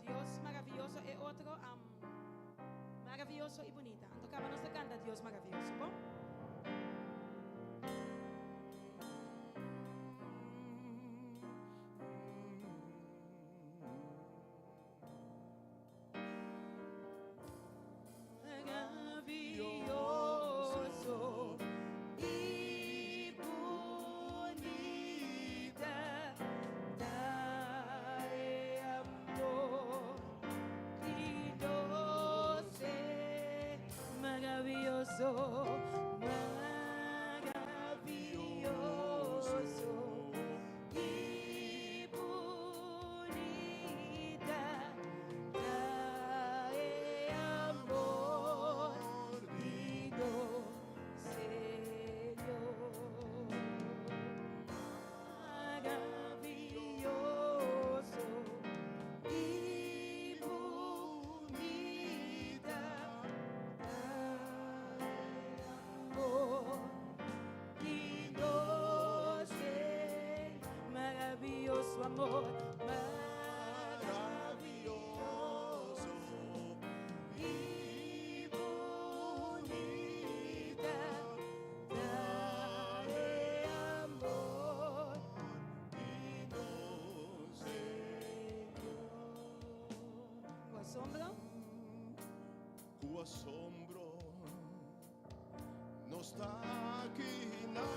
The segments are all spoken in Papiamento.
Dios maravioso e otro maravioso y bunita. Anto caba nos ta canta Dios maravioso, bon? Maravioso y bunita ta e amor di nos Maravioso, maravioso y bunita ta e amor di nos Señor. Maravioso y bunita ta e amor di nos Maravioso amor, maravioso y bunita ta e amor di nos Señor. Cu asombro? Cu asombro nos ta kina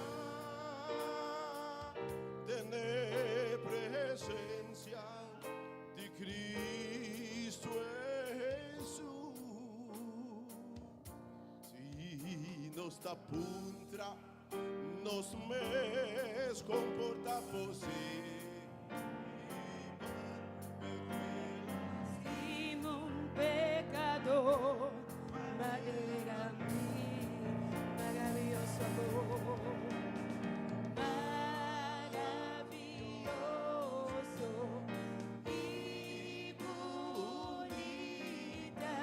den e presencia di Cristo Jesus. Si nos ta puntra nos mes con por ta posibel. Stima un pecador manera mi, maravioso amor, maravioso y bunita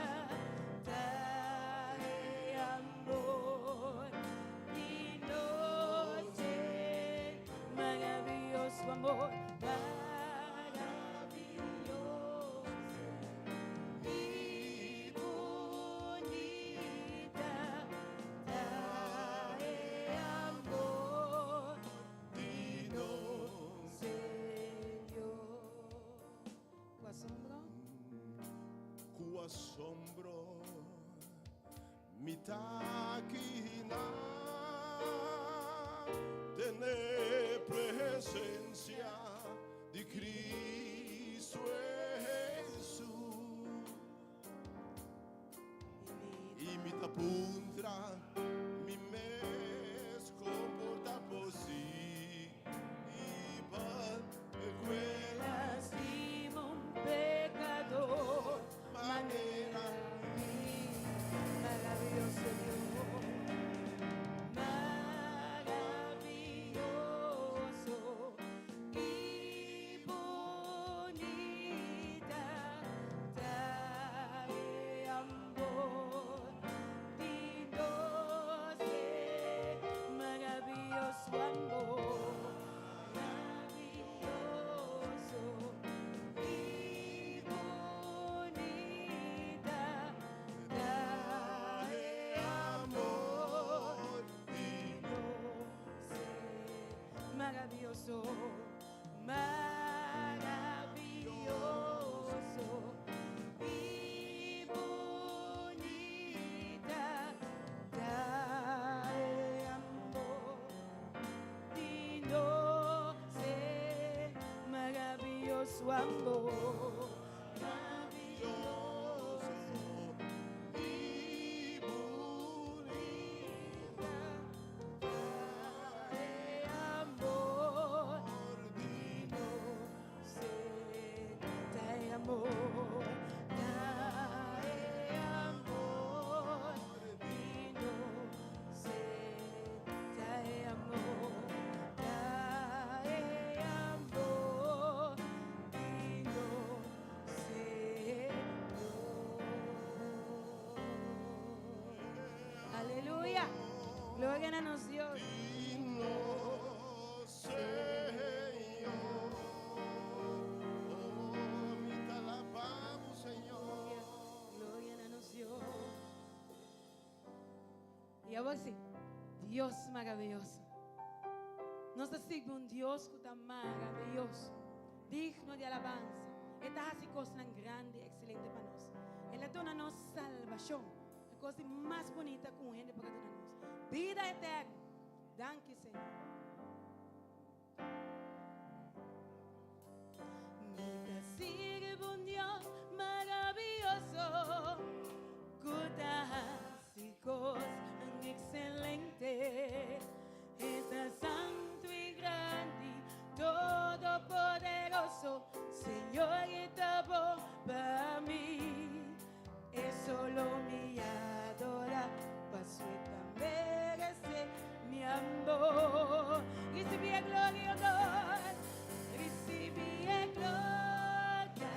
ta e amor di nos maravioso amor, maravioso y bunita ta e amor di nos Señor. Cu asombro? Cu asombro mi ta kina den e presencia di Cristo Jesus. Y mi ta puntra mi mes con por ta posibel. Stima un pecador manera mi, maravioso Dios, maravioso y bunita ta e amor di nos maravioso amor, maravioso y bunita ta e amor di nos Maravioso, maravioso y bunita ta e amor di nos maravioso amor, maravioso y bunita ta e amor di nos ta e amor, ta e amor di nos ta e amor, ta e amor di nos Señor. Aleluya. Gloria na nos Dios. Di nos Señor. Awor si, Dios maraviyoso. Nos ta sirbi un Dios ku ta maraviyoso, digno di alabansa. E ta hasi kosnan grandi i ekselente pa nos. El a duna nos salbashon, e kos di mas bunita ku un hende por a duna nos, bida eterno. Danki, Señor. Mi ta sirbi un Dios maraviyoso ku ta hasi kosnan ekselente. E ta santu i grandi, todopoderoso. Señor e ta bon pa mi. E solo mi adora, paso e ta merece mi amor. Ricibi e gloria y honor, ricibi e gloria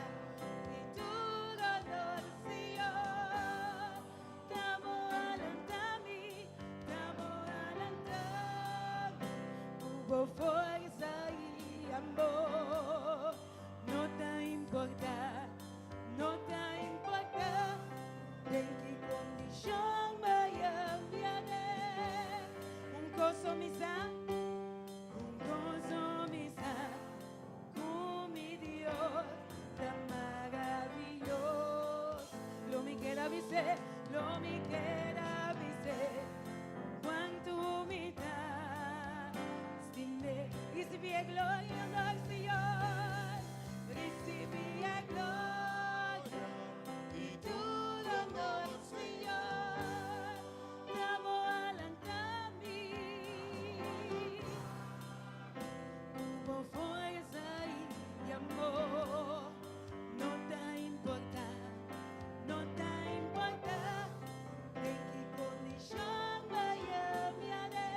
y tur honor, Señor. T'amo alanta mi, t'amo alanta mi, cu bo forza y amor. No ta importa, no ta importa den ki kondishon maya viaje. Un koso mi sa, un koso mi sa, ku mi Dios ta maravilloso. Lo mi keda bis'é, lo mi keda bis'é, kuantu mi ta stim'é. Risibi e gloria y honor, Señor. Risibi e gloria y tur honor, Señor. T'amo alanta mi. Cu bo fuerza y amor. No ta importa, no ta importa den ki condicion vaya mi ade.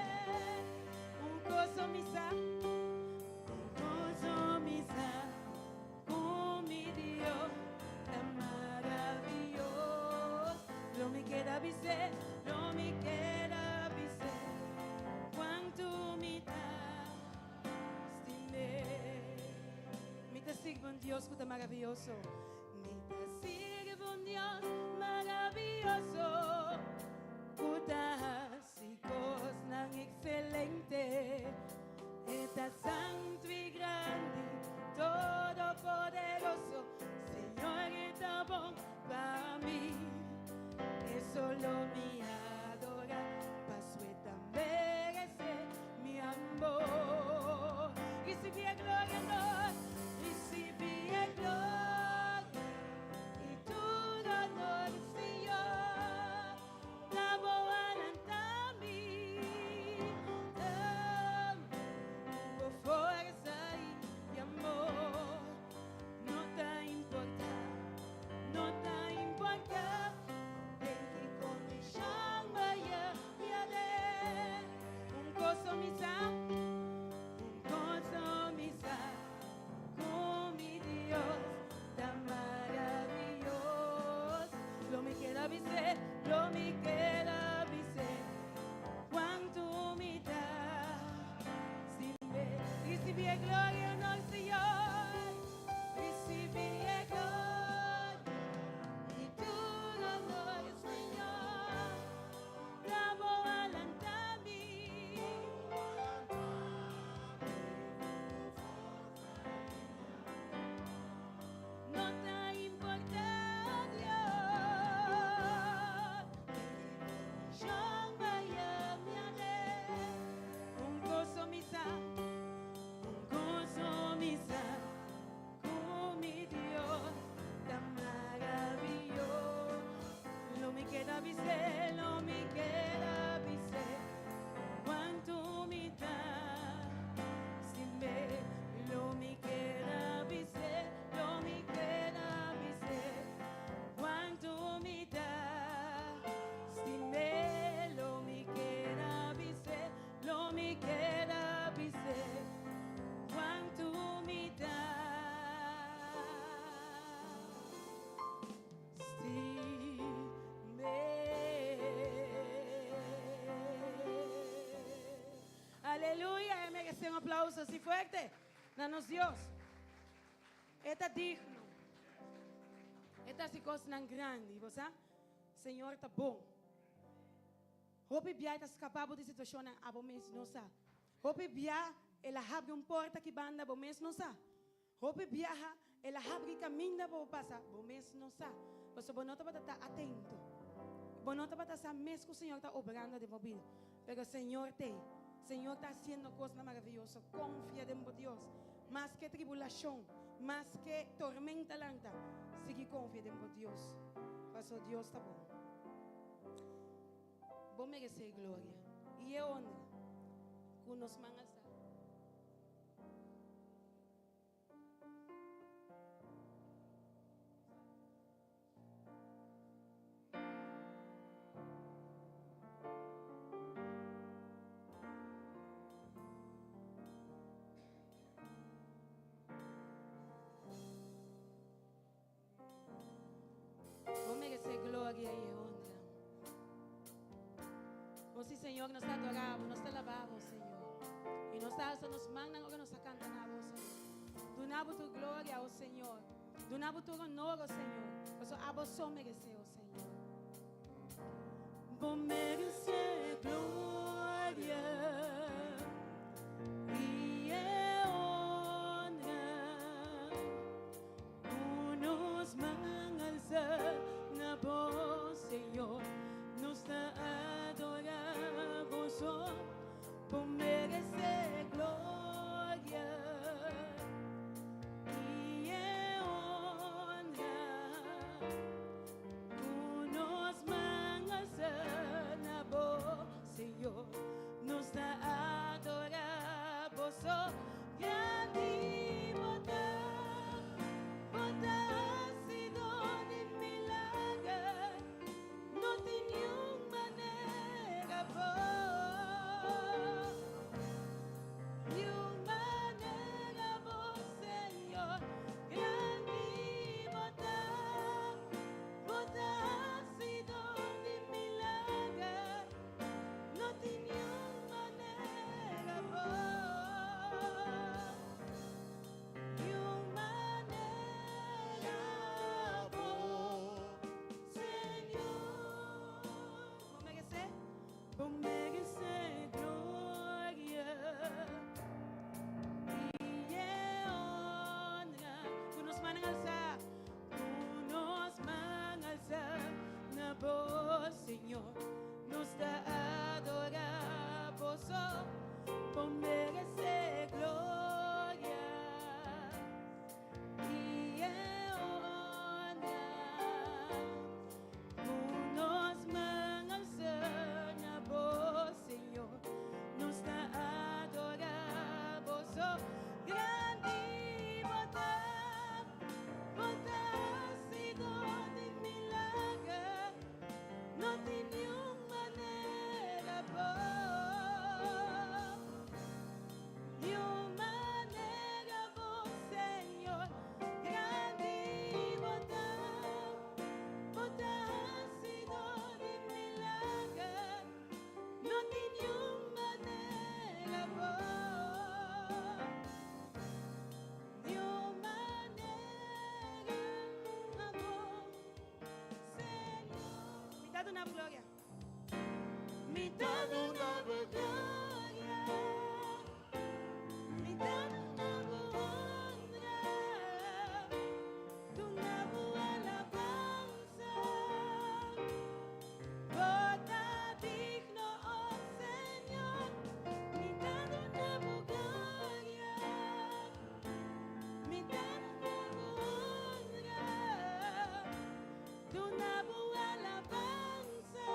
Un coso mi sa, un coso mi sa, cu mi Dios ta maravilloso. Lo mi keda bis'é, lo mi keda bis'é, cuanto mi ta stim'é. Mi ta sirbi un Dios cu ta maravilloso. Mi ta sirbi un Dios maravilloso cu ta haci cosnan excelente. E ta santo y grandi, todopoderoso. Señor e ta bon pa mi. E solo mi adora, paso e ta merece mi amor. Ricibi e gloria, honor, ricibi e gloria y tur honor, Señor. T'amo alanta mi, cu bo forza y amor. No ta importa, no ta importa den ki condicion vaya viaje. Un coso mi sa, un coso mi sa, cu mi Dios ta maravilloso. Lo mi keda bis'é, lo mi keda bis'é, cuanto mi ta stim'é. Ricibi e gloria y honor, Señor. Ricibi e gloria y tur honor, Señor. T'amo alanta mi. No ta importa, Dios, den ki condicion vaya mi ade. Un coso mi sa, un coso mi sa, cu mi Dios ta maravilloso. Lo mi keda bis'é, lo mi keda bis'é, cuanto mi ta stim'é. Lo mi keda bis'é, lo mi keda bis'é, cuanto mi ta stim'é. Lo mi keda bis'é, lo mi keda bis'é, cuanto mi ta stim'é. Aleluya! E merece un aplauso asina fuerte na nos Dios. E ta digno. E ta hasi cosnan grandi, bo sa? Señor ta bon. Hopi bia e ta skapa bo di situashonnan abo mes no sa. Hopi bia el a habri un porta ki banda bo mes no sa. Hopi biaha el a habri kaminda pa bo pasa bo mes no sa. Pasobra bo no tabata ta atento. Bo no tabata sa mes ku Señor ta obrando den bo bida. Pero Señor t'ei. Señor ta hasiendo kosnan maravioso. Konfia den bo Dios. Maske tribulashon, maske tormenta lanta, sigui konfia den bo Dios. Paso Dios ta bon. Bo meresé gloria i e honra ku nos man alsá. Bo meresé gloria i honra. O sí, Señor, nos ta adorá bo, nos ta alabá bo, Señor. I nos ta alsa nos mannan ora nos ta kanta na bo, Señor. Duna bo tur gloria, o Señor. Duna bo tur honor, o Señor. Pasobra abo so meresé, o Señor. Bo meresé gloria i e honra. Ku nos man alsa na bo, Señor, nos ta adorá bo so. Bo meresé gloria i e honra. Ku nos man alsa na bo, Señor, nos ta adorá bo so. Grandi bo ta, bo ta hasido di milager, no tin niun manera bo, niun manera bo, Señor. Grandi bo ta, bo ta hasido di milager, no tin niun manera bo, niun manera bo, Señor. Bo meresé, bo meresé gloria i e honra. Ku nos mannan alsá, ku nos man alsá na bo, Señor. Nos ta adorá bo so, bo meresé gloria i e honra. Ku nos man alsá na bo, Señor, nos ta adorá bo so. Grandi bo ta, bo ta hasidor di milager. No tin niun manera bo, niun manera bo, Señor. Grandi bo ta, bo ta hasidor di milager. No tin niun manera bo, niun manera bo. Mi ta duna bo gloria. Mi ta duna bo gloria. Mi ta duna bo honra. Duna bo alabansa. Bo ta digno, oh Señor. Mi ta duna bo gloria. Mi ta duna bo honra. Duna bo alabansa.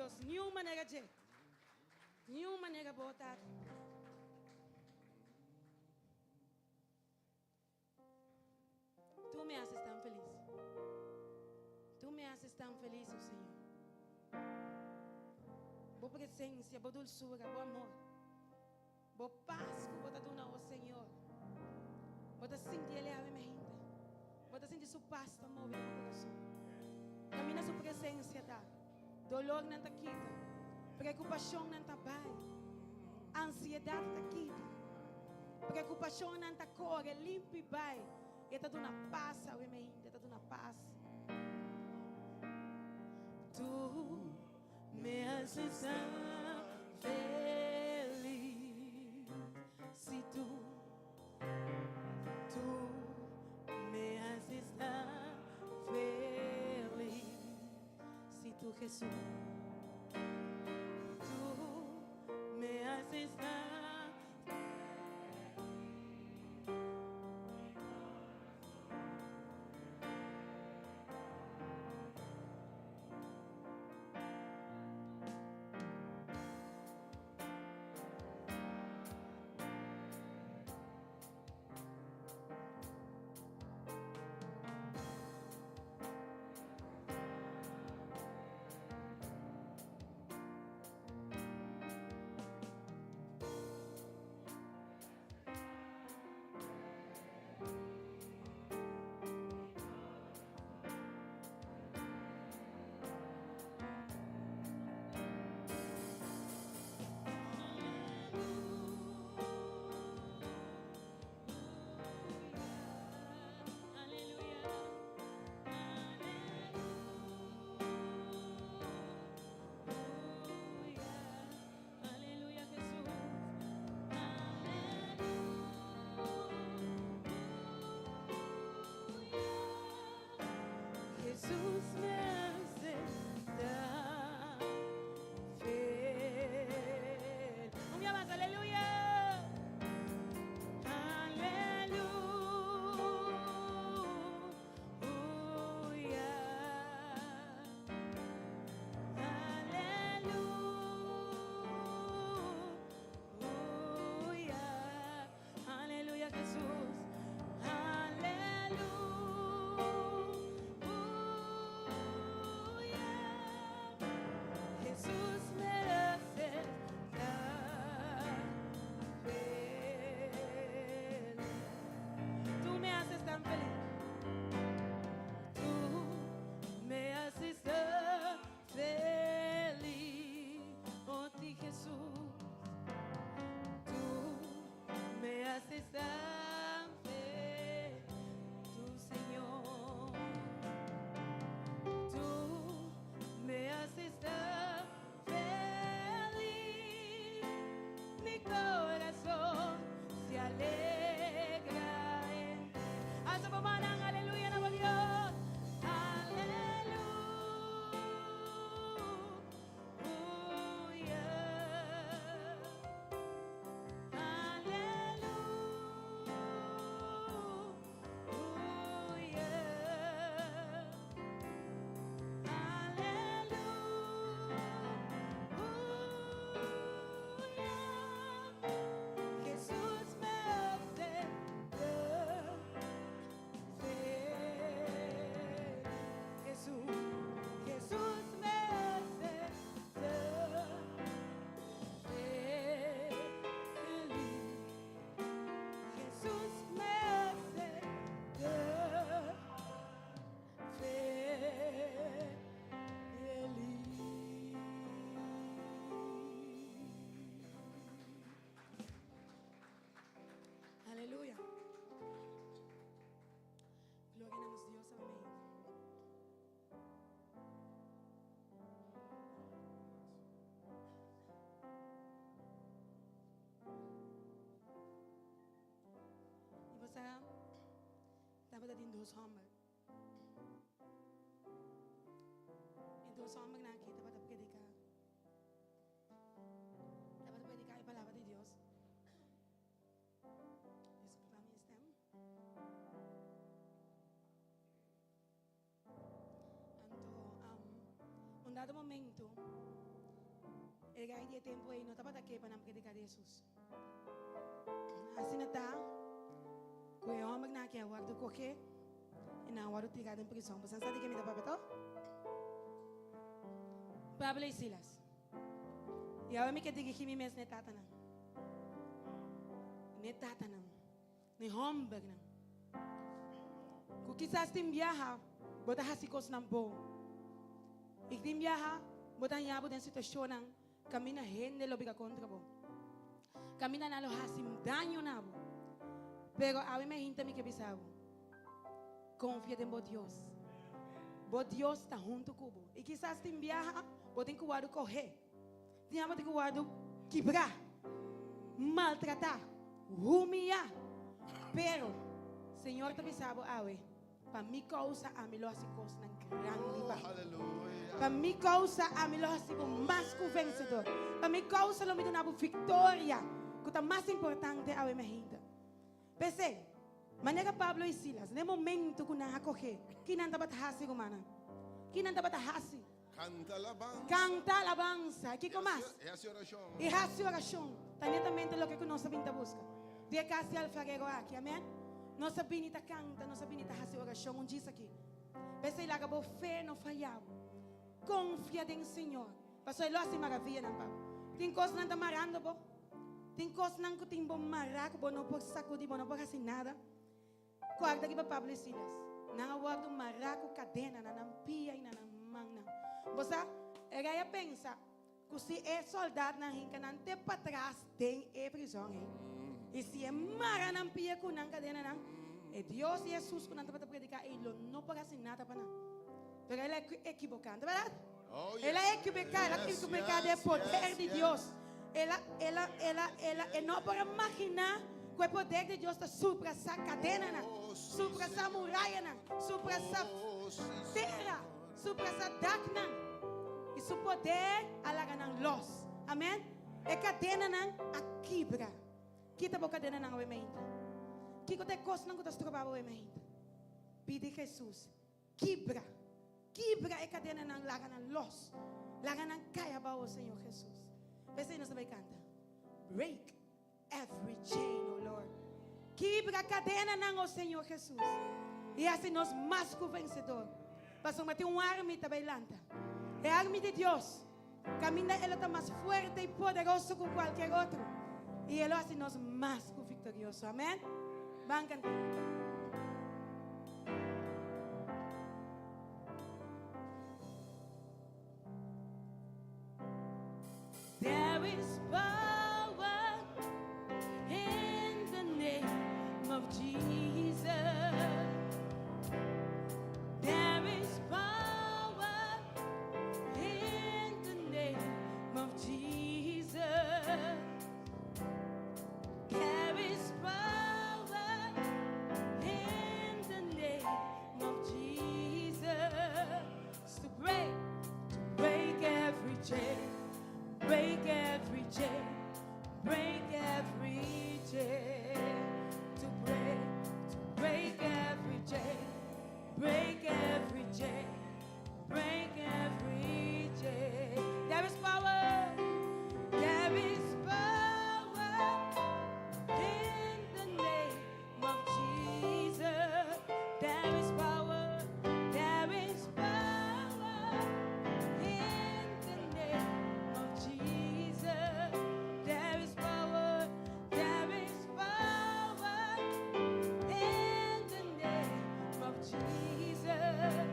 Dios, niun manera dje. Niun manera bo, Tata. Tú me haces tan feliz. Tú me haces tan feliz, oh Señor. Bo presencia, bo dulzura, bo amor. Bo pas ku bo ta duna, oh Señor. Bo ta sinti el awe mainta. Bo ta sinti su pas ta move den bo kurason. Kaminda su presensia ta, dolornan ta kita, preokupashonnan ta bai, ansiedat ta kita, preokupashonnan ta kore limpi bai. E ta duna pas awe mainta, e ta duna pas. Tu me haces tan feliz si tu Tu me haces tan feliz si tu Jesús Tu me haces tan Jesús me hace tan feliz. Un día más, aleluya. Aleluya. Aleluya. Aleluya, Jesús. Aleluya. Jesús me hace tan feliz. Tú me haces tan feliz. Tú me haces tan feliz. Oh, ti Jesús. Tú me haces tan feliz. Tú, Señor. Tú me haces tan feliz. Mi corazón se alegra en ti. Alza bo mannan, aleluya, na Dios. Aleluya. Aleluya. Aleluya. Jesús me hace tan feliz. Jesús, Jesús me hace tan feliz. Jesús me hace tan feliz. Aleluya. Gloria na nos Dios. Amén. I bo sa, tabatin dos hòmber. E dos hòmbernan aki tabata prediká. Tabata prediká e palabra di Dios. Diskulpa mi stèm. Anto, un dado momento, E gai di e tempu ei no tabata ke pa nan prediká di Hesus. Asina ta ku e hòmbernan aki a wòrdu kohe i nan a wòrdu tirá den prizòn. Boso sa di ke mi ta papia tòg? Pablo i Silas. I awe mi ke dirigí mi mes na e tatanan. Na e tatanan. Na e hòmbernan. Ku kisas tin biaha bo ta hasi kosnan bon. I tin biaha bo ta haña bo den situashonnan kaminda hende lo bira kontra bo. Kaminda nan lo hasi daño na bo. Pero awe mi hinta mi ke bisa bo, konfia den bo Dios. Bo Dios ta huntu ku bo. I kisas tin biaha bo tin ku wòrdu kohé. Tin biaha bo tin ku wòrdu kibrá, maltratá, humiyá. Pero Señor ta bisa bo awe, Pa mi kousa ami lo hasi kosnan grandi pa bo. Pa mi kousa ami lo hasi bo mas ku vensedor. Pa mi kousa lo mi duna bo viktoria, ku ta mas importante awe mainta. P'esei, manera Pablo i Silas, na e momentu ku nan a kohe, ki nan tabata hasi, rumannan? Ki nan tabata hasi? Kanta alabansa. Kanta alabansa. I kiko mas? I hasi orashon. I hasi orashon. Ta netamente loke ku nos a bini ta buska. Di e kas di alfarero aki. Amen. Nos a bini ta kanta, nos a bini ta hasi orashon un djis aki. P'esei laga bo fe no faya bo. Konfia den Señor, pasobra E lo hasi maravianan pa bo. Tin kosnan ta marando bo. Tin kosnan ku tin bo mará ku bo no por sakudí, bo no por hasi nada. Kòrda riba Pablo i Silas. Nan a wòrdu mará ku kadena na nan pia i na nan mannan. Bo sa, e rei a pensa ku si e sòldatnan hinka nan te patras den e prizòn ei, i si e mara nan pia ku nan kadenanan, e Dios di Hesus ku nan tabata prediká ei lo no por hasi nada pa nan. Pero el a ekiboká, no ta bèrdat? El a ekiboká, el a ekiboká den e poder di Dios. El a, el a, el a, el a, e no por a maginá ku e poder di Dios ta surpasá kadenanan, surpasá murayanan, surpasá tera, surpasá daknan. I su poder a laga nan lòs. Amèn. E kadenanan a kibra. Kita bo kadenanan awe mainta. Kiko ta e kosnan ku ta stroba bo awe mainta? Pidi Hesus. Kibra, kibra e kadenanan, laga nan los, laga nan kai abao, o Señor Jesus. P'esei nos ta bai kanta, Break every chain, o Lord. Kibra kadenanan, o Señor Jesus, i hasi nos mas ku vensedor. Pasobra tin un armi ta bai lanta, e armi di Dios, kaminda e lo ta mas fuerte i poderoso ku kualkier otro, i e lo hasi nos mas ku viktorioso. Amen. Ban kanta. There is power in the name of Jesus. There is power in the name of Jesus. There is power in the name of Jesus to break, to break every chain, break every chain, break every chain, to break, to break every chain, break every chain, break every chain. There is power, there is power in the name of Jesus. There is power, there is power in the name of Jesus. There is power, there is power in the name of Jesus.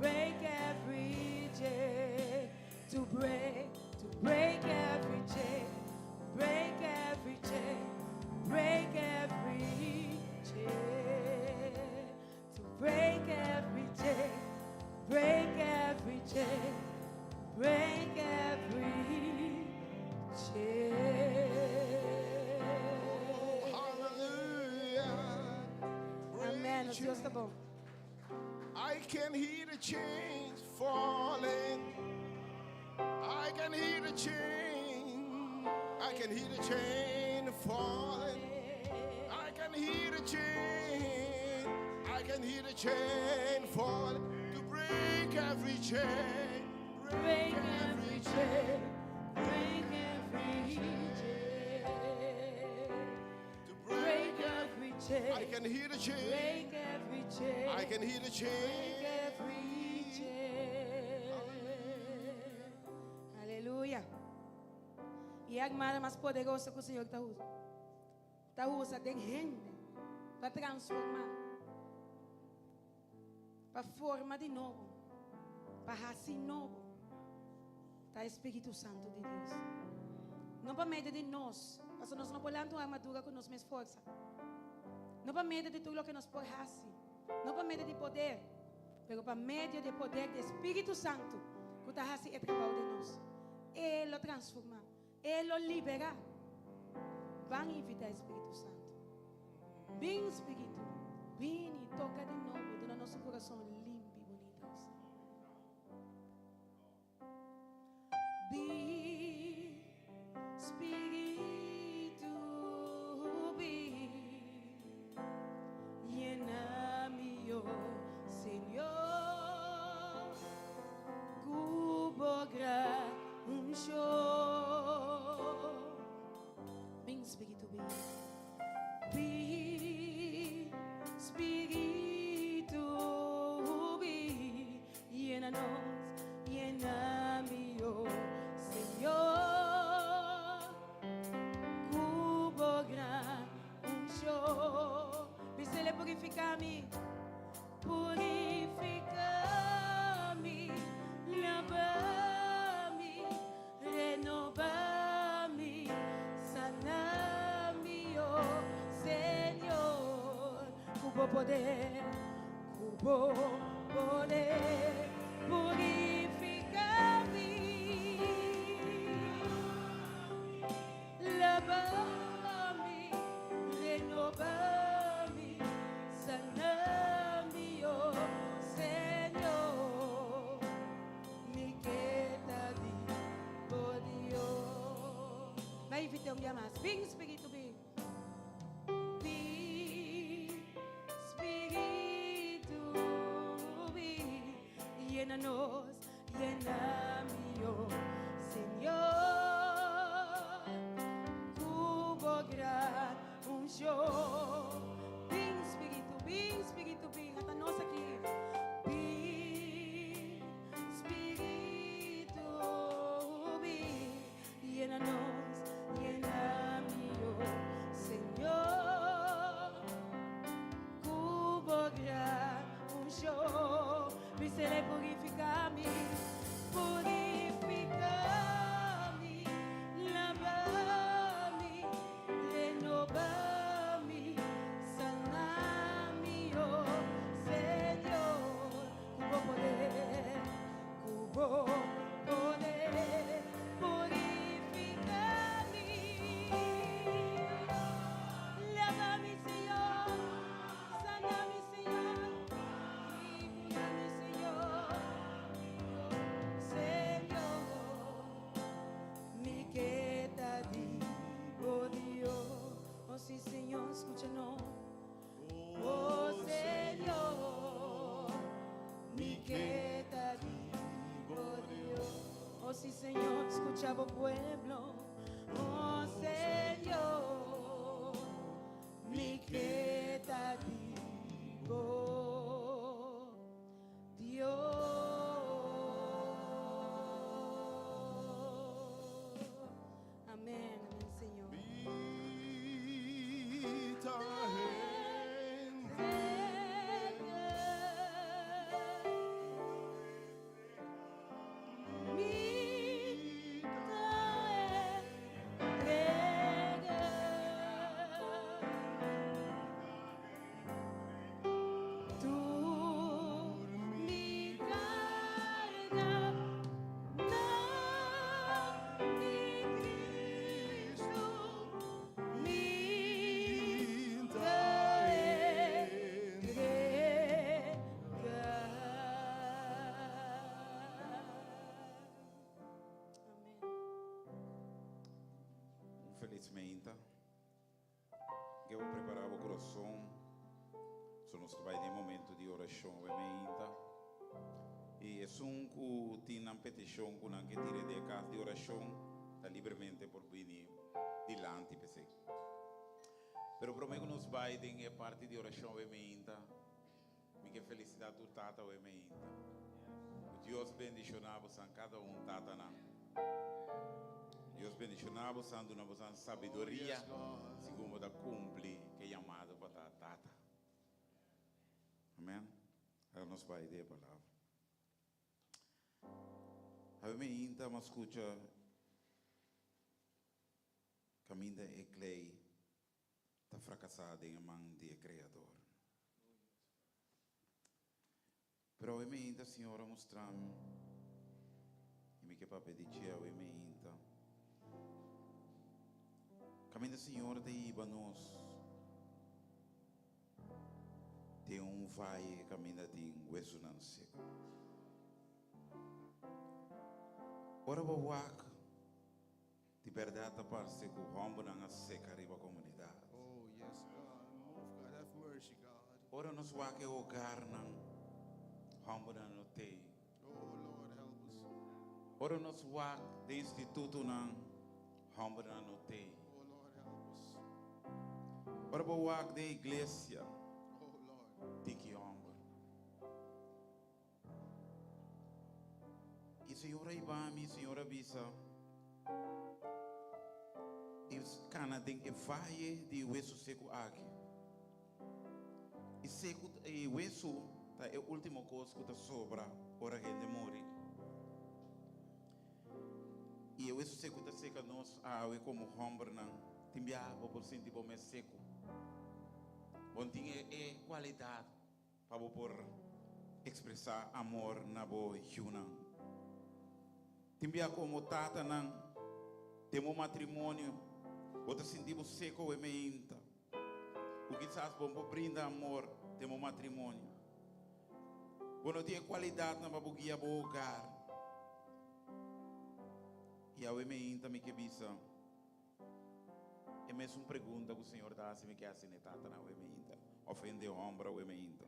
break every chain, to break every chain, break every chain, break every chain, to break every chain, break every chain, break every chain. Oh, hallelujah. Amen. Break Dios ta bon. I can hear the chains falling. I can hear the chain. I can hear the chain falling. I can hear the chain. I can hear the chain falling. To break every chain. Break every chain, break every chain, To break break every chain, I can hear the chain. break every chain, I can hear the chain. Break every chain. Aleluya. E arma mas poderoso ku Señor ta usa. Ta usa den hende pa transformá. Pa forma di nobo. Pa hasi nobo. Ta Spiritu Santu di Dios. No pa medio di nos. Pasobra nos no por lanta un armadura ku nos mes forsa. No pa medio di tur loke nos por hasi. No pa medio di poder. Pero pa medio di poder di Spiritu Santu. Ku ta hasi e trabou den nos. E lo transformá. E lo liberá. Ban invitá Spiritu Santu. Bin, Spiritu. Bin i toka di nobo. Den nos kurason limpi i bunita. Bin, Spiritu, bin. Yena mi, oh Señor. Ku bo gran unshon. Bin, Spiritu, bin. Bin, Spiritu, bin. Yena nos, yena mi, oh Señor. Ku bo gran unshon. Bis'é purifiká mi. Purifiká mi, laba mi, renobá mi, sana mi, oh Señor. Ku bo poder, ku bo poder, purifiká mi. Laba mi, renobá mi, sana mi, oh Señor. Mi ke ta di bo, Dios. Ban invit'é un dia mas. Bin, Spiritu, bin. Bin, Spiritu, bin. Yena nos, yena mi, oh Señor. Ku bo gran unshon. Bin, Spiritu, bin, Spiritu, bin. Ata nos aki. Bin, Spiritu, bin. Yena nos, yena mi, oh Señor. Ku bo gran unshon. Bis'é purifiká mi, purifiká mi, laba mi, renobá mi, sana mi, oh Señor. Ku bo poder, ku bo poder, purifiká mi. Laba mi, Señor, sana mi, Señor, i kura mi, Señor. Señor, mi ke ta di bo, Dios. Oh, sí, Señor, escúchanos. Oh, Señor, mi ke ta di bo, Dios. Oh, sí, Señor, skucha bo pueblo. Oh, Señor, mi ke ta di bo, Dios. Amèn, amèn, Señor. Mi ta hende. Señor. Felis meinta. Ke bo prepará bo kurason. So nos ta bai den momento di orashon awe meinta. I esun ku tin nan petishon ku nan ke tira den e kas di orashon ta libremente por bini dilanti p'esei. Pero promé ku nos bai den e parti di orashon awe meinta, mi ke felisitá tur tata awe meinta. Ku Dios bendishoná bosan kada un tatanan. Dios bendishoná bosan, duna bosan sabiduria segun bo ta kumpli ku e yamado pa ta tata. Amen. Laga nos bai den e palabra. Awe meinta mi a skucha kaminda e klei ta frakasá den e man di e Kreador. Pero awe meinta Señor a mustra mi, i mi ke papia di dje awe meinta, kaminda Señor ta hiba nos den un vaye kaminda tin wesunan seku. Ora bo wak, Di bèrdat ta parse ku hòmbernan a seka riba komunidat. Ora nos wak e hogarnan, hòmbernan no t'ei. Ora nos wak den institutonan, hòmbernan no t'ei. Ora bo wak den iglesia, tiki hòmber. I Señor a hiba mi, Señor a bisa, I kana den e vaye di wesu seku aki. I seku, i wesu ta e ultimo kos ku ta sobra ora hende muri. I e wesu seku ta seka nos awe komo hòmbernan. Tin biaha bo por sinti bo mes seku. Bo no tin e e kualidat. Pa bo por ekspresá amor na bo yunan. Tin bia komo tatanan den bo matrimonio bo ta sinti bo seko awe meinta ku kisas bo no por brinda amor den bo matrimonio. Bo no tin e kualidatnan pa bo guia bo hogar. I awe meinta mi ke bisa. E mesun pregunta ku Señor ta hasi mi ke hasi n'e tatanan awe mainta, òf hende hòmber awe mainta.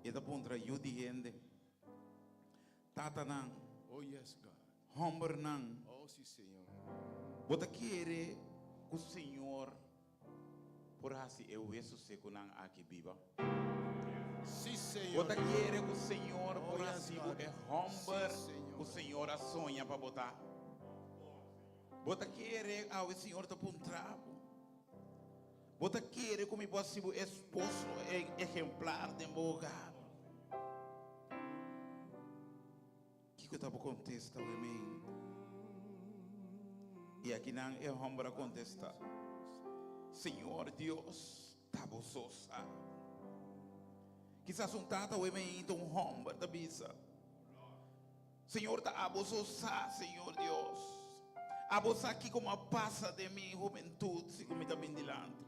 E ta puntra yu di hende, Tatanan, Oh yes, God. hòmbernan, Oh si, Señor. bo ta kere ku Señor por hasi e wesu sekunan aki biba? Si, Señor. Bo ta kere ku Señor Oh, por yes, hasi bo God. e hòmber Si, Señor. ku Señor a soña pa bo ta? Bo ta kere awe Señor ta puntra bo? Bo ta kere ku mi por hasi bo esposo ehemplar den bo hogar? Kiko ta bo kontesta awe meinta? I akinan e hòmber a kontesta, Señor Dios, ta bo so sa. Kisas un tata awe meinta, un hòmber ta bisa, Señor ta abo so sa, Señor Dios. Abo sa kiko mi a pasa den mi hubentud si ku mi ta bin dilanti.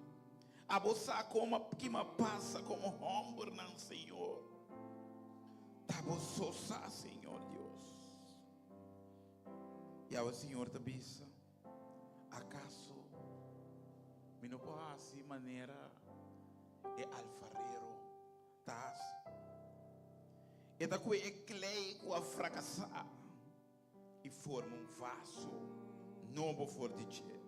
Abo sa como ki mi a pasa como hombernan, Señor. Ta abo so sa, Señor Dios. I awe Señor ta bisa, Acaso mi no por haci manera e alfarero ta hasi. E ta kue e klei ku a frakasá i forma un vaso nobo for di dje.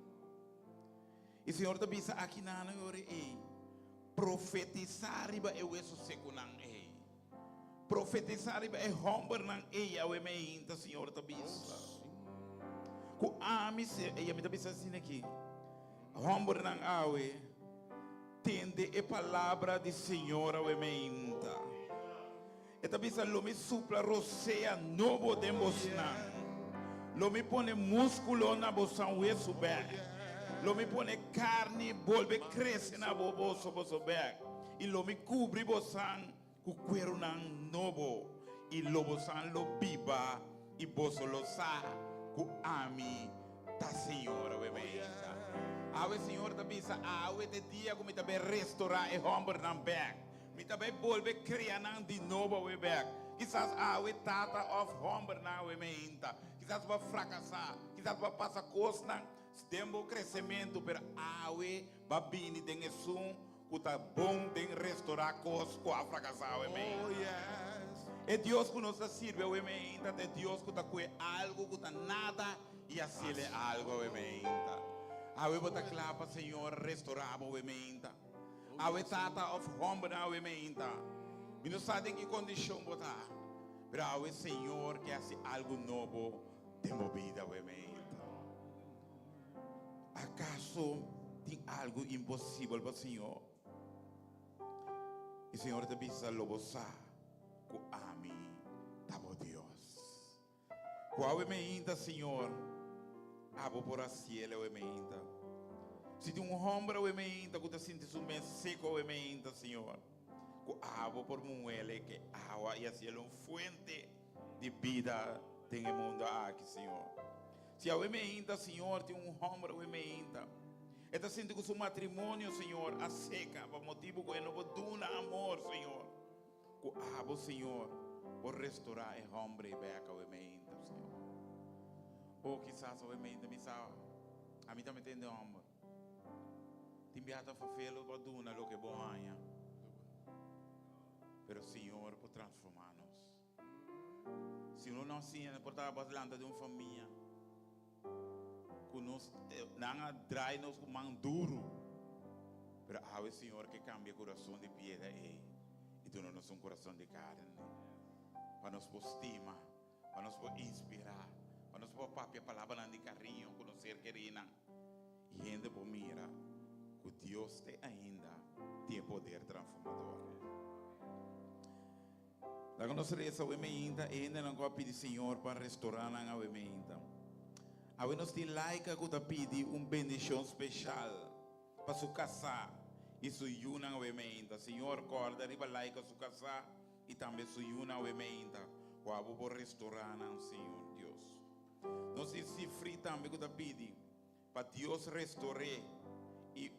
I Señor ta bisa aki nan e ora ei, Profetisá riba e wesu sekunan ei. Profetisá riba e hòmbernan ei awe meinta, Señor ta bisa. Ku ami, i ami ta bisa asina aki, hòmbernan awe, Tende e palabra di Señor awe meinta. E ta bisa, Lo mi supla rosea nobo den bosnan. Lo mi pone músculo na bosan wesu bek. Lo mi pone carni bolbe crece na bo boso boso bek. I lo mi cubri bosan ku kuerunan nobo, i lo bosan lo biba, i boso lo sa ku ami ta Señor. Awe meinta. Awe Señor ta bisa, Awe ta e dia ku mi ta bai restorá e hòmbernan bèk. Mi ta bai bolbe krea nan di nobo awe bèk. Kisas awe tata òf hòmbernan awe meinta. Kisas bo a frakasá. Kisas bo a pasa kosnan. Den bo kresementu, pero awe ba bini den esun ku ta bon den restorá kos ku a frakasá awe meinta. Oh, yes. E Dios ku nos ta sirbi awe meinta ta e Dios ku ta kue algu ku ta nada i hasiel e algu awe meinta. Awe bo ta kla pa Señor restorá bo awe meinta. Awe tata òf hòmbernan awe meinta, mi no sa den ki kondishon bo ta, pero awe Señor ke hasi algu nobo den bo bida awe meinta. Akaso tin algu imposibel pa Señor? I Señor ta bisa, Lo bo sa ku ami ta bo Dios. Ku awe meinta, Señor, abo por hasiel awe meinta. Si tin un homber awe meinta ku ta sinti su mes seko awe meinta, Señor, ku abo por muele ke awa i hasiel un fuente di bida den e mundo aki, Señor. Si awe meinta, Señor, tin un homber awe meinta, e ta sinti ku su matrimonio, Señor, a seka pa motibu ku e no por duna amor, Señor. Ku abo, Señor, por restorá e hòmber ei bèk awe meinta, Señor. O kisas awe meinta mi sa, ami ta mete den hòmber. Tin bia ta fafelo pa duna loke bo haña. Pero Señor por transformá nos. Si uno no siña, por ta bo lanta den un famia ku nos, nan a drai nos ku man duru. Pero awe Señor ke kambia kurason di piedra ei i duna nos un kurason di karni pa nos por stima, pa nos por inspirá, pa nos por papia palabranan di kariño ku nos ser kerinan. I hende por mira ku Dios te ainda tin e poder transformador. Laga nos resa awe meinta e hendenan ku a pidi Señor pa restorá nan awe meinta. Awe nos tin Laika ku ta pidi un bendishon speshal pa su kasá i su yunan awe meinta. Señor kòrda riba Laika su kasá i tambe su yunan awe meinta ku abo por restorá nan, Señor Dios. Nos tin Sifri tambe ku ta pidi pa Dios restor'é i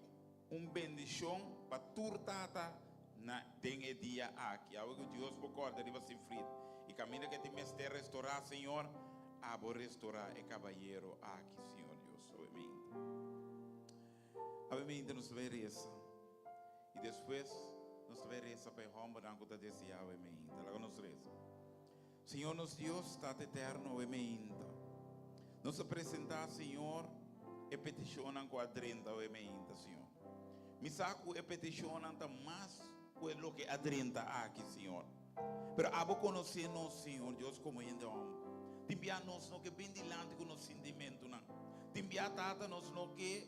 un bendishon pa tur tata na den e dia aki. Awe ku Dios bo kòrda riba Sifrid i kaminda ke tin mester restorá, Señor, abo restorá e kabayero aki, Señor Dios. Awe meinta. Awe meinta nos ta bai resa i despues nos ta bai resa pa e hòmbernan ku ta deseá awe meinta. Laga nos resa. Señor nos Dios, Tata Eterno, awe meinta. Nos ta presentá, Señor, e petishonnan ku a drenta awe meinta, Señor. Mi sa ku e petishonnan ta mas ku e loke a drenta aki, Señor. Pero abo konosé nos, Señor Dios, komo hende hòmber. Tin bia nos no ke bin dilanti ku nos sintimentunan. Tin bia, Tata, nos no ke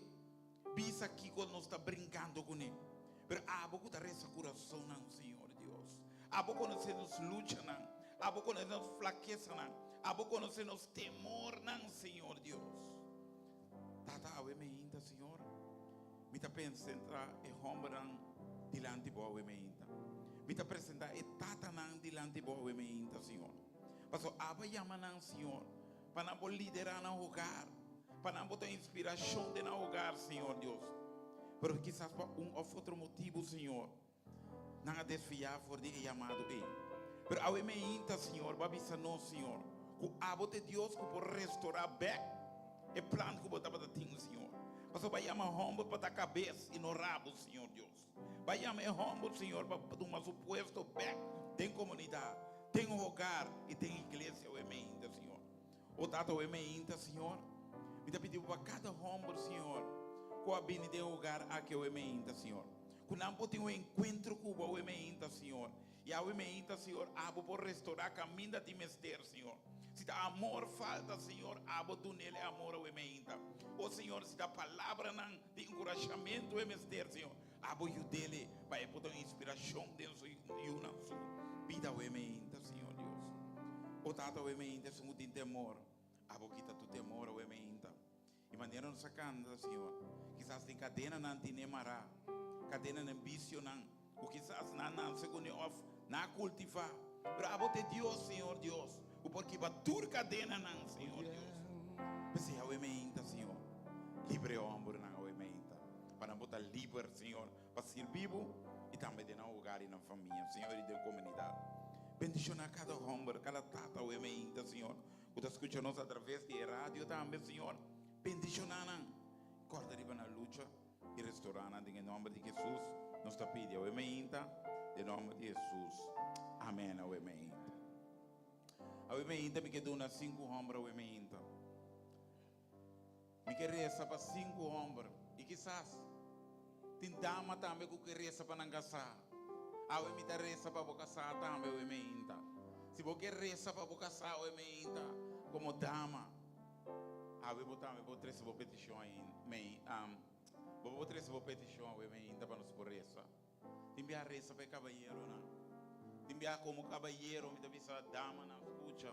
bisa kiko nos ta brinkando kuné. Pero abo ku ta resa kurasonnan, Señor Dios. Abo konosé nos luchanan. Abo konosé nos flakesanan. Abo konosé nos temornan, Señor Dios. Tata, awe meinta, Señor, mi ta pensentra e hòmbernan dilanti bo awe meinta. Mi ta presentá e tatanan dilanti bo awe meinta, Señor. Pasobra abo a yama nan, Señor, pa nan por liderá nan hogar, pa nan por ta inspirashon den nan hogar, Señor Dios. Pero kisas pa un òf otro motibu, Señor, nan a desviá for di e yamado ei. Pero awe meinta, Señor, bo a bisa nos, Señor, ku abo ta e Dios ku por restorá bèk e plan ku bo tabata tin, Señor. Pasobra bo a yama hòmber pa ta kabes i no rabo, Señor Dios. Bo a yama e hòmber, Señor, pa tuma su puesto bèk den komunidat, den hogar i den iglesia awe meinta, Señor. O Tata, awe meinta, Señor, mi ta pidi Bo pa kada hòmber, Señor, ku a bini den hogar aki awe meinta, Señor, ku nan por tin un enkuentro ku Bo awe meinta, Señor. I awe meinta, Señor, abo por restorá kaminda tin mester, Señor. Si ta amor falta, Señor, abo dun'el e amor awe meinta. O Señor, si ta palabranan di enkurashamentu e mester, Señor, abo yud'el pa e por ta un inspirashon den su yunan su bida awe meinta, Señor Dios. O Tata, awe meinta esun ku tin temor, abo kita tur temor awe meinta. I manera nos a kanta, Señor, kisas tin kadenanan tine mará, kadenanan bisionan, ku kisas nan nanse kuné òf nan a kultivá. Pero abo ta e Dios, Señor Dios, ku por kiba tur kadenanan, Señor Dios. P'esei awe meinta, Señor, libre e hòmbernan awe meinta, pa nan por ta liber, Señor, pa sirbi Bo i tambe den nan hogar i nan famia, Señor, i den komunidat. Bendishoná kada hòmber, kada tata awe meinta, Señor. Ku ta skucha nos atraves di e radio tambe, Señor. Bendishoná nan. Kòrda riba nan lucha i restorá nan den e nòmber di Hesus nos ta pidi awe meinta den nòmber di Hesus amen awe meinta awe meinta mi ke duna sinku hòmber awe meinta mi ke resa pa sinku hòmber i kisas tin dama tambe ku ke resa pa nan kasá awe mi ta resa pa bo kasá tambe awe meinta si bo ke resa pa bo kasá awe meinta komo dama. Awe bo tambe por trese bo petishon ain mei am bo por trese bo petishon awe meinta pa nos por resa. Tin bia resa pa e kabayeronan. Tin bia komo kabayero mi ta bisa damanan skucha.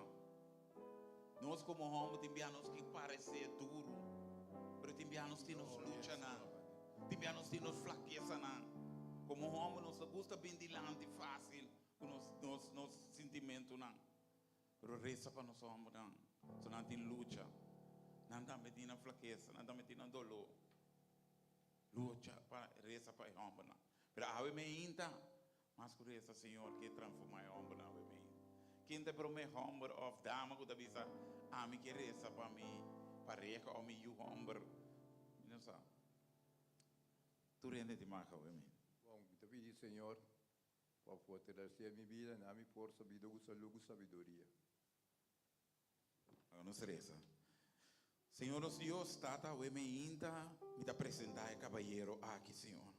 Nos komo hòmber tin bia nos ke paresé duru, pero tin bia nos tin nos luchanan, tin bia nos tin nos flakesanan. Komo hòmber nos ta gusta bin dilanti fásil ku nos nos nos sintimentunan. Pero resa pa nos hombernan, so nan tin lucha. Nan tambe tin nan flakesa, nan tambe tin nan doló. Lucha pa resa pa e hombernan. Pero awe meinta, mas ku resa, Señor ke transforma e hombernan awe meinta. Ken ta e prome homber of dama ku ta bisa, ami ke resa pa mi pareha of mi yu homber? Mi no sa. Tur hende tin maka awe meinta. Bon, mi ta pidi Señor Pa fortalesé mi bida, na mi forsa bida ku salú ku sabiduria. Laga nos resa. Señor nos Dios, Tata, awe meinta mi ta presentá e kabayero aki, Señor.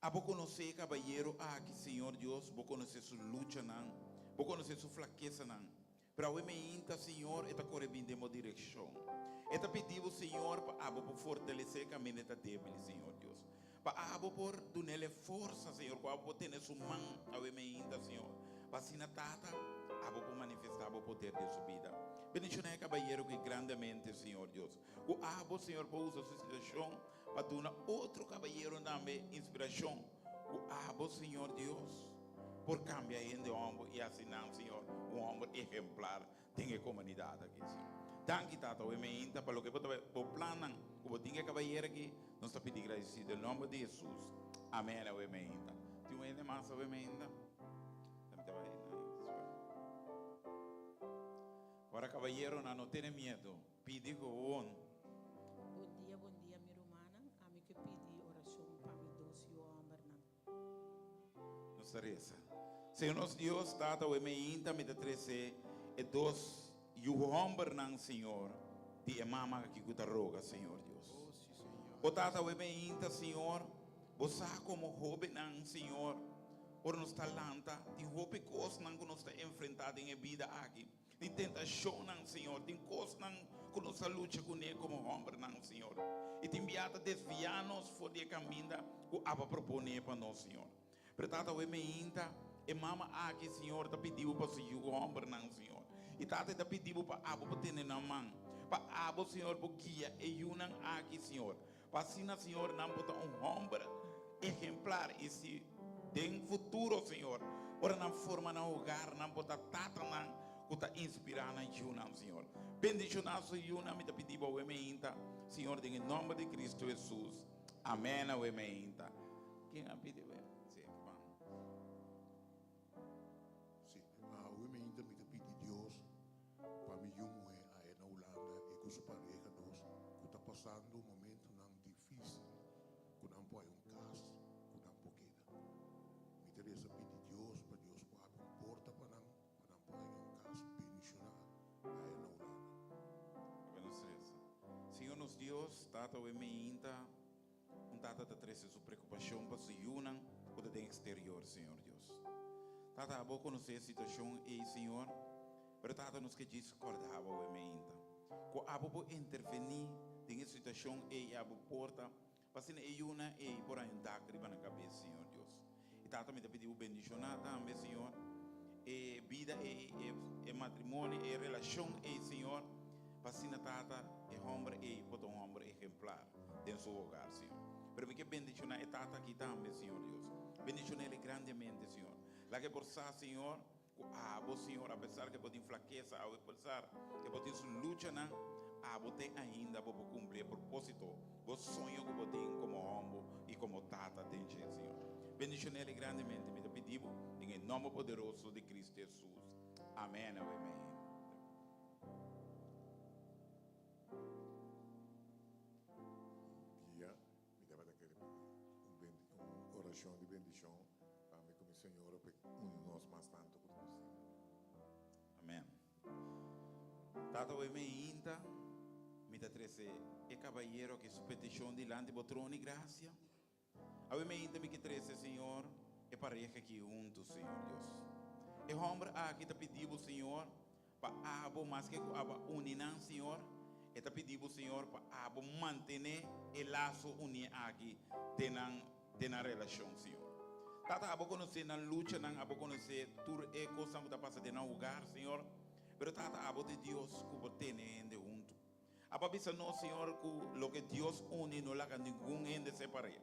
Abo konosé e kabayero aki, Señor Dios, Bo konosé su luchanan, Bo konosé su flakesanan. Pero awe meinta, Señor, e ta kore bin den Bo direkshon. E ta pidi Bo, Señor, pa Abo por fortalesé kaminda e ta débil, Señor Dios. Pa Abo por dun'el e forsa, Señor, ku Abo por tene su man awe meinta, Señor. Pa asina, Tata, Abo por manifestá Bo poder den su bida. Bendishoná e kabayero aki grandemente, Señor Dios. Ku Abo, Señor, por usa su situashon pa duna otro kabayero tambe inspirashon. Ku Abo, Señor Dios, por kambia hende hòmber i hasi nan, Señor, un hòmber ehemplar den e komunidat aki, Señor. Danki, Tata, awe meinta pa loke Bo ta Bo plannan ku Bo tin ku e kabayero aki. Nos ta pidi gradisido den nòmber di Hesus. Amen, awe meinta. Tin un hende mas awe meinta? Mi ta bai na Ora kabayeronan no tene miedu, pidi gewoon. Bon dia bon dia mi rumannan ami ke pidi orashon pa mi dos yu hòmbernan. Nos ta resa. Señor nos Dios, Tata, awe meinta mi ta trese e dos yu hòmbernan, Señor, di e mama aki ku ta roga, Señor Dios. O Tata, awe meinta, Señor, Bo sa komo hóbennan, Señor, ora nos ta lanta, tin hopi kosnan ku nos ta enfrentá den e bida aki. Tin tentashonnan, Señor. Tin kosnan ku nos ta lucha kuné komo hòmbernan, Señor. I tin bia ta desviá nos for di e kaminda ku Abo a proponé pa nos, Señor. Pero Tata, awe meinta, e mama aki, Señor, ta pidi Bo pa su yu hòmbernan, Señor. I Tata, e ta pidi Bo pa Abo por tene nan man. Pa Abo, Señor, por guia e yunan aki, Señor. Pa asina, Señor, nan por ta un hòmber ehemplar i si den futuro, Señor, ora nan forma nan hogar, nan por ta tatanan ku ta inspirá nan yunan, Señor. Bendishoná su yunan, mi ta pidi Bo awe meinta, Señor, den e nòmber di Cristo Hesus. Amèn, awe meinta. Ken a pidi awe? Sí, aki ban. Sí, awe meinta mi ta pidi Dios pa mi yu muhé ae na Hulanda i ku su pareha nos ku ta pasando momentunan difísil ku nan por haña un kas ku nan por keda. Mi ta resa pidi Dios pa Dios por habri un porta pa nan pa nan por haña un kas bendishoná ae na Hulanda. Laga nos resa. Señor nos Dios, Tata awe meinta Un tata ta trese su preokupashon pa su yunan ku ta den eksterior, Señor Dios. Tata, abo konosé e situashon ei, Señor, pero Tata nos ke djis kòrda abo awe meinta ku abo por intervení den e situashon ei i abo porta pa asina e yunan ei por haña un dak riba nan kabes, Señor Dios. I Tata mi ta pidi bo bendishoná tambe, Señor, e bida ei, e matrimonio, e relashon ei, Señor, pa asina Tata e hòmber ei por ta un hòmber ehemplar den su hogar, Señor. Pero mi ke bendishoná e tata aki tambe, Señor Dios. Bendishon'é grandemente, Señor. Laga e por sa, Señor, Ku abo, Señor, apesar ke bo tin flakesa, apesar ke bo tin su luchanan, abo te ainda bo por kumpli e propósito, bo soño ku bo tin komo hòmber i komo tata den dje, Señor. Bendishon'el grandemente, mi ta pidi bo, den e nòmber poderoso di Cristo Hesus. Amèn. Awe mei. Señor pa uni nos mas tanto ku ta posibel. Amen. Tata awe meinta mi ta trese e kabayero aki su petishon dilanti bo trono di grasia. Awe meinta mi ke trese, Señor, e pareha aki huntu, Señor Dios. E hòmber aki ta pidi bo, Señor, pa abo, maske ku abo a uni nan, Señor, e ta pidi bo, Señor, pa abo mantené e laso uní aki den nan, den nan relashon, Señor. Tata, abo konosé nan luchanan, abo konosé tur e kosnan ku ta pasa den nan hogar, Señor. Pero, Tata, abo ta e Dios ku por tene hende huntu. Abo a bisa nos, Señor, ku loke Dios uni no laga ningun hende separ'é.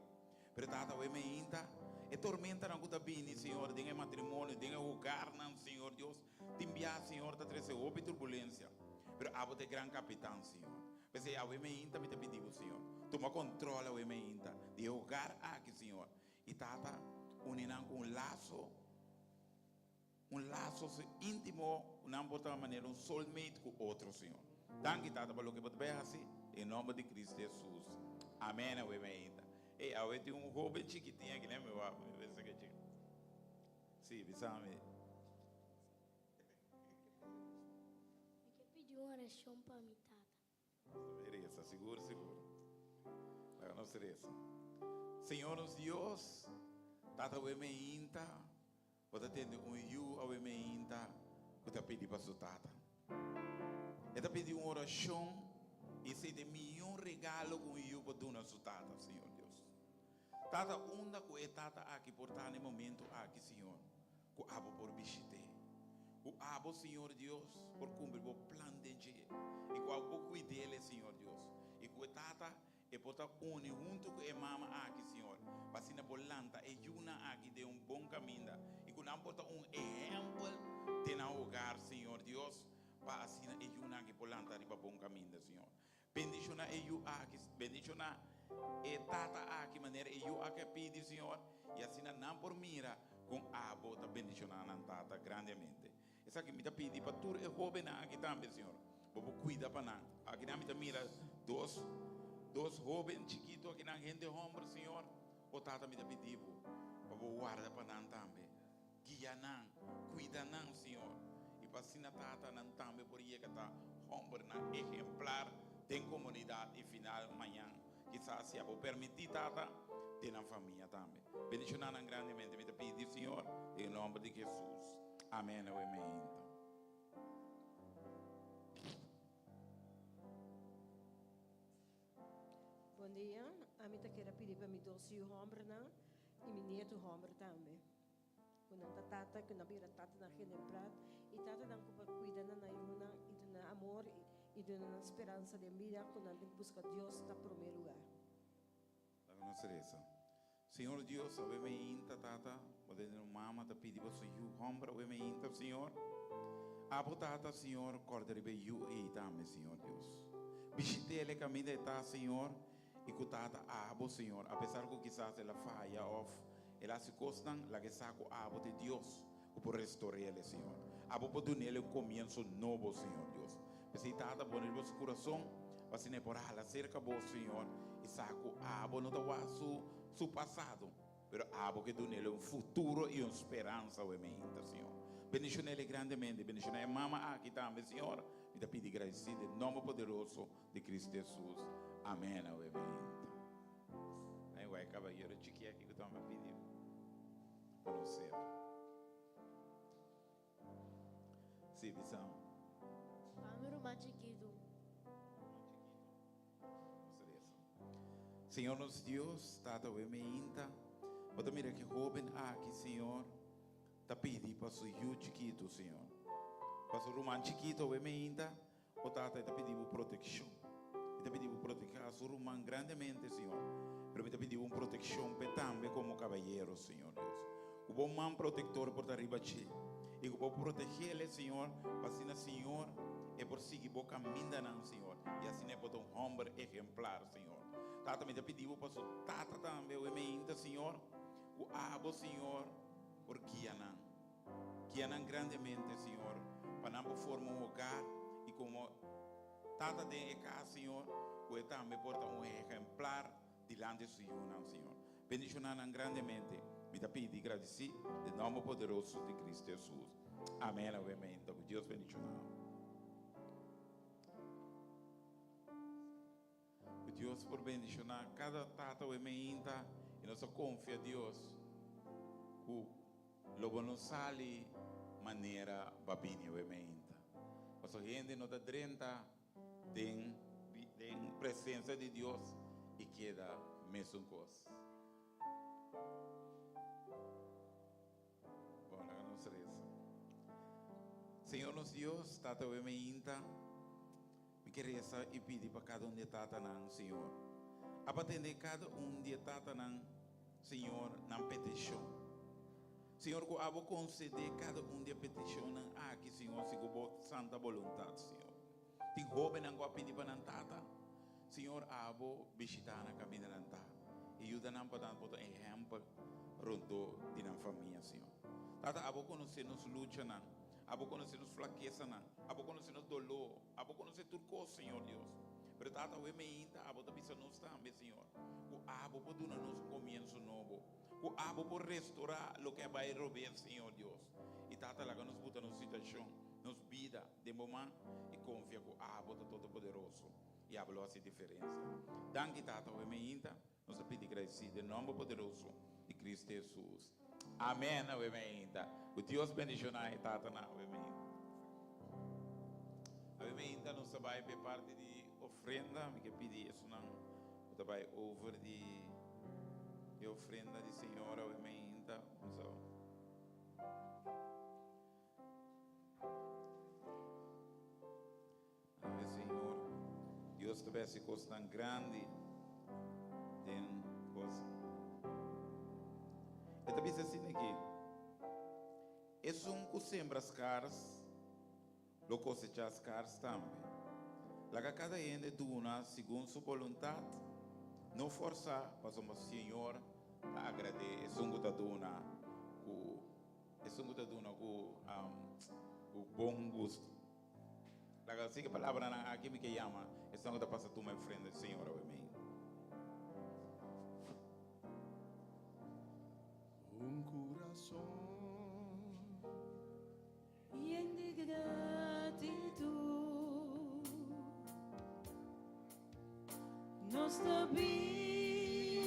Pero Tata, awe meinta, e tormentanan ku ta bini, Señor, den e matrimonio, den e hogarnan, Señor Dios, tin bia, Señor, ta trese hopi turbulensia. Pero abo ta e gran kapitan, Señor. P'esei awe meinta mi ta pidi bo, Señor, tuma kontròl awe meinta di e hogar aki, Señor. I Tata, uni nan ku un laso. Un laso íntimo ku nan por ta manera un soulmate ku otro, Señor. Danki, Tata, pa loke bo ta bai hasi, den nomber di Cristo Jesus. Amen. Awe mainta. Ey, awe tin un hoben chikitin aki, lemme wak, mi pensa ke chik. Si, bisa mi. Mi ke pidi un orashon pa mi tata. Nos ta bai resa, sigur, sigur. Laga nos resa. Señor nos Dios, Tata awe meinta, bo ta tende un yu awe meinta ku ta pidi pa su tata. E ta pidi un orashon i esei ta e mihó regalo ku un yu por duna su tata, Señor Dios. Tata, unda ku e tata aki por ta na e momento aki, Señor, ku abo por bishit'é. Ku abo, Señor Dios, por kumpli bo plan den dje. I ku abo por kuid'el, Señor Dios. I ku e tata e por ta uni huntu ku e mama aki, Señor, pa asina por lanta e yunan aki den un bon kaminda. I ku nan por ta un ehèmpel den nan hogar, Señor Dios, pa asina e yunan aki por lanta riba bon kaminda, Señor. Bendiciona e yu aki, bendiciona e tata aki manera e yu aki a pidi, Señor, y asina nan por mira con abo ta bendiciona nan tata grandemente. Esaki mi ta pidi pa tur e hobennan aki tambe, Señor. Bo por cuida pa nan. Akinan mi ta mira dos, dos hoben chikito akinan, hende homber, Señor. O Tata, mi ta pidi bo pa bo warda pa nan tambe. Guia nan, cuida nan, Señor, y pa asina Tata nan tambe por yega ta hombernan ehemplar den comunidad y final mañan kisas si abo permiti, Tata, den nan famia tambe. Bendiciona nan grandemente, mi ta pidi, Señor, den e nomber di Jesus. Amen. Awe meinta. Bon dia, ami ta kere pidi pa mi dos yu hombernan y mi nietu homber tambe. Ku nan ta tata, ku nan bira tatanan ejemplar i tatanan ku por kuida nan nan yunan i duna nan amor i duna nan speransa den bida ku nan tin ku buska Dios na promé lugar. Laga nos resa. Señor Dios, awe meinta, Tata, bo ta tene un mama ta pidi pa su yu homber awe meinta, Señor. Abo, Tata, Señor, corda riba e yu ei tambe, Señor Dios. Bishit'el e caminda e ta, Señor, I ku Tata abo, Señor, apesar ku kisas el a faya òf el a hasi kosnan, laga e sa ku abo ta e Dios ku por restor'el, Señor. Abo por dun'el un komienso nobo, Señor Dios. P'esei, Tata, pone riba su kurason pa asina e por hala serka bo, Señor, i sa ku abo no ta wak su su pasado, pero abo ke dun'el un futuro i un speransa awe meinta, Señor. Bendishon'el grandemente. Bendishoná e mama aki tambe, Señor. Mi ta pidi gradisí den nomber poderoso di Cristo Jesus. Amen. Awe meinta. Ay, guay caballero chiki aki ku tambe pidi pa nos ser. Sí, bisam. Pa mi ruman chikitu. Señor nos Dios, Tata awe meinta, bo ta mira ki hoben aki, Señor, ta pidi pa su yu chikitu, Señor. Pa su ruman chikitu awe meinta, O Tata, e ta pidi Bo protekshon. E ta pidi Bo proteha su ruman grandemente, Señor. Pero mi ta pidi Bo un protekshon p'e tambe komo kabayero, Señor Dios. Ku Bo man protektor por ta riba dje i ku Bo protegel, Señor, pa asina, Señor, e por sigui Bo kamindanan, Señor, i asina e por ta un hòmber ehemplar, Señor. Tata, mi ta pidi Bo pa su tata tambe, awe meinta, Señor, ku Abo, Señor, por guia nan. Guia nan grandemente, Señor, pa nan por forma un hogar y como tata den e cas, Señor, cu e tambe por ta un ejemplar dilanti su yunan, Señor. Bendiciona nan grandemente. Mi ta pidi i gradisí den nòmber poderoso di Cristo Hesus. Amèn. Awe meinta. Ku Dios bendishoná bo. Ku Dios por bendishoná kada tata awe meinta i nos ta konfia Dios ku lo bo no sali manera bo a bini awe meinta. Pasobra hende no ta drenta den den presencia di Dios y keda mesun cos. Bon, laga nos reza. Señor nos Dios, Tata we meinta, mi ke reza y pidi pa cada un di e tatanan, Señor. Aba tende cada un di e tatanan, Señor, nan peticion. Señor, ku abo concede cada un di e peticionnan aki, Señor, segun bo santa boluntad, Señor. Tin hóbennan ku a pidi pa nan tata, Señor, abo bishitá nan kaminda nan ta i yuda nan pa nan por ta ehèmpel rondó di nan famia, Señor. Tata, abo konosé nos luchanan, abo konosé nos flakesanan, abo konosé nos doló, abo konosé tur kos, Señor Dios. Pero Tata, awe meinta abo ta bisa nos tambe, Señor, ku abo por duna nos un komienso nobo, ku abo por restorá loke a bai robes, Señor Dios. I Tata, laga nos buta nos situashon, nos bida, Den bo man i konfia ku abo ta Todopoderoso i abo lo hasi diferensia. Danki Tata, awe meinta nos ta pidi gradisí den nomber poderoso di Cristo Jesus. Amen awe meinta. Ku Dios bendishoná e tatanan awe meinta. Awe meinta nos ta bai p'e parti di ofrenda. Mi ke pidi esunnan ku ta bai over di e ofrenda di Señor awe meinta. Ave Señor, Dios ta besi cosnan grandi den cos. E ta bisa asina aki, Esun cu sembra scars, lo cosecha scars tambe. Laga cada hende duna segun su boluntad, no forsa, pasobra Señor ta agrad'é esun cu ta duna cu. Esun ku ta duna ku bon gustu. Laga sigui palabranan aki mi ke yama esun ku ta pasa tuma e ofrenda di Señor awe mei. Un kurason. Yen di gratitud nos ta bin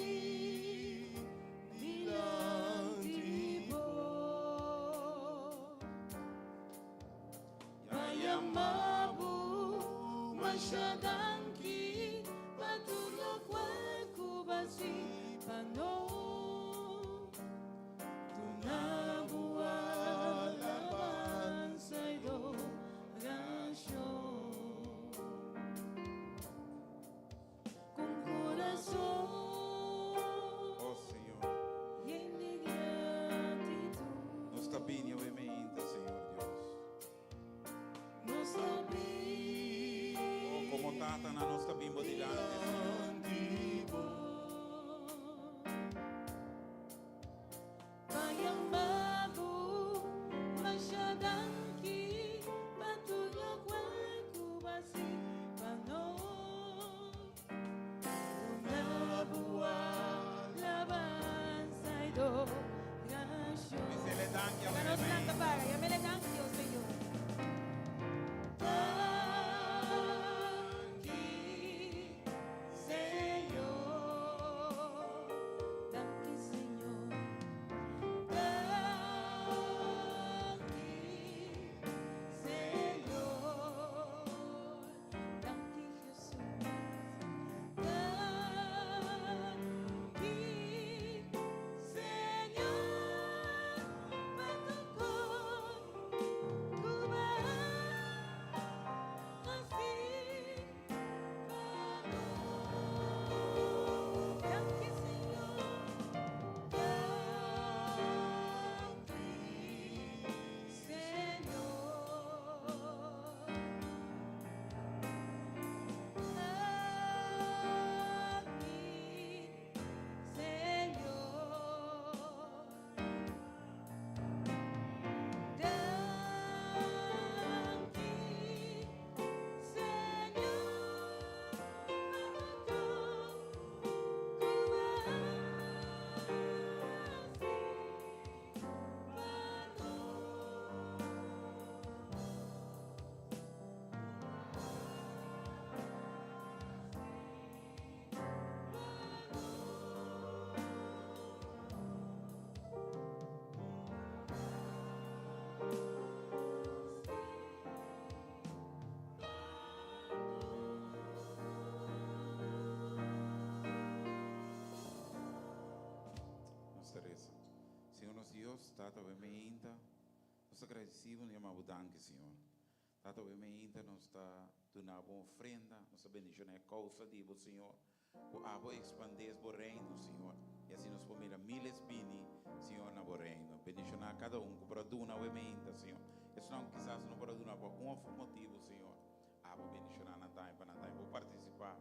dilanti bo pa yama bo masha danki pa tur lokual ku bo a hasi pa nos. Duna bo alabansa i dorashon. Ku un kurason Oh Señor, yen di gratitud. nos ta bini awe meinta, Señor Dios. Nos ta bini. Oh, como tatanan nos ta bin bo dilanti, Señor. Pa yama bo masha danki pa tur lokual ku bo hasi pa nos. Duna bo alabansa i dorashon. Bisele danki Laga nos lanta para, yamele danki, o Señor. Danki. Dios, Tata, awe meinta nos ta gradeci bo, nos yama bo danki, Señor. Tata, awe meinta nos ta duna bo un ofrenda, nos ta bendiciona e causa di bo, Señor, cu abo expandes bo reino, Señor, y asina nos por mira miles bini, Señor, na bo reino. Bendiciona cada un cu por a duna awe meinta, Señor. Esnan cu kisas no por a duna pa un of otro motibo, Señor, abo bendiciona nan tambe pa nan tambe por participa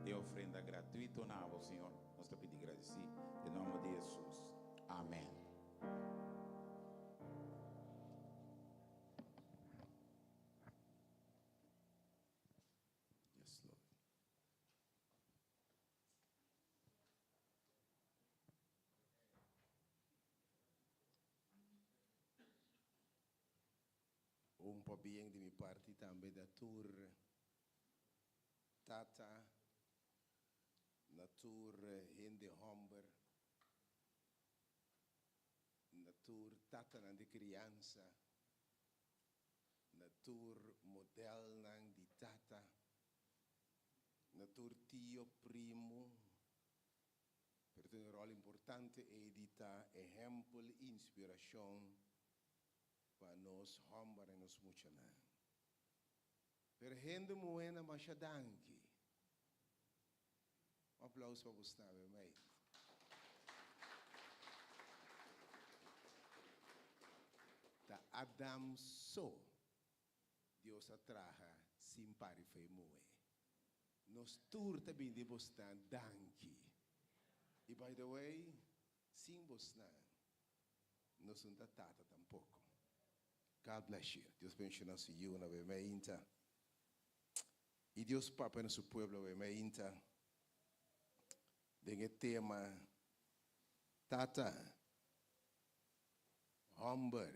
den ofrenda gratuito na abo, Señor. Nos ta pidi gradeci den nomber di Jesus. Amen. Yes, Lord. Un pabien di mi parti tambe na tur tata, na tur hende homber, na tur tatanan di criansa, na tur modelnan di tata, na tur tio, primo, pero tin un rol importante ei di ta ehempel i inspiracion pa nos hombernan i nos muchanan. Pero hende muhénan masha danki. Un aplauso pa bosnan, meid. Ta Adam so Dios a traha sin pari fe muhé. Nos tur ta bini di bosnan danki. I by the way, sin bosnan nos no ta tata tampoco. God bless you. Dios bendiciona su yiunan awe meinta. Y Dios papia na su pueblo awe meinta den e tema Tata, Homber,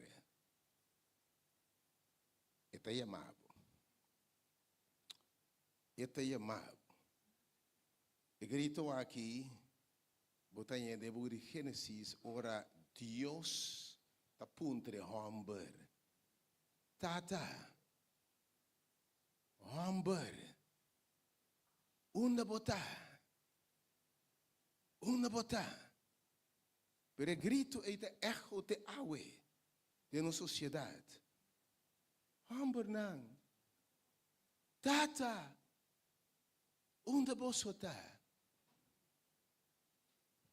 e ta yama bo. E ta yama bo. E grito aki bo ta haña den buki di Génesis ora Dios ta puntra e hòmber, Tata, hòmber, unda bo ta? Unda bo ta? Pero e gritu ei ta echo te awe den nos sosiedat. Hòmbernan, Tata, unda boso ta?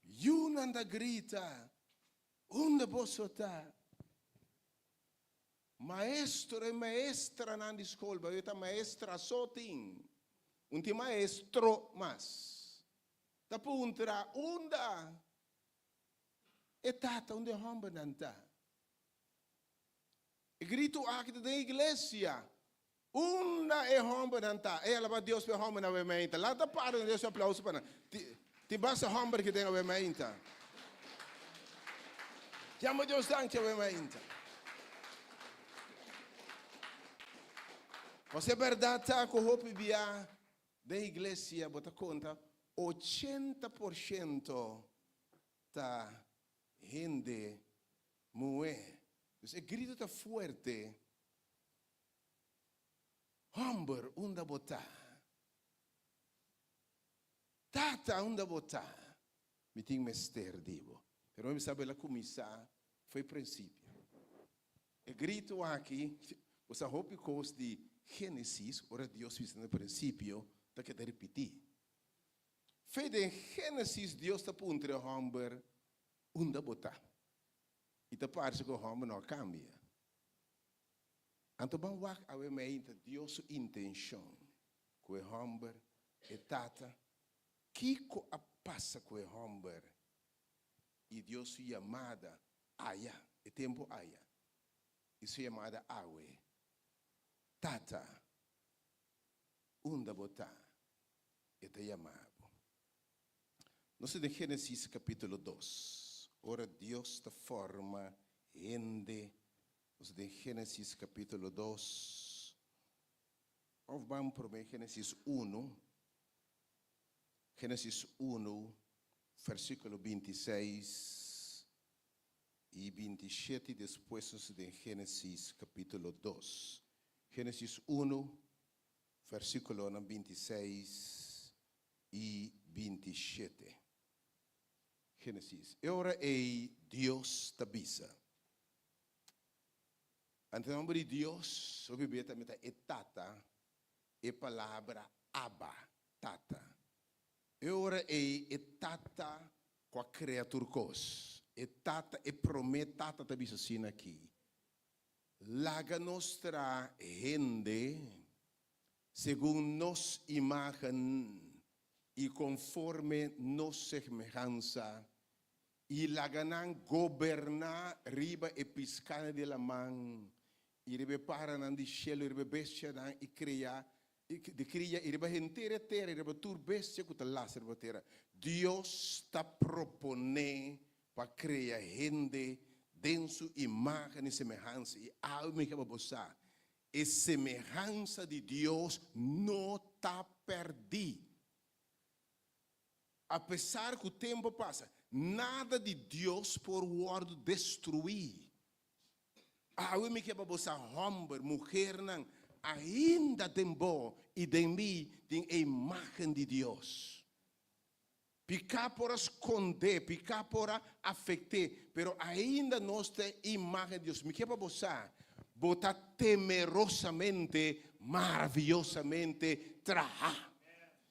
Yunan ta grita, Unda boso ta? Maestro i maestranan di skol, bai ta maestra so tin, un tin maestro mas. Ta puntra, Unda e tata, unda e hòmbernan ta? E gritu aki ta den iglesia. Unda e hòmbernan ta? Ey alabá Dios pa e hòmbernan awe meinta. Laga ta para na Dios un aplauso pa nan. Tin basta hòmber ki den awe meinta. Yama Dios danki awe meinta. Pasobra e bèrdat ta ku hopi bia den iglesia bo ta konta 80% ta hende muhé. Dus e gritu ta fuerte. Homber, unda bo ta? Tata, unda bo ta? Mi tin mester di bo. Pero mi sa el a cuminsa fo'i principio. E grito aki, bo sa hopi cos di Genesis, ora Dios bisa na principio, ta keda ripiti. Fe den Genesis Dios ta puntra e homber, unda bo ta? I ta parse ku e hòmber no a kambia. Anto ban wak awe meinta Dios su intenshon ku e hòmber, e tata. Kiko a pasa ku e hòmber i Dios su yamada aya, e tempu aya, i su yamada awe? Tata, unda bo ta? E ta yama bo. Nos ta den Génesis capítulo dos, ora Dios ta forma hende. Nos ta den Génesis capítulo dos, of ban promé Génesis uno, Génesis uno, versículo 26 i 27, despues nos ta den Génesis capítulo dos. Génesis uno, versículonan 26 i 27. Génesis. E ora ei Dios ta bisa. Ante nomber di Dios, hopi bia tambe ta e Tata, e palabra Abba, Tata. E ora ei e Tata ku a krea tur kos, e Tata, e promé Tata ta bisa asina aki, Laga nos traha hende segun nos imágen i konforme nos semehansa, i laga nan goberná riba e piskánan di laman, i riba e páranan di shelu, i riba e bestianan i kria di kria, i riba henter e tera, i riba tur bestia ku ta lastra riba tera. Dios ta proponé pa krea hende den su imágen i semehansa, i awe mi ke pa bo sa, e semehansa di Dios no ta pèrdí. Apesar ku tempu a pasa, nada di Dios por wòrdu destruí. Awe mi ke pa bo sa, hòmber, muhernan, ainda den bo i den mi tin e imágen di Dios. Piká por a skondé, piká por a afekt'é, pero ainda nos ta e imágen di Dios. Mi ke pa bo sa, bo ta temerosamente, maraviyosamente trahá.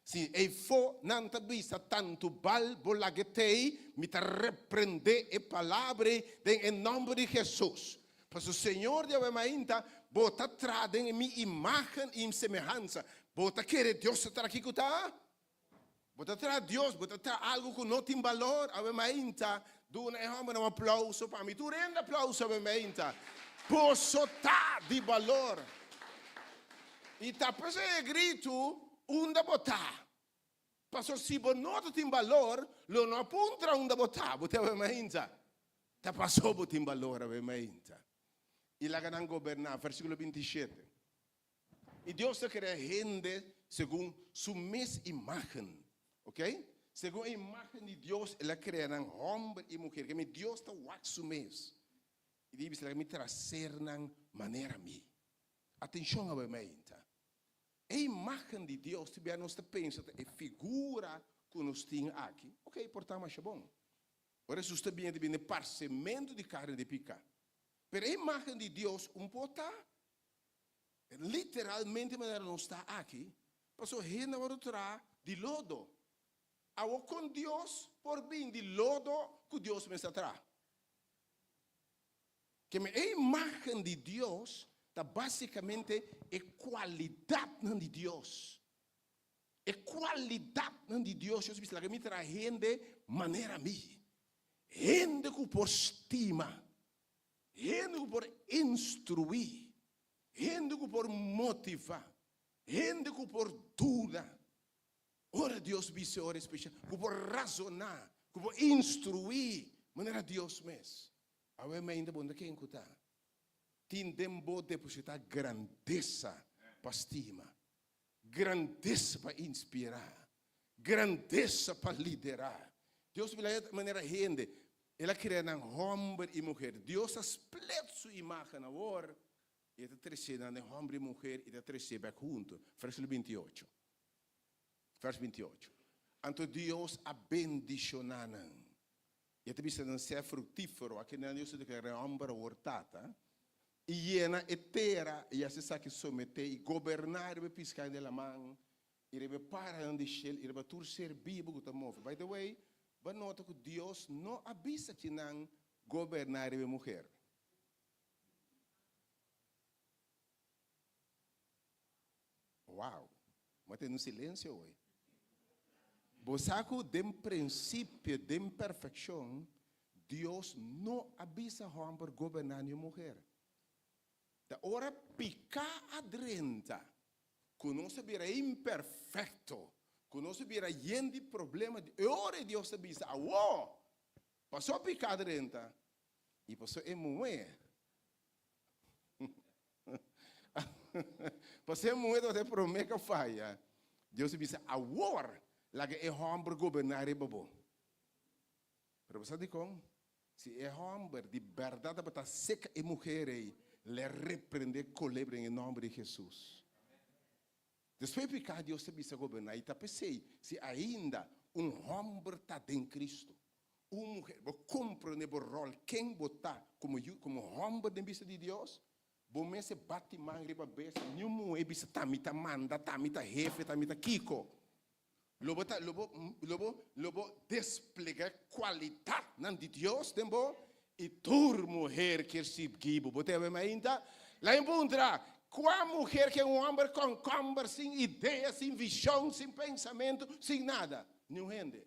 Si eifó nan ta bisa tantu bal bo lag'e tei, mi ta reprendé e palabra ei den e nòmber di Hesus. Pasobra Señor di awe mainta, bo ta traha den mi imágen i mi semehansa. Bo ta kere Dios ta traha kiko ta? Bo ta traha Dios, bo ta traha algu ku no tin balor. Awe mainta, duna e hòmbernan un aplauso pa mi. Tur hende aplauso awe mainta. Boso ta di balor. I ta p'esei e gritu, Unda bo ta? Pasobra si bo no ta tin balor, lo no a puntra unda bo ta. Bo ta awe mainta. Ta paso bo tin balor awe mainta. I laga nan goberná. Versíkulo 27. I Dios ta krea hende segun su mes imágen. Ok? Segun e imágen di Dios el a krea nan hòmber i muher. Ke mi Dios ta wak su mes. I di bisa laga mi traha sernan manera mi. Atenshon awe meinta. E imágen di Dios tin bia nos ta pensa ta e figura ku nos tin aki. Ok, por ta masha bon. Ora Hesus ta bini ta bini parsementu di karni di piká. Pero e imágen di Dios un por ta Literalmente manera nos ta aki, pasobra hende a wòrdu traha di lodo. Awor kon Dios por bin di lodo ku Dios mes a traha? Keme e imágen di Dios ta básikamente e kualidatnan di Dios. E kualidatnan di Dios, Dios a bisa, laga mi traha hende manera mi. Hende ku por stima. Hende ku por instruí, hende ku por motivá, hende ku por duna. Ora Dios bisa ora espesial, ku por razoná, ku por instruí manera Dios mes. Awe mainta bo no ta ken ku ta. Tin den bo depositá grandesa pa stima, grandesa pa inspirá, grandesa pa liderá. Dios mira e manera hende, El a krea nan hòmber i muher. Dios a split su imágen awor i e ta trese nan den hòmber i muher i ta trese bèk huntu. Versíkulo 28. Vers 28. Anto Dios a bendishoná nan. I e ta bisa nan, Sea fruktífero. Aki nan Dios ta deklará hòmber awor tata. I yena e tera i hasi esaki someté i goberná riba e piskánan di laman i riba e paranan di shel i riba tur ser bibu ku ta move. By the way, bo a nota ku Dios no a bisa ki nan goberná riba e muher. Wow! Bo a tene un silensio hoy. Bo sa ku den prinsipio, den perfekshon, Dios no a bisa hòmber goberná ni un muher. Ta ora piká a drenta ku nos a bira imperfekto, ku nos a bira yen di problema, e ora ei Dios ta bisa, Awor, pasó piká a drenta i pasó e muhé Pasó e muhé tabata e promé ku a faya. Dios a bisa, Awor laga e hòmber goberná riba bo. Pero bo sa dikon? Si e hòmber di bèrdat tabata seka e muher ei, lo e reprendé kolebra den e nòmber di Hesus. Despues di piká, Dios ta bisa goberná. I ta p'esei, si ainda un hòmber ta den Kristu. Un muher, bo comprende bo rol, ken bo ta como yu, como homber den bista di Dios? Bo mester bati man riba bes, niun muher bisa ta mi ta manda, ta mi ta hefe, ta mi ta kiko. Lo bo ta, lo bo, lo bo, lo bo desplega e cualidadnan di Dios den bo y tur muher kier sibgi bo. Bo ta yabe mainta? Laga mi puntra, cua muher ke un homber concomber, sin idea, sin vision, sin pensamento, sin nada? Niun hende.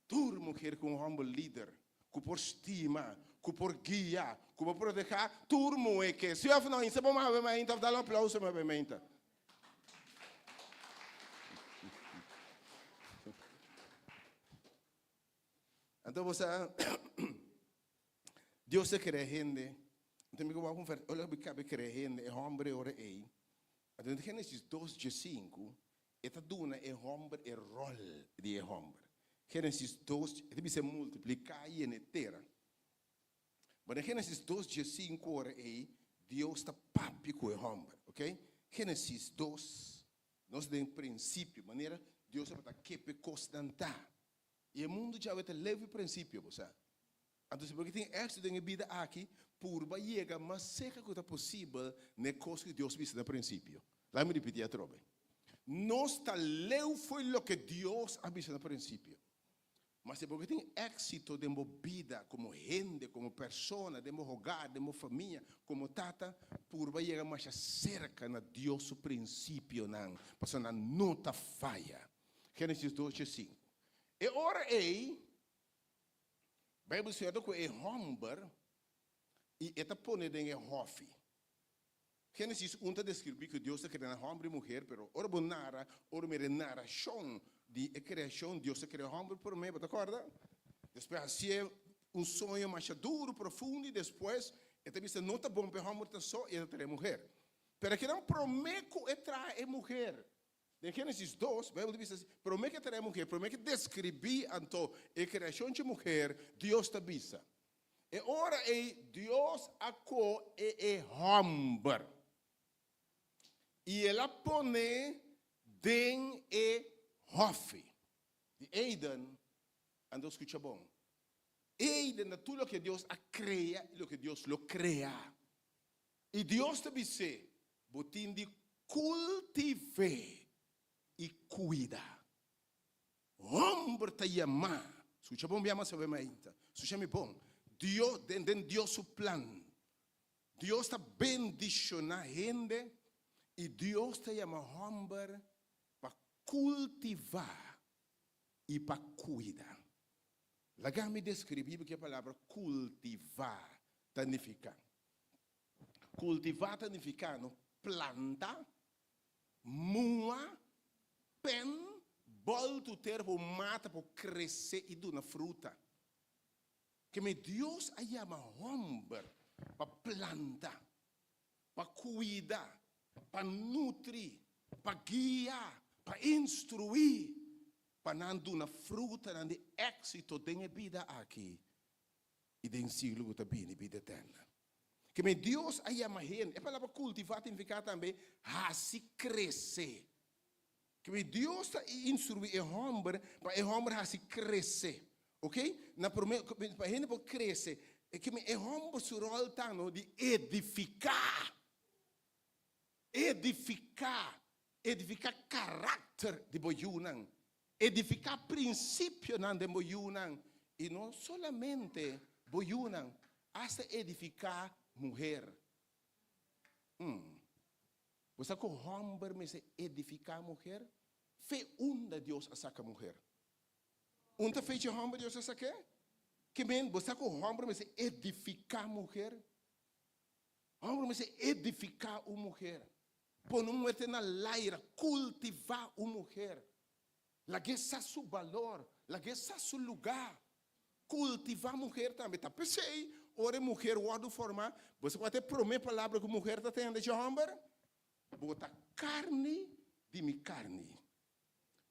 Tur muher ku un hòmber lider, ku por stima, ku por guia, ku por protehá, tur muhé ke. Si òf no? Insa bo mabe mainta òf dal un aplauso mabe mainta. Anto bo sa, Dios a krea hende. Anto mi ke wak un vèrs, ora mi kabe krea hende, e hòmber e ora ei. Anto den Génesis dos diesinku, E ta duna e hòmber e ròl di e hòmber. Génesis dos, e ta bisa multipliká yena e tera. Bo den Génesis dos diesinku ora ei Dios ta papia ku e hòmber, oke? Génesis dos, nos den prinsipio, manera Dios tabata kepe kosnan ta. I e mundu djawe ta leu e prinsipio, bo sa. Anto si bo ke tin éksito den e bida aki, purba yega mas serka ku ta posibel na e kos ku Dios bisa na prinsipio. Laga mi ripití atrobe. Nos ta leu fo'i loke Dios a bisa na prinsipio. Ma si bo ke tin éksito den bo bida komo hende, komo persona, den bo hogar, den bo famia, komo tata, purba yega masha serka na Dios su prinsipionan, pasobra nan no ta faya. Génesis dos diesinku. E ora ei, Bijbel sierto ku e hòmber i e ta pone den e hòfi. Génesis un ta deskribí ku Dios ta krea nan hòmber i muher, pero ora bo nara, ora mira e narashon di e kreashon, Dios a krea hòmber promé, bo ta kòrda? Despues hasié un soño masha duru, profundo, i despues e ta bisa no ta bon pa e hòmber ta so i e ta traha e muher. Pero akinan promé ku e traha e muher, Den Génesis dos, Bijbel ta bisa asi, Promé ke trae muher, promé ke deskribí anto e kreashon dje muher, Dios ta bisa, E ora ei Dios a kohe e hòmber i el a pon'é den e hòfi di Eden. Anto skucha bon, Eden ta tur loke Dios a krea i loke Dios lo krea. I Dios ta bis'é, Bo tin di kultiv'é i kuida. Hòmber ta yamá, skucha bon bia mas awe mainta, skucha mi bon, Dios, den den Dios su plan, Dios ta bendishoná hende i Dios ta yama hòmber pa kultivá i pa kuida. Laga mi deskribí bo ke e palabra kultivá ta nifiká. Kultivá ta nifiká no planta, mua, pen, bòltu tera pa un mata por krese i duna fruta. Keme Dios a yama hòmber pa planta, pa kuida, pa nutri, pa guia, pa instruí, pa nan duna frutanan di éksito den e bida aki. I den siglo ku ta bini, bida eterna. Ke men Dios a yama hende. E palabra kultivá ta nifiká tambe hasi krese. Ke men Dios ta instruí e hòmber pa e hòmber hasi krese. Ok? Na promé, pa hende por krese, ke men e hòmber su ròl ta no di edifiká. Edifiká. Edifiká karakter di bo yunan. Edifiká prinsipionan den bo yunan, i no solamente bo yunan, asta edifiká muher. Hmm. Bo sa ku hòmber mester edifiká muher? Fe unda Dios a saka muher? Un ta fe dje hòmber Dios a sak'é? Ke men, bo sa ku hòmber mester edifiká muher? Hòmber mester edifiká un muher. Pone un muerte na laira, kultivá un muher. Lag'é sa su balor, lag'é sa su lugá. Kultivá muher tambe. Ta p'esei, ora e muher wòrdu formá, bo sa kua ta e promé palabra ku muher ta tende dje hòmber? Bo ta karni di mi karni.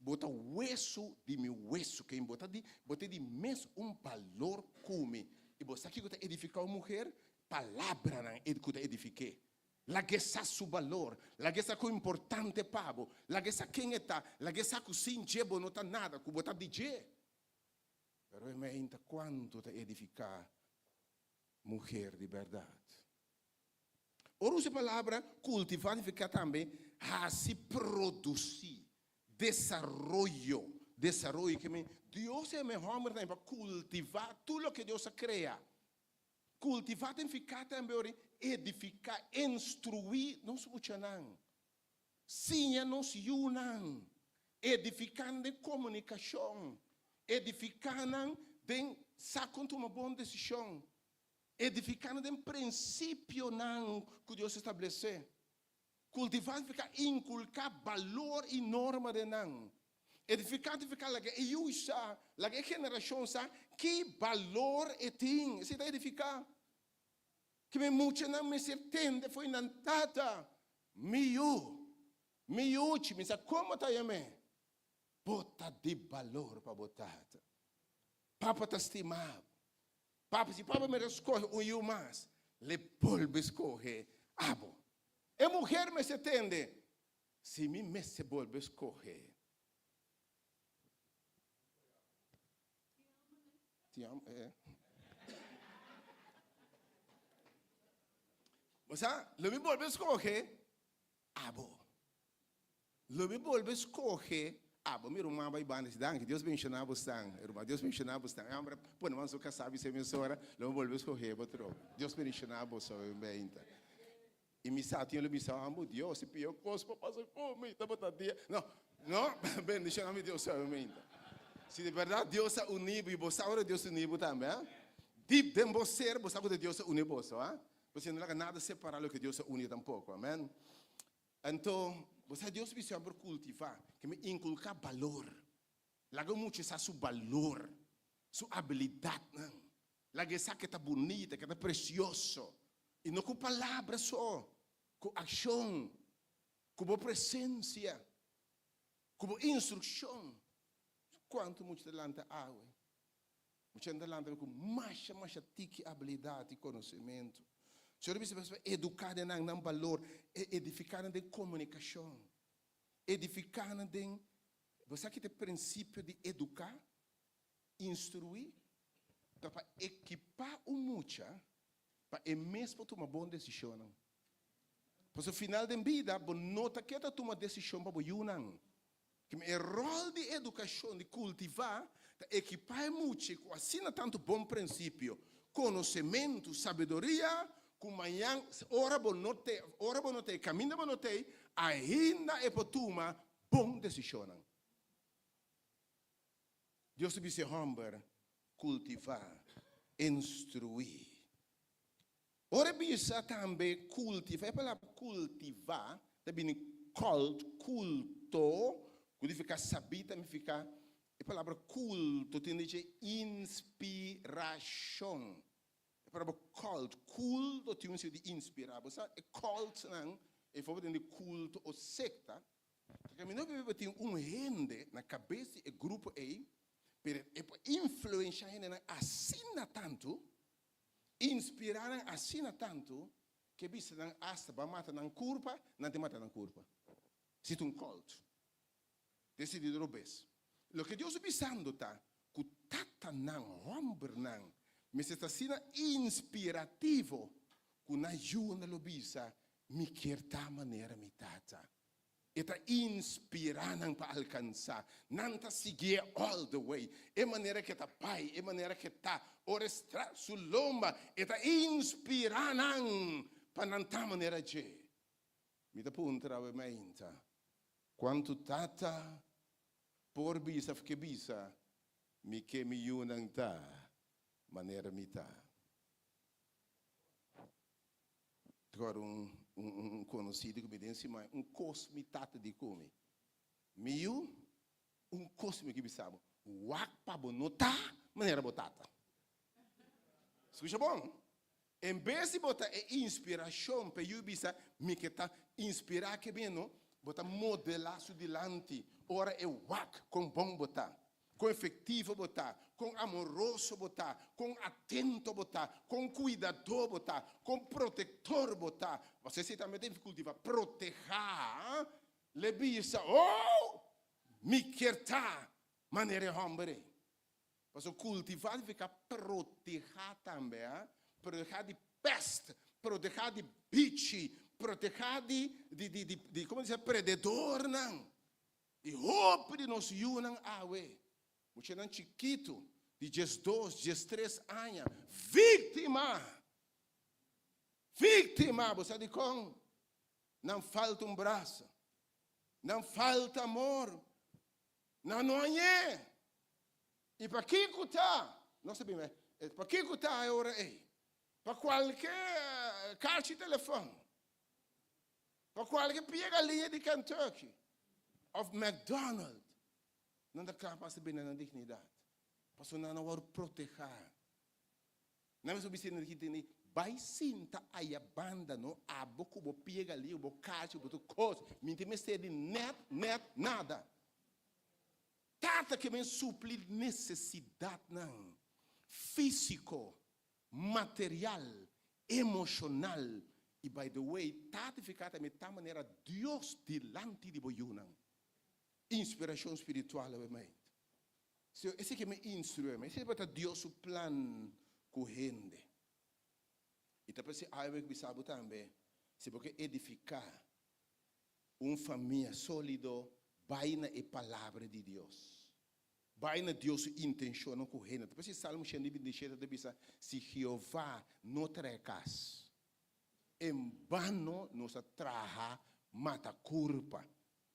Bo ta wesu di mi wesu. Ken bo ta di? Bo ta di mes un balor ku mi. I bo sa kiko ta edifiká un muher? Palabranan ku ta edifik'é. Lag'é sa su balor. Lag'é sa ku importante pa bo. Lag'é sa ken e ta. Lag'é sa ku sin dje bo no ta nada, ku bo ta di dje. Pero e meinta cuanto ta edifica muher di berdad. Ora usa e palabra cultiva nifica tambe haci produci, desaroyo, desaroyo ke men Dios e men homber tambe pa cultiva tur loke Dios a crea. Cultiva ta nifica tambe ora edifica, instrui nos muchanan, siña nos yunan, edifica nan den comunicacion, edifica nan den sa con tuma bon decision. Edifiká nan den prinsipionan ku Dios a establesé. Kultivá signifiká inkulká balor i norma den nan. Edifiká signifiká laga e yu sa, laga e generashon sa ki balor e tin. Esei ta edifiká. Kimen muchanan mester tende fo'i nan tata, Mi yu, mi yuchi, mi sa komo ta yam'é. Bo ta di balor pa bo tata. Papa ta stima bo. Papa, si papa mester scoge un yu mas, le bolbe scoge abo. E muher mester tende, si mi mester bolbe scoge. Ti amo, eh. Bo sa, lo mi bolbe scoge abo. Lo mi bolbe scoge abo. Mi ruman bai banda si danki Dios bendiciona bo stan ruman Dios bendiciona bo stan e homber a pone man su casa bisa mi mesora lo mi bolbe scoge bo atrobe Dios bendiciona bo so beinta y mi sa tin lo bisa amo Dios e pio cos pa pasa cu mi tabata dia no no bendiciona mi Dios so beinta si di berdad Dios a uni bo y bo sa ora Dios uni bo tambe ha deep den bo ser bo sa cu Dios a uni boso ha pasobra no laga nada separa loke Dios a uni tampoco amen. Anto, bo sa Dios bisa por kultivá, ke mi inkulká balor. Laga un mucha sa su balor, su abilidatnan. Laga e sa ke ta bunita, ke ta presioso. I no ku palabra so, ku akshon, ku bo presensia, ku bo instrukshon. Kuantu mucha ta lanta awe? Mucha ta lanta ku masha masha tiki abilidat i konosementu. Señor a bisa pa eduká den nan nan balor, e edifiká nan den komunikashon, edifiká nan den, bo sa ki ta e prinsipio di eduká, instruí? Ta pa ekipá un mucha pa e mes por tuma bon desishonnan. Pasobra final den bida bo no ta keda tuma desishon pa bo yunan. E ròl di edukashon di kultivá ta ekipá e mucha ku asina tantu bon prinsipio, konosementu, sabiduria, ku mañan ora bo no te, ora bo no te, kaminda bo no tei, ainda e por tuma bon desishonnan. Dios ta bisa e hòmber, kultivá, instruí. Ora e bisa tambe kultivá, e palabra kultivá ta bini cult, kulto, ku nifiká sabí, ta nifiká e palabra kulto tin dice inspirashon. E palabra cult, kulto tin un sentido di inspirá. Bo sa e cultnan, e forma tin di kulto o sekta, ta kaminda ku bo tin un hende na kabes di e grupo ei, pero e por influenshá hendenan asina tantu, Inspirá nan asina tantu ke bisa nan asta ban mata nan kurpa, nan tin mata nan kurpa. Si ta un cult. Desidí di robes. Loke Dios ta bisando ta ku tatanan, hòmbernan, mester ta asina inspirativo ku nan yunan lo bisa, Mi kier ta manera mi tata. E ta inspirá nan pa alkansá. Nan ta siguié all the way. E manera ku e ta bai, e manera ku e ta, ora e stra su lomba, e ta inspirá nan pa nan ta manera dje. Mi ta puntra awe mainta, kuantu tata por bisa of ke bisa, Mi ke mi yunan ta manera mi ta? Tokor un un conocido cu mi den siman un cos mi tata di cu mi, Mi yu, un cos mi ke bisa bo, wak pa bo no ta manera bo tata. Scucha bon, en bes di bo ta e inspiracion pa e yu bisa mi ke ta inspira ke beno, bo ta modela su dilanti ora e wak con bon bo ta. Kon efektivo bo ta, kon amoroso bo ta, kon atento bo ta, kon kuidadó bo ta, kon protektor bo ta. Pasobra esei tambe ta kultivá, protehá. L'e bisa, Oh! Mi kier ta manera e hòmber ei. Pasobra kultivá signifiká protehá tambe, a? Protehá di pèst, protehá di bichi, protehá di, di, di, di, di, komo di bisa, prededornan. I hopi di nos yunan awe, muchanan chikitu di diesdos, diestres aña, víktima! Víktima! Bo sa dikon? Nan falta un brasa. Nan falta amor. Nan no hañ'é. I pakiko ta? Nos ta bin pakiko ta e ora ei? Pa kualke karchi telefòn, pa kualke pia galiña di Kentucky òf McDonald, nan ta kapas di bini nan dignidat, pasobra nan a wòrdu protehá. Nan mester bisa energia tene bai sinta aya banda no abo ku bo pia galiña bo kachi bo tur kos mi tin mester di nèt nèt nada. Tata ke men supli nesesidatnan físiko, material, emoshonal i by the way tata fika tambe ta manera Dios dilanti di bo yunan. Inspirashon spiritual awe. Señor, esei ke mi instruí mi. Esei tabata Dios su plan ku hende. I ta p'esei awe mi bisa bo tambe, si bo ke edifiká un famia sólido, bai na e Palabra di Dios. Bai na Dios su intenshonnan ku hende. Ta p'esei Salmo 127 ta bisa, Si Jehová no traha e kas, en bano nos a traha mata kurpa.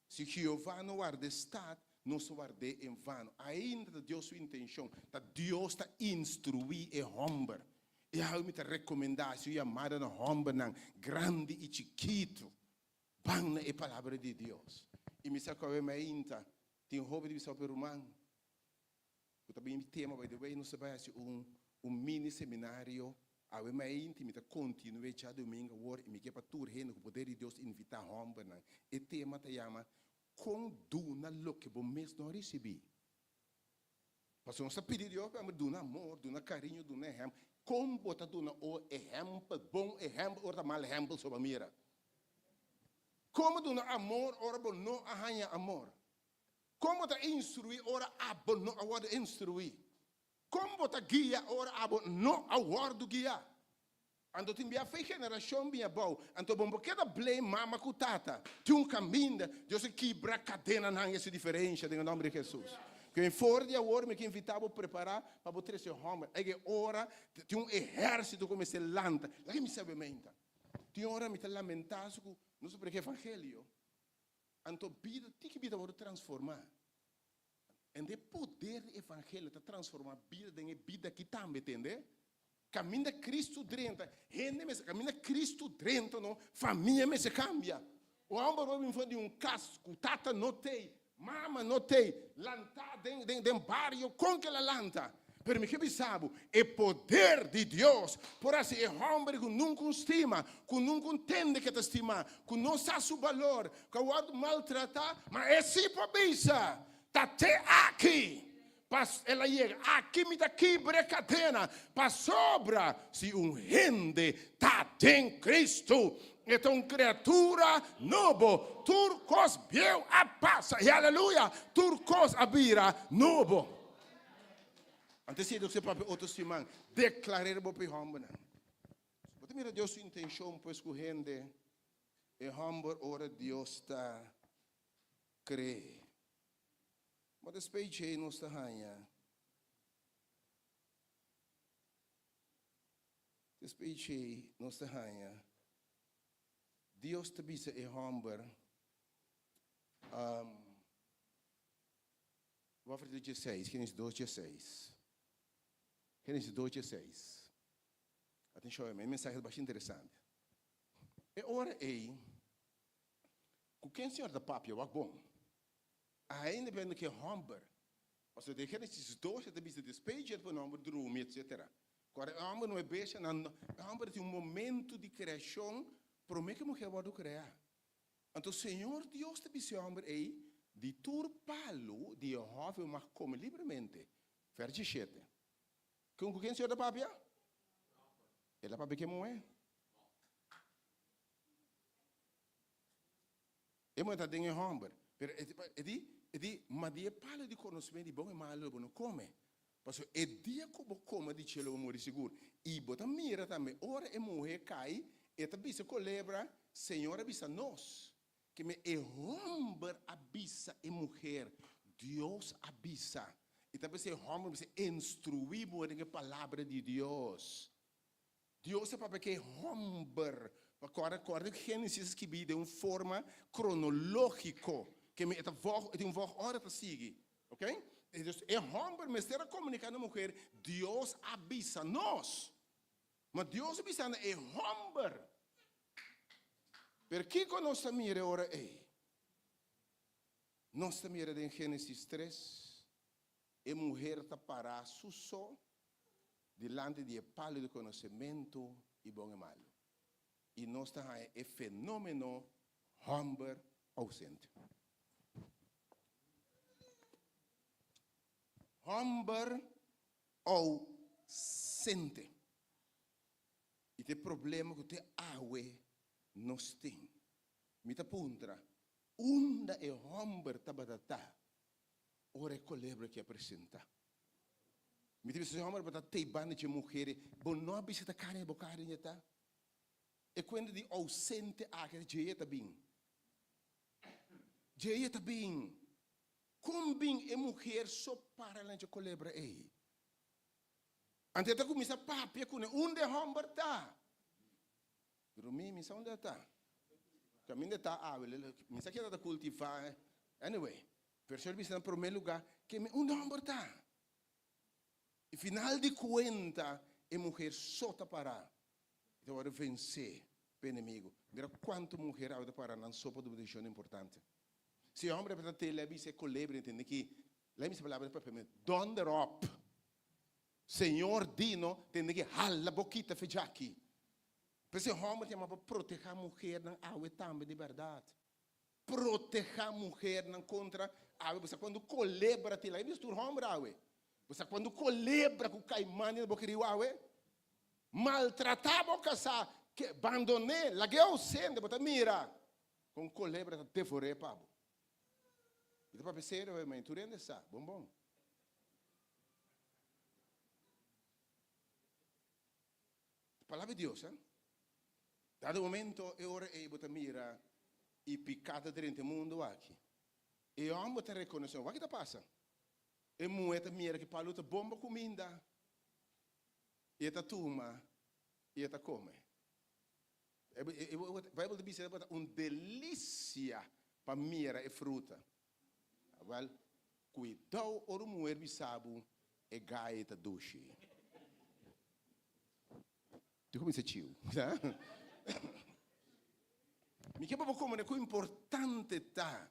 Si Jehová no warda e stat, nos ta ward'é en vano. Ainda ta Dios su intencion. Ta Dios ta instruí e homber. E algo mi ta recomendá si un yamada na hombernan, grandi i chikitu, ban na e Palabra di Dios. I mi sa cu awe mainta tin hopi di bisa hopi ruman cu ta bin tema, by the way, nos ta bai haci un un mini seminario awe mainta y mi ta continue djadomingo awor y mi ke pa tur hende cu poder di Dios invita hombernan. E tema ta yama Con duna loke bo mes no a ricibi. Pasobra nos ta pidi Dios pa duna amor, duna cariño, duna ehempel. Con bo ta duna o ehempel, bon ehempel ora ta mal ehempel so bo a mira? Con bo duna amor ora bo no a haña amor? Kon bo ta instruí ora abo no a wòrdu instruí? Kon bo ta guia ora abo no a wòrdu guiá? Anto tin bia fe generashon bin abou, anto bo no por keda blame mama ku tata. Tin un kaminda, Dios a kibra kadenanan i hasi diferensha den e nòmber di Hesus. Ku for di awor mi ke invitá bo prepará pa bo trese hòmber. Ei ke ora tin un ehérsito ku mester lanta. Laga mi sabe meinta. Tin ora mi ta lamentá su ku nos a prediká evangelio. Anto bida, tiki bida wòrdu transformá. Ende e poder di evangelio ta transformá bida den e bida aki tambe, tende? Kaminda Cristo drenta, hende mester, kaminda Cristo drenta no, famia mester kambia. Un hòmber por bin for di un kas ku tata no tei, mama no tei, lantá den den den bario, kon ke el a lanta? Pero mi ke bisa bo, e poder di Dios por hasi e hòmber ku nunka un stima, ku nunka un tende ke ta stimá, ku no sa su balor, ku a wòrdu maltratá, ma e sí por bisa, Ta te aki pa el a yega, aki mi ta kibra e kadena, pasobra si un hende ta den Kristu, e ta un kriatura nobo, tur kos bieu a pasa, i aleluya, tur kos a bira nobo. Antes di Dios papia otro siman, deklar'é bo pa e hòmbernan. Bo ta mira Dios su intenshon pues ku hende, e hòmber ora Dios ta kree. Ma despues dje nos ta haña, despues dje nos ta haña, Dios ta bisa e hòmber, Wak versíkulo dieseis, Génesis dos dieseis. Génesis dos dieseis. Atenshon, e mensahe ta bastante interesante. E ora ei, ku ken Señor ta papia? Wak bon. Ainda bendo ku e hòmber, pasobra den Génesis dos e ta bisa despues dje e hòmber drumi, etsetera. Kòrda e hòmber no e bestia, nan, e hòmber tin un momento di kreashon promé ku e muhé wòrdu kreá. Anto Señor Dios ta bisa e hòmber ei, Di tur palu di e hòfi bo mag kome libremente. Vèrs diesshete. Kon ku ken Señor ta papia? El a papia ku e muhé. E muhé ta den e hòmber. Pero e di, e di, ma di e palu di konosementu di bon i malu lo bo no kome. Pasobra e dia ku bo kome di dje lo bo muri sigur. I bo ta mira tambe ora e muhé kai, e ta bisa kolebra, Señor a bisa nos. Keme e hòmber a bisa e muher, Dios a bisa. I ta p'esei e hòmber mester instruí muher den e palabra di Dios. Dios a papia ku e hòmber. Pa kòrda, kòrda ku Génesis a skibí den un forma kronológiko. Keme e ta vòg, e tin un vòg òrde ta sigui. Oké? Dus e hòmber mester a komuniká na muher, Dios a bisa nos. Ma Dios a bisa na e hòmber. Pero kiko nos ta mira e ora ei? Nos ta mira den Génesis tres, e muher ta pará su so dilanti di e palu di konosementu i bon e malu. I nos ta haña e fenómeno hòmber ousente. Hòmber ousente. I ta e problema ku te awe nos tin. Mi ta puntra, unda e hòmber tabata ta ora e kolebra aki a presentá? Mi ta bisa si e hòmber tabata tei banda dje muher ei, bo no a bisa ta karni bo karni ta? E kuenta di ousente aki ta dje e ta bin. Dje e ta bin. Kon bin e muher so para lan dje kolebra ei? Anto e ta kuminsá papia kuné, Unda e hòmber ta? Drumí, mi sa unda e ta. Kaminda e ta awe, mi sa keda ta kultivá. Anyway, pero Señor bisa na promé lugá, ke mi unda e hòmber ta? I final di kuenta, e muher so ta pará. E ta wòrdu vensé pa e enemigu. Mira kuantu muher awe ta pará nan so pa tuma desishon importante. Si e hòmber ta tele a bisa e kolebra, intende ki Lei mi palabra papia mi donder op. Señor di no tende ki hala bo kita fe djaki. P'esei homber ta yama pa proteha muhernan awe tambe di berdad. Proteha muhernan kontra awe bo sa kuando kolebra tin laga mi bisa tur homber awe. Bo sa kuando kolebra ku kaiman den bo keriu awe? Maltrata bo kasá, ke bandone, lag'e ausente bo ta mira kon kolebra ta devor'é pa bo. Mi ta papia serio hoy, ma tur hende sa. Bon bon. Palabra di Dios, eh? Dado momento e ora ei bo ta mira i piká ta drenta e mundu aki. E hòmber ta rekonosé, wak ta pasa? E muhé ta mira ku palu ta bon pa kuminda. I e ta tuma i e ta kome. Bijbel ta bisa tabata un delicia pa mira e fruta. Awel, cuidao ora un muher bisa bo e gai ta dushi. Ti cuminsa chiu, sa? Mi ke pa bo comprende cu importante ta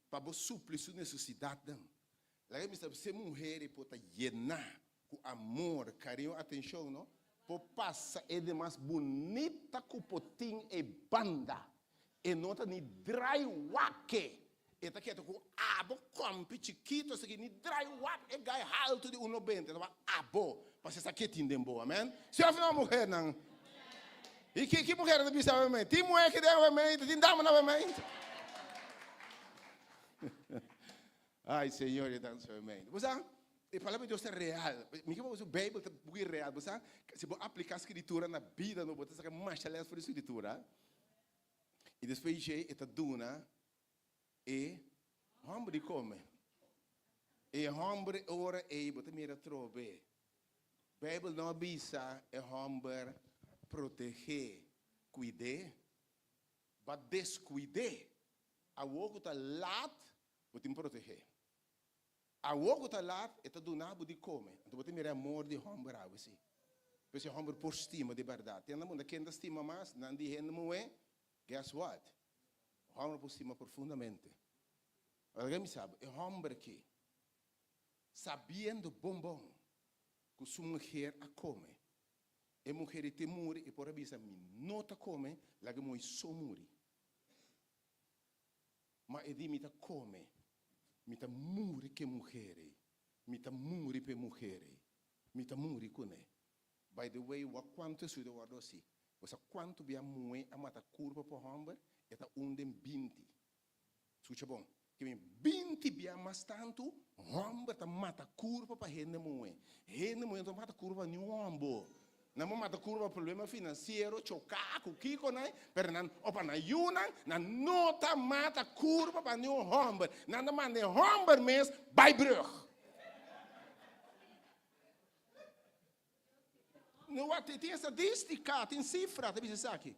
pa bo supli su necesidadnan. Laga mi bisa, si e muher e por ta yena cu amor, cariño, atencion, no por pasa e demas bunita cu por tin e banda. E no ta ni draai wak-e. E ta keda cu abo compi chikito asaki, ni draai wak e guy halto di un nobenta, e ta wak abo, pasobra esaki e tin den bo, amen. Si of no muhernan? Y ki ki muhernan ta bisa awe mente? Tin muher ki den awe mente, tin damanan awe mente. Ay Señor, yo ta su mente. Bo sa, e palabra di Dios ta real. Mi ke papia su Bijbel ta buki real. Bo sa, si bo aplica Scritura na bida no, bo ta saca masha les for di Scritura. Y despues dje e ta duna e homber di come. E homber ora ey bo ta mira atrobe. Bijbel no a bisa e homber protege, cuide. Ba descuide. Awor cu ta laat, bo tin protegé. Awor cu ta laat, e ta duna bo di come. Anto bo ta mira e amor di homber awe si. Pues e homber por stima di berdad. Tin nan ken ta stima mas, nan di hende muhe, guess what? Homber por stima profundamente. Alga mi sa bo, e homber aki, sabiendo bon bon cu su muher a come, e muher ei te muri, e por a bisa, mi no ta come, laga e muhe so muri. Ma e di, Mi ta come, mi ta muri ku e muher ei, mi ta muri pa e muher ei, mi ta muri kuné. By the way, wak kuantu estudio a wòrdu hasi? Bo sa kuantu bia muhé a mata kurpa pa hòmber? E ta un den 20. Skucha bon. Ke mi 20 bia mas tantu hòmber ta mata kurpa pa hende muhé. Hende muhé no ta mata kurpa pa niun hòmber. Nan por mata kurpa pa problema finansiero, choká ku kiko nan, pero nan o pa nan yunan, nan no ta mata kurpa pa niun hòmber. Nan ta manda e hòmber mes bai brùg. No wak, tin estadístika, tin sifra ta bisa esaki.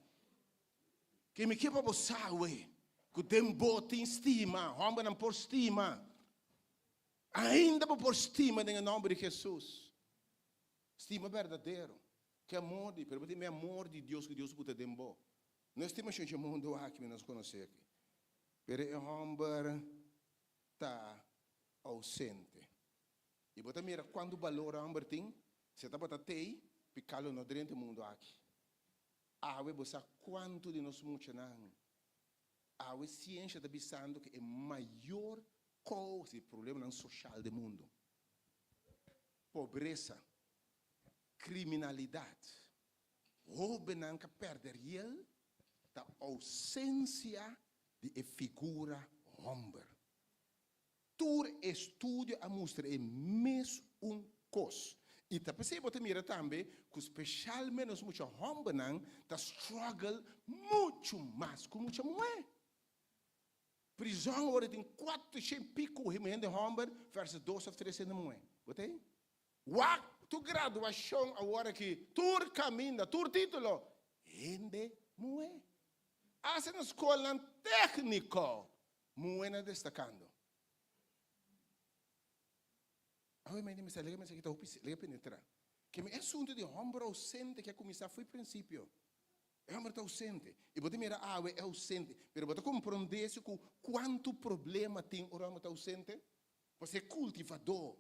Ke mi ke pa bo sa we, ku den bo tin stima, hòmbernan por stima. Ainda bo por stima den e nòmber di Hesus. Stima berdadero. Ke amor di, pero bo tin e amor di Dios ku Dios buta den bo. No e stimashon dje mundu aki mi nos konosé aki. Pero e hòmber ta ousente. I bo ta mira kuantu balor e hòmber tin, si e tabata tei, piká lo no drenta e mundu aki. Awe bo sa kuantu di nos muchanan awe siensha ta bisando ku e mayor kousa di problemanan soshal den mundu, pobresa, kriminalidat, hóbennan ka pèrdè riel, ta ousensia di e figura hòmber. Tur estudio a mustra e mes un kos. I ta p'esei bo ta mira tambe ku speshalmente nos mucha hòmbernan ta struggle muchu mas ku mucha muhé. Prizòn awor tin kuatershen piku hende hòmber versus dos òf tres hende muhé. Bo ta ei? Wak tur graduashon awor aki, tur kaminda, tur título, hende muhé. Asta na skolnan tékniko, Muhé na destakando. Awe mi mester lega mester kita hopi lega penetra. Ke mi asunto di homber ausente ke a kuminsá foi prinsipio. E homber ta ausente. I bo ta mira awe e ausente. Pero bo ta komprondé si ku kuantu problema tin ora homber ta ausente? Pasobra e kultivadó,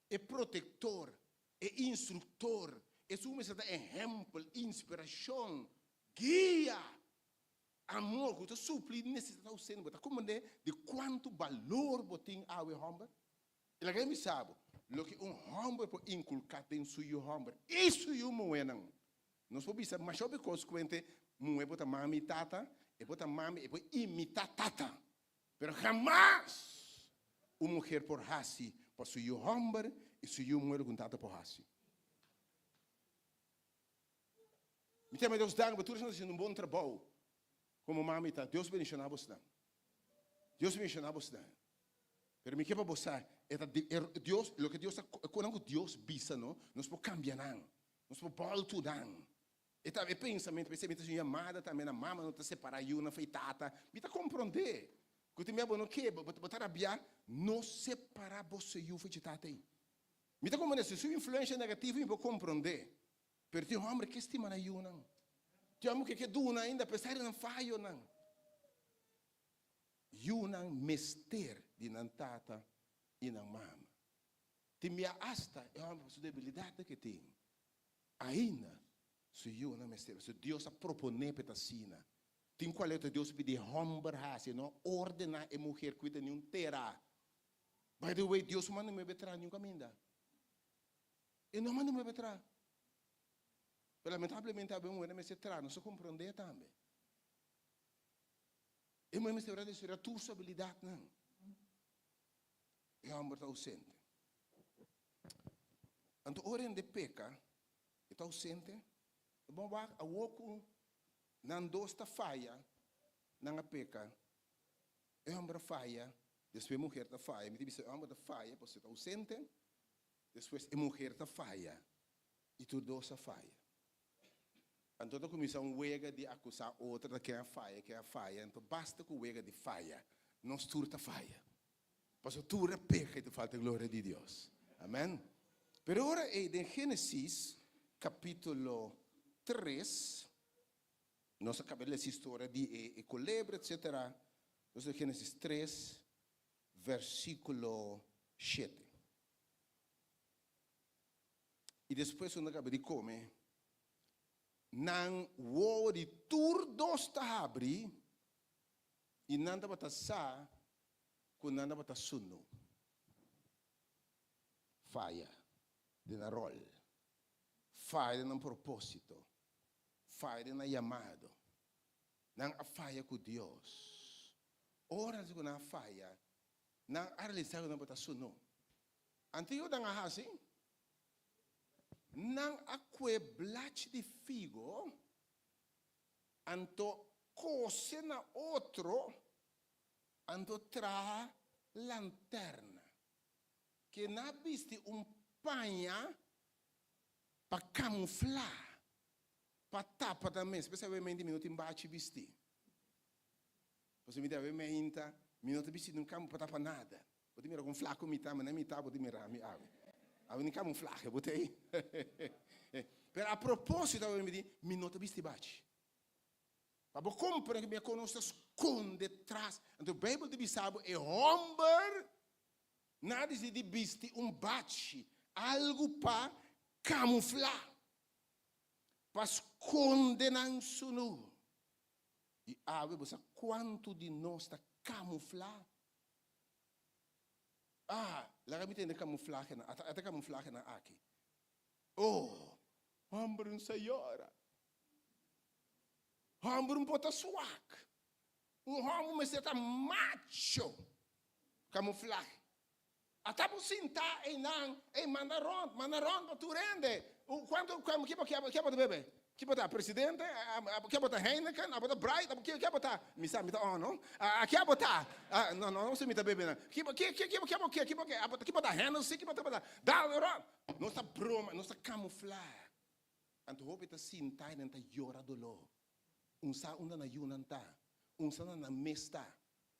e protektor, e instruktor, esun mester ta ehèmpel, inspirashon, guia. Amor ku ta supli nesesidat ausente bo ta komprendé di kuantu balor bo tin awe hòmber? I laga mi bisa bo, loke un hòmber por inkulká den su yu hòmber i su yu muhénan, nos por bisa masha hopi kos kuente muhé por ta mami i tata, e por ta mami, e por imitá tata, pero hamas un muher por hasi pa su yu hòmber i su yu muhé loke un tata por hasi. Mi ta Dios danki pa tur esnan ta haciendo un bon trabou como mami ta. Dios bendiciona bosnan. Dios bendiciona bosnan. Pero mi ke pa bo sa, e ta Dios, loke Dios ta, konan ku Dios bisa no, nos por cambia nan. Nos por boltu nan. E ta e pensamento, p'esei mi ta haci un yamada tambe na mama no ta separa yunan fei tata. Mi ta comprende ku tin bia bo no ke, bo ta rabia, no separa boso yu fei dje tata ei. Mi ta comprende si su influencia negativo mi por comprende. Pero tin homber ke stima nan yunan. Tin homber ke ke duna ainda apesar di nan fayonan. Yunan mester di nan tata i nan mama. Tin bia asta e homber ku su debilidatnan ke tin, ainda su yunan mester. Pasobra Dios a propone pa e ta asina. Tin kualeta Dios a pidi e homber hasi, e no a ordena e muher kuida niun tera. By the way, Dios manda mi be traha niun kaminda. E no manda mi traha. Pero lamentablemente awe muhernan mester traha, nos ta comprende tambe. E muher mester desaroya tur su habilidadnan. E homber ta ausente. Anto ora hende peca, e ta ausente. Bon wak awo cu nan dos ta faya, nan a peca. E homber a faya, despues e muher ta faya. Mi ta bisa e homber ta faya pasobra e ta ausente. Despues e muher ta faya i tur dos a faya. Anto ta kuminsá un wega di akusá otro ta ken a faya, ken a faya. Anto basta ku wega di faya. Nos tur ta faya. Pasobra tur a peka i ta falta gloria di Dios. Amen. Pero ora ei den Génesis kapítulo tres, nos a kaba di lesa historia di e kolebra etsetera. Nos den Génesis tres versíkulo shete. I despues ku nan a kaba di kome, nan wowo di tur dos ta habri, i nan tabata sa ku nan tabata sunu. Faya den nan ròl, faya den nan propósito, faya den nan yamado. Nan a faya ku Dios. Ora ku nan a faya. Nan a realisá ku nan por ta sunú. Antiguo nan a hasi? Nan a kue blachi di figo, anto kose na otro, anto traha lanterna. Ke nan a bisti un paña pa kamuflá, pa tapa nan mes. P'esei awe menti mi no tin bachi bisti. Pasobra mi ta awe meinta, mi no ta bisti nun kamu pa tapa nada. Bo ta mira kon flaku mi ta, ma na mitá bo ta mira mi awe. Awe ni kamuflahe bo ta ei. Pero a propósito awe mi di, mi no ta bisti bachi. Pa bo komprende ku mi a konos ta skonde tras. Anto Beibel ta bisa bo e hòmber na disidí bisti un bachi, algu pa kamuflá, pa skonde nan sunu. I awe bo sa kuantu di nos ta kamuflá? Ah, laga mi tende kamuflahenan, ata ata kamuflahenan aki. Oh, hòmber un sa yora. Hòmber un por ta swak. Un hòmber mester ta macho. Kamuflahe. Ata bo sinta einan, ei manda rond, manda rond pa tur hende. Kuantu, ke bo ke bo ta bebe? Ke bo ta presidente? Ke bo ta Heineken? Abo ta Bright? Abo ke bo ta? Mi sa mi ta on no. Ke abo ta? No no no si mi ta bebe nan. Ke bo ke ke ke bo ke ke bo ke? Abo ke bo ta Hennessy? Ke bo ta bo ta? Dal rond. Nos ta broma, nos ta kamufla. Anto hopi ta sinta einan ta yora doló. Un sa unda nan yunan ta, un sa unda nan mes ta.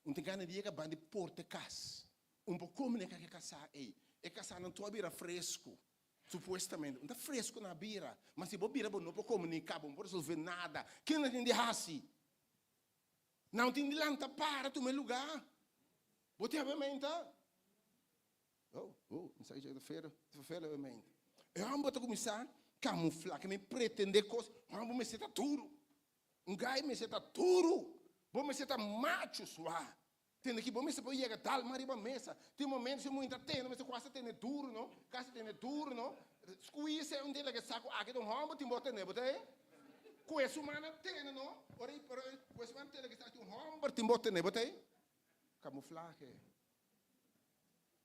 Un tin gana di yega banda di porta e kas. Un por komunika ku e kasá ei. E kasánan tur a bira fresku, supuestamente. Un ta fresku nan a bira, ma si bo bira bo no por komuniká, bo no por resolvé nada. Ken nan tin di hasi? Nan tin di lanta para tuma e lugá. Bo tin haber menta? Oh, oh, mi sa ki ta fero, ta fero haber menta. E hòmber ta kuminsá kamuflá, ke men pretendé kos. Hòmber mester ta duru. Un gai mester ta duru. Bo mester ta machu swa. Tende ki bo mester por yega dal man riba mesa. Tin momento si muhé ta tene, mester kuasi tene duru no, kasi tene duru no. Squeeze un dje leke saku aki ta un hòmber tin bo tene, bo ta e? Kue su man a tene no, ora i ora kue su man tene leke saku un hòmber tin bo tene, bo ta e? Kamuflahe.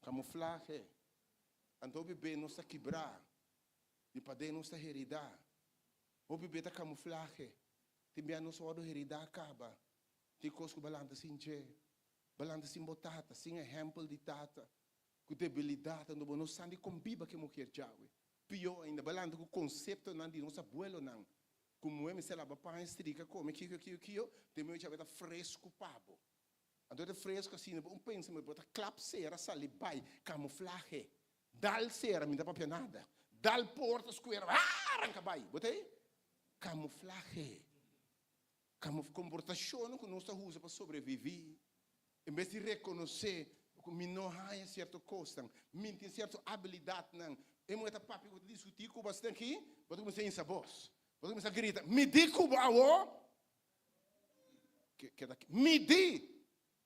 Kamuflahe. Anto hopi be nos ta kibrá, di paden nos ta heridá. Hopi be ta kamuflahe. Tin bia nos wòrdu heridá kaba. Tin kos ku bo a lanta sin dje, bo a lanta sin bo tata, sin ehèmpel di tata, ku debilidat, anto bo no sa di kon biba ku e muher djawe. Pió ainda, bo a lanta ku konseptonan di nos abuelonan, ku muhé mester laba paña, strika, kome, kiko, kiko, kiko, te muhé djawe ta fresku pa bo. Anto e ta fresku asina, bo un pensa bo ta klap sera sali bai, kamuflahe, dal sera, mi no ta papia nada, dal porta skuera, haa ranka bai, bo ta ei? Kamuflahe. Komportashonnan ku nos ta usa pa sobreviví, en bes di rekonosé ku mi no haña sierto kosnan, mi tin sierto abilidatnan, e muhé ta papia ku ta diskutí ku bo asina aki, bo ta kuminsá hinsa bos, bo ta kuminsá grita, Mi di ku bo awor! Keda aki. Mi di!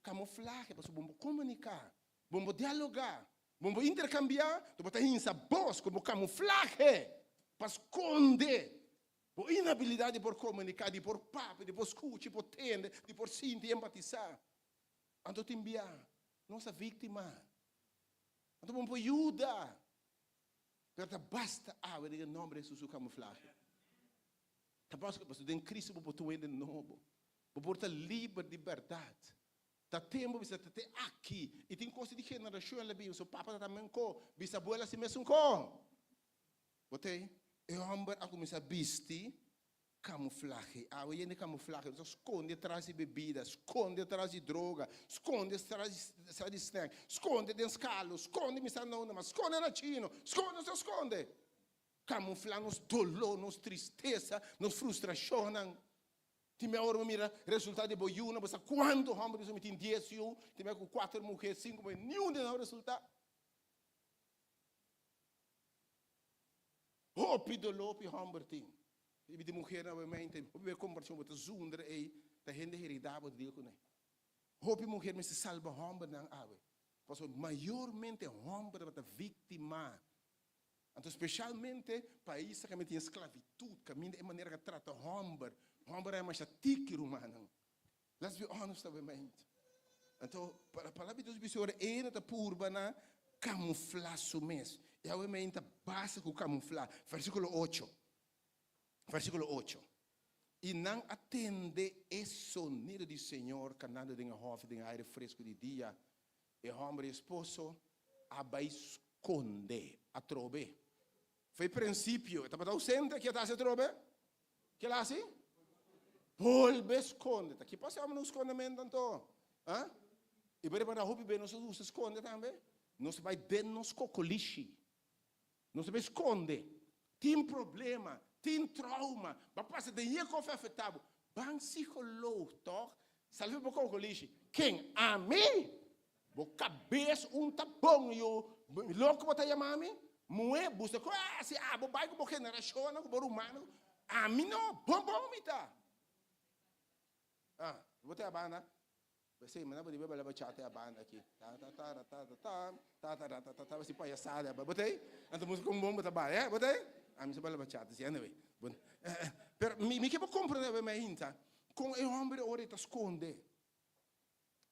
Kamuflahe, pasobra bo no por komuniká, bo no por dialogá, bo no por interkambiá, bo ta hinsa bos ku bo kamuflahe pa skonde Bo inabilidat di por komuniká, di por papia, di por skucha, di por tende, di por sinti i empatisá. Anto tin bia nos ta víktima. Anto bo no por yuda. Pero ta basta awe den e nòmber di Hesus su kamuflahe. Ta basta pasobra den Kristu bo por ta un hende nobo. Bo por ta liber di bèrdat. Ta tempu bisa ta te aki. I tin kos di generashon la bin. So papa ta ta menko, bisabuela si mesun ko. Bo ta ei? E hòmber a kuminsá bisti kamuflahe. Awe yende kamuflahe, nos ta skonde tras di bebida, skonde tras di droga, skonde tras di snack, skonde den skalo, skonde mi sa na unda mas, skonde na chino, skonde, nos ta skonde. Kamuflá nos doló, nos tristesa, nos frustrashonnan. Tin bia ora bo mira resultado di bo yunan, bo sa kuantu hòmber bisa mi tin dies yu, tin bia ku kuater muhé, sinku muhé, niun di nan a resultá. Hopi doló pi hòmber tin. I di muhernan obviamente, hopi bia komparashon bo ta zundra ei, ta hende heridá bo ta deal kuné. Hopi muher mester salba hòmbernan awe, pasobra mayormente hòmber tabata víktima. Anto speshalmente paisnan kaminda tin sklavitut, kaminda e manera ku a trata hòmber, hòmber a masha tiki rumannan. Let's be honest obviamente. Anto, palabra di Dios bisa ora e ta purba na kamuflá su mes. I awe men ta basta ku kamuflá. Versíkulo ocho. Versíkulo ocho. I nan a tende e sonido di Señor kanando den e hòfi den e aire fresku di dia. E hòmber i esposo a bai skonde atrobe. Fo'i prinsipio e tabata ausente, ke a ta hasi atrobe? Ke el a hasi? Bolbe skonde. Ta ki pasa e hòmber no skondementu anto? Ha? I bo repará hopi be nos a usa skonde tambe. Nos ta bai den nos kokolishi. Nos ta bai skonde. Tin problema, tin trauma, bo a pasa den ye kof a afektá bo. Ban psikoloog tòg? Sali for bo kokolishi. Ken? Ami? Bo kabes un ta bon yu. Loko bo ta yama mi? Muhé, buska ku a si abo bai ku bo generashonnan, ku bo rumannan. Ami no, bon bon mi ta. Ah, bo ta e banda? P'esei mi na bo dibi bala bachata e banda aki. Ta ta ta ra ta ta ta, ta ta ra ta ta ta, si payasada e. Bo ta ei? Anto musika un bon bo ta bai, eh? Bo ta ei? Ami sa bala bachata si, anyway. Bon, pero mi mi ke bo komprende awe mainta kon e hòmber ora e ta skonde.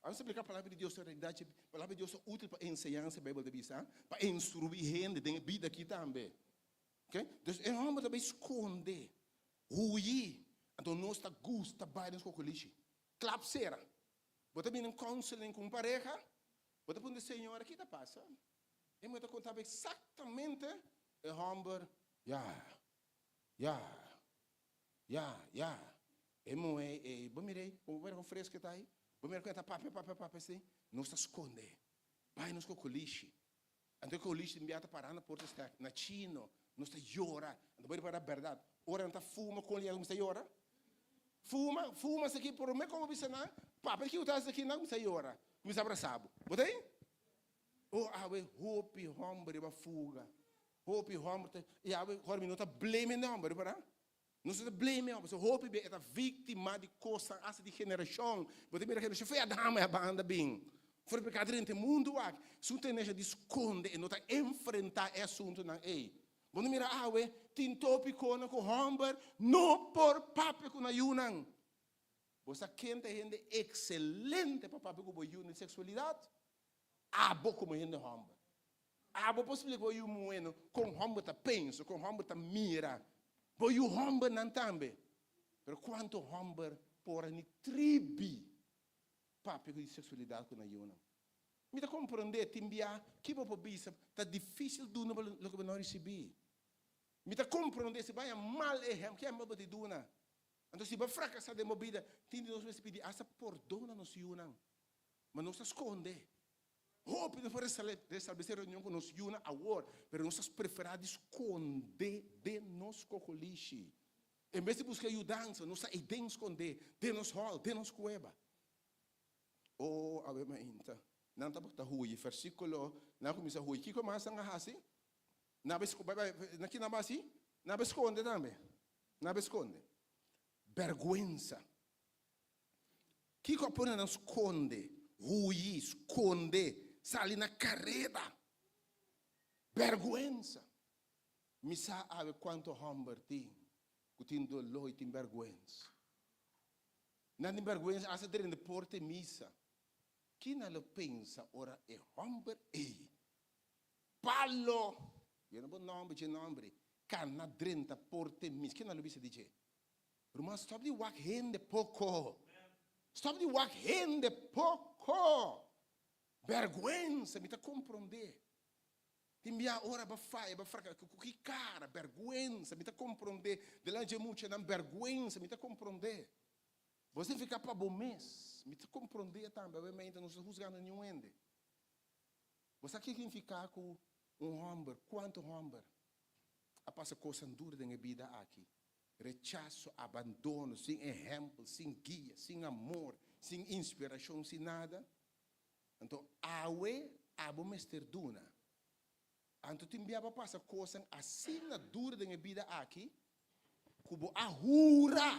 Abo sa apliká Palabra di Dios den realidat dje Palabra di Dios ta útil pa enseñansa, Beibel ta bisa, pa instruí hende den e bida akí tambe. Oke? Dus e hòmber ta bai skonde, huyi. Anto nos ta gusta bai den skokolishi. Klap sera. Bo ta bini counseling ku un pareha, bo ta puntra e señora ki ta pasa? E muher ta konta bo eksaktamente e hòmber, ya, ya. Ya, ya. E muhé ei, bo mira ei, bo mira kon fresco e ta ei? Bo mira kon e ta papia, papia, papia así? Nos ta skonde. Bai nos ku kolishi. Anto e kolishi tin bia ta pará na porta sterk, na chino. Nos ta yora. Anto bo ripara bèrdat, ora nan ta fuma kon liga kuminsá yora? Fuma, fuma esaki, promé ku bo bisa nan, papia di kiko ta hasi aki, nan kuminsá yora, kuminsá brasá bo. Bo ta ei? Oh, awe hopi hòmber riba fuga. Hopi hòmber ta, i awe hòr mi no ta blame e hòmber, ripará? Nos no ta blame e hòmber, pasobra hopi bia e ta víktima di kosnan hasta di generashon. Bo ta mira generashon for Adam e a banda bin, for e pekado drenta e mundu aki. Su tendensia di skonde, e no ta enfrentá e asuntunan ei. Bo no mira awe tin tópikonan ku hòmber no por papia ku nan yunan. Bo sa ken ta e hende ekselente pa papia ku bo yu den seksualidat? Abo komo hende hòmber. Abo por splika bo yu muhé kon hòmber ta pensa, kon hòmber ta mira. Bo yu hòmbernan tambe. Pero kuantu hòmber por a ni tribi papia ku di seksualidat ku nan yunan? Mi ta komprondé tin bia ki bo por bisa ta difísil duna bo loke bo no a risibí. Mi ta komprondé si bo haña mal ehèmpel, ki ehèmpel bo ta duna? Anto si bo a frakasá den bo bida, tin di nos mester pidi asta pordon na nos yunan. Ma nos ta skonde. Hopi nos por restablesé reunion ku nos yunan awor, pero nos ta preferá di skonde den nos kokolishi. En bes di buska yudansa, nos ta eiden skondé, den nos hòl, den nos kueba. O, awe mainta, nan tabata huyi. Versíkulo, Nan a kuminsá huyi. Kiko mas nan a hasi? Nan a bai, bai, bai, na ki nan a bai hasi? Nan a bai skonde tambe. Nan a bai skonde. Bèrgwensa. Kiko a pone nan skonde, huyi, skonde, sali na kareda? Bèrgwensa! Mi sa awe kuantu hòmber tin ku tin doló i tin bèrgwensa. Nan tin bèrgwensa asta drenta porta e misa. Ki nan lo pensa ora e hòmber ei palo, yena bo nòmber dje nòmber ei, kana drenta porta e misa? Ki nan lo bisa di dje? Ruman stop di wak hende poko. Stop di wak hende poko. Bergwensa, mi ta komprondé. Tin bia ora bo faya, bo fraka, ku ki kara? Bergwensa, mi ta komprondé. Delante dje muchanan, bergwensa, mi ta komprondé. Bo signifiká pa bo mes, mi ta komprondé tambe. Obviamente nos no ta husgando niun hende. Bo sa ki signifiká ku un hòmber, kuantu hòmber a pasa kosnan duru den e bida aki? Rechaso, abandono, sin ehèmpel, sin guia, sin amor, sin inspirashon, sin nada. Anto awe abo mester duna. Anto tin bia bo a pasa kosnan asina duru den e bida aki ku bo a hura,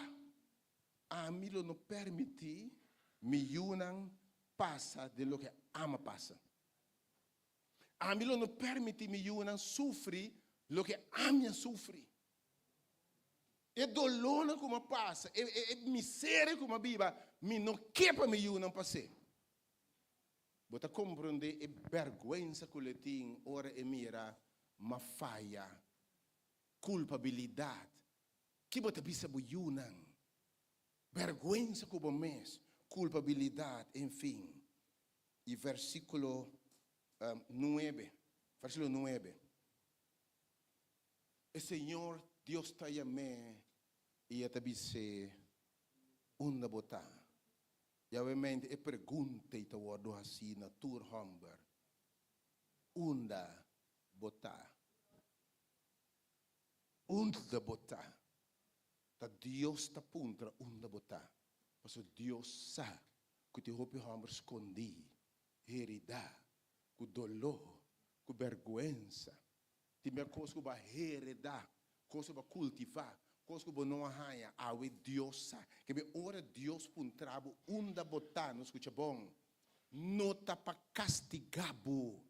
Ami lo no permití mi yunan pasa den loke ami a pasa. Ami lo no permití mi yunan sufri loke ami a sufri. E dolónan ku mi a pasa, e miseria ku mi a biba, mi no ke pa mi yunan pas'é. Bo ta komprondé e bèrgwensa ku lo e tin ora e mira ma faya, kulpabilidat. Ki bo ta bisa bo yunan? Bèrgwensa ku bo mes, kulpabilidat, enfin. I versíkulo nuebe, versíkulo nuebe, E Señor Dios ta yam'é i e ta bis'é, Unda bo ta? I awemente e pregunta ei ta wòrdu hasí na tur hòmber, Unda bo ta? Unda bo ta? Ta Dios ta puntra unda bo ta, pasobra Dios sa ku tin hopi hòmber skondí, heridá, ku doló, ku bèrgwensa. Tin bia kos ku bo a heredá, kos ku bo a kultivá, kos ku bo no a haña. Awe Dios sa. Kebe ora Dios puntra bo unda bo ta, no skucha bon, no ta pa kastigá bo,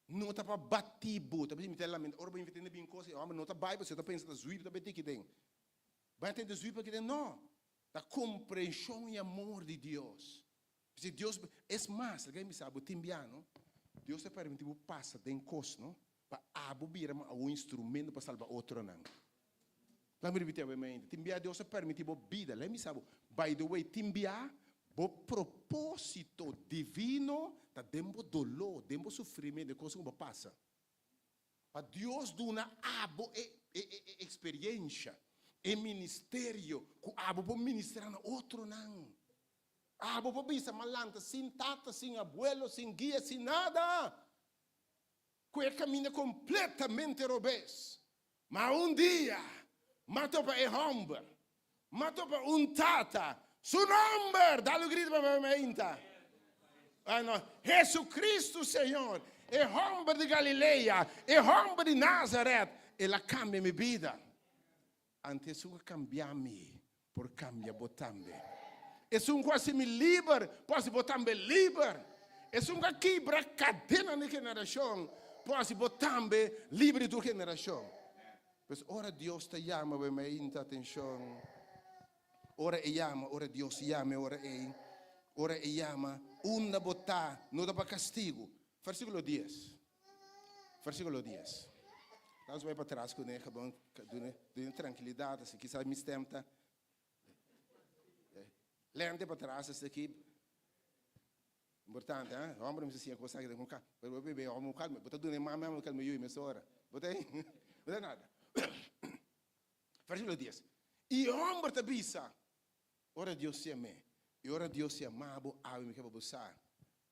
no ta pa bati bo. Ta bisa mi ta lamenta ora bo invit'é na bin kos, e hòmber no ta bai pasobra e ta pensa ta zuip ta beti kiden. Bai tende zuip akiden? No. Ta komprenshon i amor di Dios. P'esei Dios, es mas, laga mi bisa bo tin bia no, Dios ta permiti bo pasa den kos no, pa abo bira un instrumento pa salba otronan. Laga mi ripiti awe mainta, tin bia Dios ta permiti bo bida, laga mi bisa bo, by the way, tin bia bo proposito divino ta den bo doló, den bo sufrimiento, den kos ku bo pasa. Pa Dios duna abo e e experiencia, e ministerio ku abo por ministra na otronan. Abo por bisa ma lanta sin tata, sin abuelo, sin guia, sin nada. Ku e kaminda kompletamente robes. Ma un dia, ma topa e hòmber, ma topa un tata, su nòmber, dal un grito pa mi mainta. Ah, no. Jesucristo Señor, e hòmber di Galilea, e hòmber di Nazaret, el a kambia mi bida. Anto esun a kambia mi, por kambia bo tambe. Esun ku hasi mi liber, por hasi bo tambe liber. Esun ku a kibra kadenan di generashon, por hasi bo tambe liber di tur generashon. Pues ora Dios ta yama bo, mi a atenshon. Ora e yama, ora Dios yama e ora ei, ora e yama, unda bo ta, no ta pa kastigu. Versíkulo dies. Versíkulo dies. Laat ons bai patras kuné, gewoon duna duna trankilidat, así kisas mi stem ta lente patras así aki. Importante, ha? Hombre mester siña kos aki den ku kalma. Pero bo bebe hombre ku kalma, bo ta duna e mama e kalma yu mesora. Bo ta bo ta nada. Versíkulo dies. I e homber ta bisa, Ora Dios yam'é, i ora Dios yama bo, awe mi ke pa bo sa.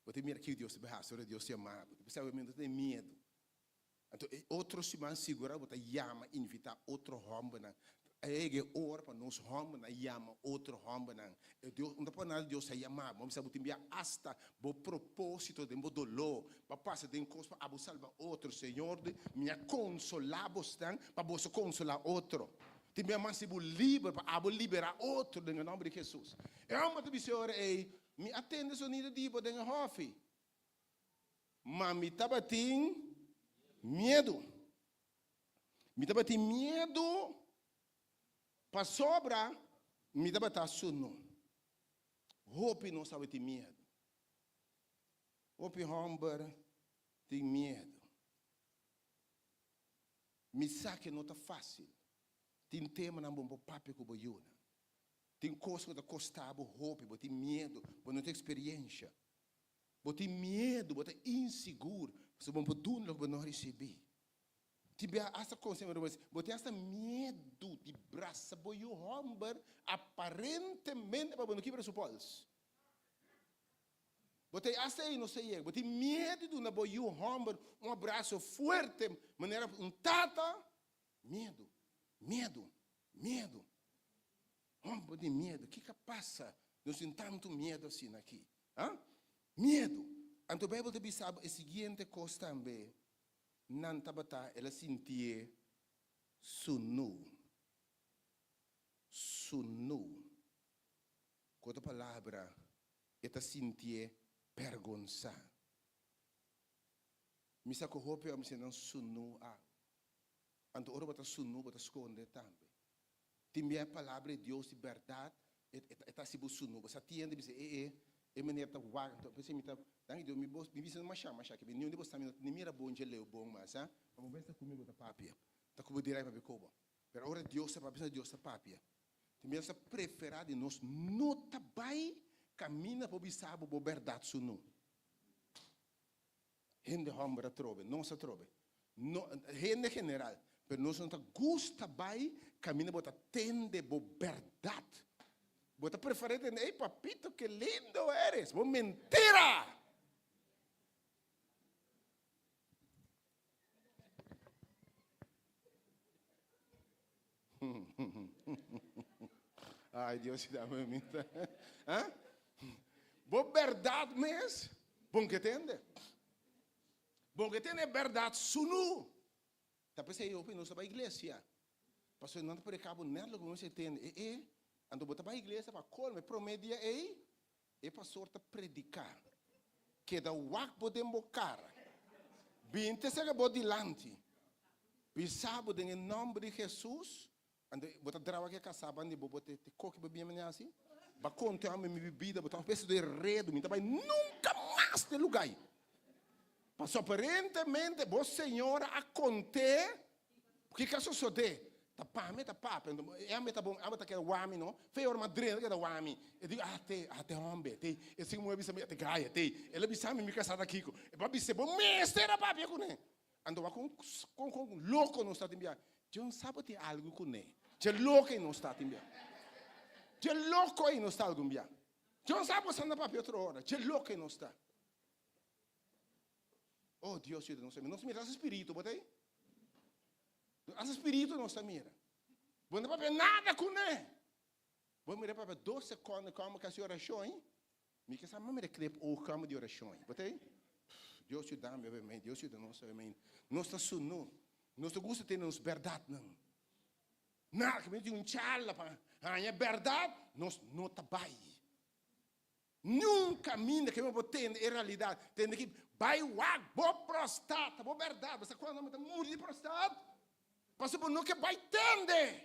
Bo ta mira kiko Dios ta bai hasi ora Dios yama bo. Ta bisa awe mi no ta tene miedu. Anto e otro siman sigurá bo ta yama invitá otro hòmbernan. A yega e ora pa nos hòmbernan yama otro hòmbernan. E Dios, no ta por nada Dios a yama bo. Bo bisa bo tin bia asta bo propósito den bo doló pa pasa den kos pa abo salba otro. Señor di, mi a konsolá bosnan pa boso konsolá otro. Tin bia mas si bo liber pa abo liberá otro den e nòmber di Hesus. E hòmber ta bisa e ora ei, Mi a tende sonido di bo den e hòfi, ma mi tabatin miedu. Mi tabatin miedu pasobra mi tabata sunu. Hopi nos tabatin miedu. Hopi hòmber tin miedu. Mi sa ke no ta fásil. Tin temanan bo no por papia ku bo yunan. Tin kos ku ta kosta bo hopi, bo tin miedu, bo no tin eksperiensha. Bo tin miedu, bo ta insigur, pasobra bo no por duna loke bo no a risibí. Tin bia asta konseho bo bo tin asta miedu di brasa bo yu hòmber aparentemente pa bo no kibra su pòls. Bo ta asta ei no sa yega. Bo tin miedu di duna bo yu hòmber un abraso fuerte manera un tata. Miedu, miedu, miedu. Hòmber tin miedu. Kiko a pasa nos tin tantu miedu asina aki? Ha? Miedu. Anto Beibel ta bisa bo e siguiente kos tambe, Nan tabata, el a sintié sunú. Sunú. Ku otro palabra, e ta sintié bèrgonsá. Mi sa ku hopi hòmber siña nan sunú awe. Anto ora bo ta sunú, bo ta skonde tambe. Tin bia e palabra di Dios di bèrdat, e ta hasi bo sunú. Bo sa tiende bisa, E, e. E meneer ta wak anto p'esei mi ta danki Dios mi bos mi bisa no masha masha ke niun di bos ta mi no ni mira bon dje leu bon mas ha pa bo mester ku mi bo ta papia ta ku bo dirèk papia ku bo pero ora Dios ta papia Dios ta papia te mi ta preferá di nos no ta bai kaminda pa bo bisa bo bo bèrdat su no hende hòmber atrobe nos atrobe no hende general pero nos no ta gusta bai kaminda bo ta tende bo bèrdat bo ta preferí tende ey papito ke lindo eres bo mentira. Ay Dios dame mi ah bo berdad mes bon ke tende bon ke tende berdad sunu ta pesey hopi nos ta bai iglesia pasobra nan ta predica bo net loke bo mester tende e e anto bo ta bai iglesia pa colmo e prome dia ey e pastor ta predica keda wak bo den bo cara binti sega bo dilanti bisa bo den e nomber di Jesus Anto bo ta drawa ke kasá banda di bo, bo te koki bo bien manera asi? Ba konta ami mi bibida, bo ta ofrese do e redu, mi ta bai nunka mas den lugá ei. Pasobra aparentemente bo señora a kont'é kiko a sosodé. Ta pa mi ta papia, anto e ami ta bon, abo ta keda wak mi no. Fe ora mi a drenta keda wak mi. E di, ah te, ah te homber, te. E sigui muhé bisa mi, te gaya, te. El a bisa mi mi kasá ta kiko. E bo a bis'é, bo mester a papia kuné. Anto wak kon kon kon loko nos ta tin bia. Dje un sa bo tin algu kuné. Dje loko ei nos ta tin bia. Dje loko ei nos ta algun bia. Dje un sa bo sa na papia otro ora. Dje loko ei nos ta. Oh Dios yuda nos. Nos mira su spiritu bo ta ei. Hasta spiritu nos ta mira. Bo no ta papia nada kuné. Bo mira papia dos sekonde komo ke hasi orashon ei. Mi ke sa mami de knip oog kama di orashon ei. Bo ta ei? Dios yuda mi awe Dios yuda nos awe Nos ta sunu. Nos ta gusta tene nos bèrdatnan. Na ke mi tin un charla pa haña bèrdat, nos no ta bai. Niun kaminda ke mi por tende e realidat. Tende ki bai wak bo prostata, bo bèrdat. Bo sa kuando mi ta muri di prostat? Pasobra bo no ke bai tende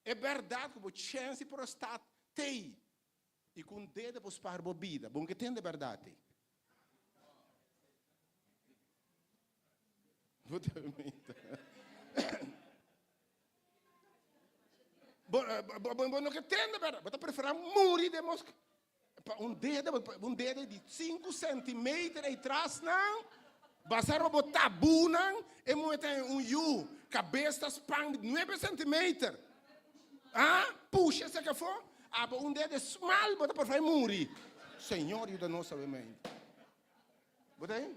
e bèrdat ku bo chèns di prostat t'ei. I ku un dedo bo spar bo bida. Bon ke tende bèrdat ei. Bo ta mita. Bo, bo, bo, bo no ke tende bèrdat. Bo ta preferá muri den mos pa un dedo, un dedo di sinku sentimeter ei tras nan, basa riba bo tabunan, e muhé ta un yu, kabes ta span di nuebe sentimeter. Ah, pusha esaki afó, abo un dede smal bo ta por fai muri. Señor yuda nos awe mente. Bo ta ahí?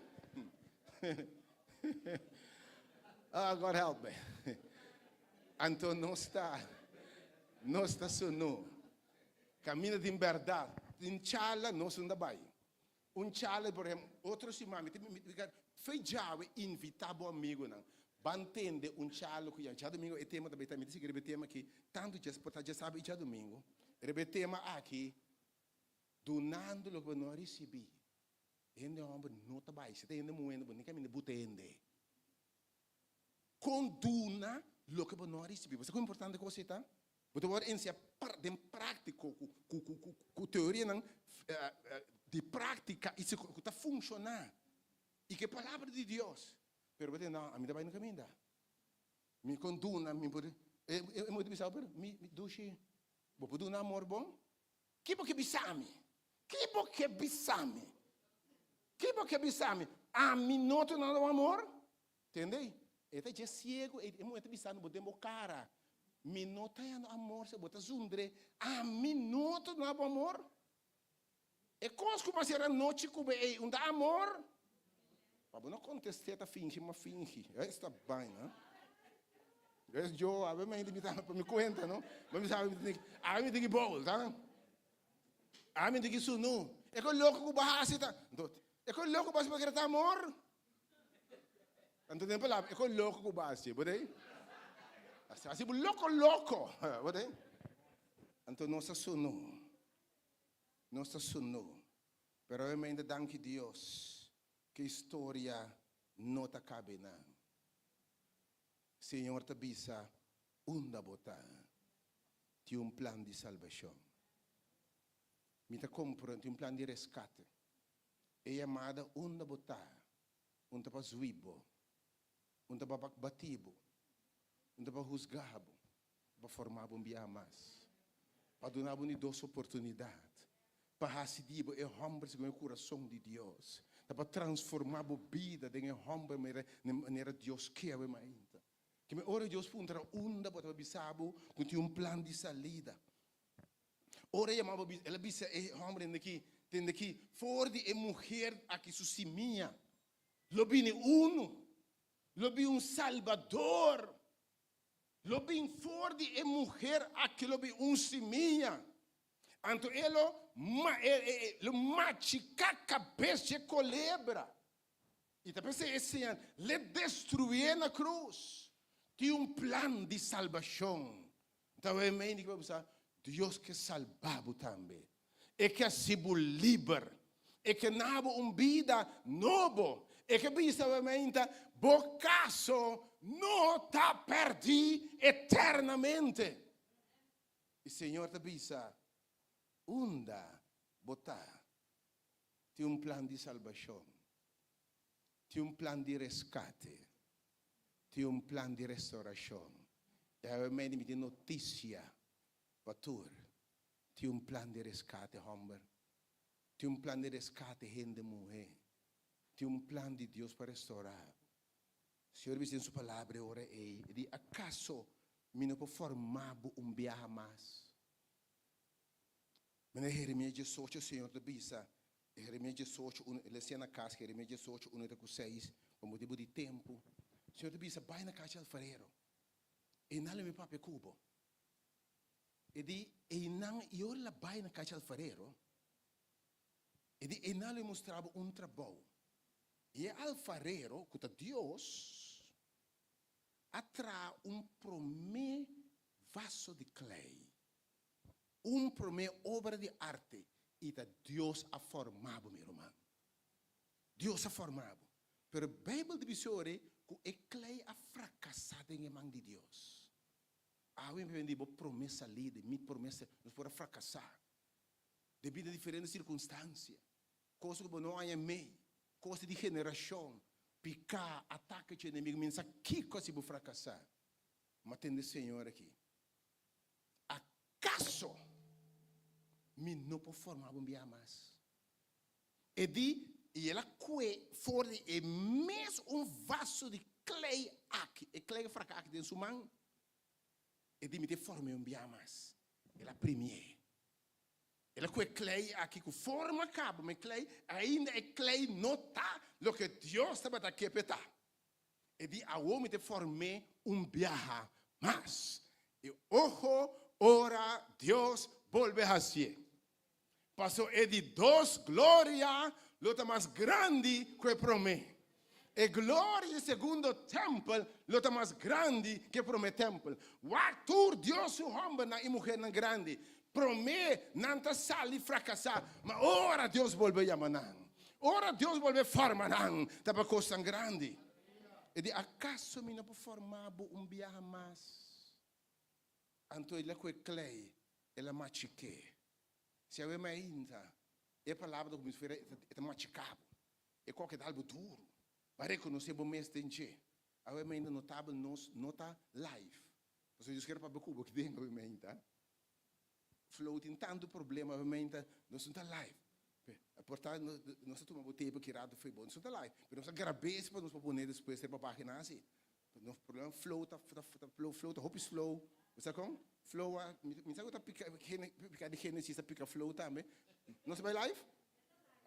Ah, God help me. Anto nos ta, nos ta sunu. Camina tin berdad. Tin chala nos no ta bai. Un chala, por ehempel, otro siman mi ta mi ta fe djawe invita bo amigonan ban tende un chala ku ya djadomingo e tema ta bai ta mi ta sigui riba e tema aki tantu djes por ta djasabi i djadomingo riba e tema aki dunando loke bo no a risibi. Hende homber no ta bai si ta hende muhé bo ni kaminda buta hende. Kon duna loke bo no a risibi. Bo sa kon importante kos ei ta? Bo ta wòrdu enseñá den práktiko ku ku ku ku ku teorianan di práktika i ku ta funshoná i ku e palabra di Dios. Pero bo ta no, ami ta bai na kaminda. Mi kon duna, mi por e e ta bisa bo, mi dushi, bo por duna amor bon? Ki bo ke bisa mi? Ki bo ke bisa mi? Ki bo ke bisa mi? Ami no ta duna bo amor? Tende? E ta dje siego, e muher ta bisando bo den bo cara, Mi no ta yando amor, si bo ta zundre, ami no ta duna bo amor? E cos cu bo a cera anochi cu bo ey, un ta amor? Pa bo no conteste ta fingi ma fingi. Esta baina. Es yo, awe mi ainda mi ta pa mi cuenta, no? Ma mi sabe mi tin, awe mi tin ki bowl, ta? Awe mi tin ki sunu. E con loco cu bo haci ta, e con loco bo haci pa kere ta amor? Anto den palabra, e kon loko ku bo hasi, bo tei? Hasi bo loko loko, bo tei? Anto nos a sunu, nos a sunu, pero obviamente danki Dios ku historia no ta kabe nan. Señor ta bisa, unda bo ta, tin un plan di salbashon. Mi ta comprende tin un plan di rescate. E yamada unda bo ta, un ta pa zui bo, un ta pa bati bo, un ta pa husga bo, pa forma bo un biaha mas, pa duna bo ni dos oportunidad, pa haci di bo e homber segun e curason di Dios, ta pa transforma bo bida den e homber manera Dios kier bo mainta. Keme ora Dios puntra unda bo ta bisa bo cu tin un plan di salida. Ora e yama bo, el a bisa e homber tende aki, tende aki, for di e muher aki su simia lo bini unu, lo bin un Salbador, lo bin for di e muher aki lo bin un simia. Anto e lo, e lo machica cabes dje colebra. I ta p'esei e señal l'e destruié na krus. Tin un plan di salbashon. Ta wei mei di ku bo bisa, Dios ke salba bo tambe. E ke hasi bo liber. E ke na bo un bida nobo. E ke bisa wei mei ta, bo kaso no ta pèrdí eternamente. I Señor ta bisa, Unda bo ta? Tin un plan di salbashon. Tin un plan di reskate. Tin un plan di restaurashon. I awe mei mi tin notisia pa tur. Tin un plan di reskate, hòmber. Tin un plan di reskate, hende muhé. Tin un plan di Dios pa restourá bo. Señor bisa den su palabra e ora ei, e di, Akaso mi no por forma bo un biaha mas? Manera Jeremias diesocho, Señor ta bisa, Jeremias diesocho, unu, lesié na kas, Jeremias diesocho, unu te ku seis, pa motibu di tempu. Señor ta bisa, Bai na kas di alfarero, einan lo mi papia ku bo. E di, Einan, i ora el a bai na kas di alfarero, e di, Einan lo mi mustra bo un trabou. I e alfarero, ku ta Dios, a traha un promé vaso di klei. Un promé obra di arte i ta Dios a forma bo, mi ruman. Dios a forma bo. Pero Bijbel ta bisa ora ku e klei a frakasá den e man di Dios. Awe mi di bo promé salida, mi promé salida, nos por a frakasá debí na diferente sirkunstansia, kos ku bo no haña mei, kos di generashon, piká, atake dje enemigu, mi no sa kiko si bo frakasá. Ma tende Señor aki. Akaso mi no por forma bo un bia mas? E di, i el a kue for di e mes un vaso di klei aki, e klei fraka aki den su man. E di, mi ta form'é un bia mas. El a primié. El a kue klei aki ku forma kaba, ma e klei, ainda e klei no ta loke Dios tabata ke p'e ta. E di awo mi ta form'é un biaha mas. E oho ora Dios bolbe hasié. Paso e di dos gloria lo ta mas grandi ku e promé. E gloria di segundo tèmpel lo ta mas grandi ku e promé tèmpel. Wak tur Dios su hòmbernan i muhernan grandi. Promé nan ta sali frakasá, ma ora Dios bolbe yama nan, ora Dios bolbe forma nan, ta pa kosnan grandi. E di, Akaso mi no por forma bo un biaha mas? Anto el a kohe klei, el a machik'é. Si awe mainta e palabra ta kuminsá fuera, e ta machiká bo. E koke ta algu duru. Bo a rekonosé bo mes den dje. Awe mainta notabel nos no ta live. Pasobra Dios kier papia ku bo aki den awe mainta. Flow tin tantu problema obviamente nos no ta live. Por ta nos ta tuma bo tape aki rato fo'i bo. Nos no ta live, pero nos a grab'é si pa nos por pone despues riba pagina asi. Nos problema flow ta flow flow ta hopi slow. Bo sa kon? Flow a mi sa ku ta pika pika di Genesis ta pika flow tambe. Nos ta bai live?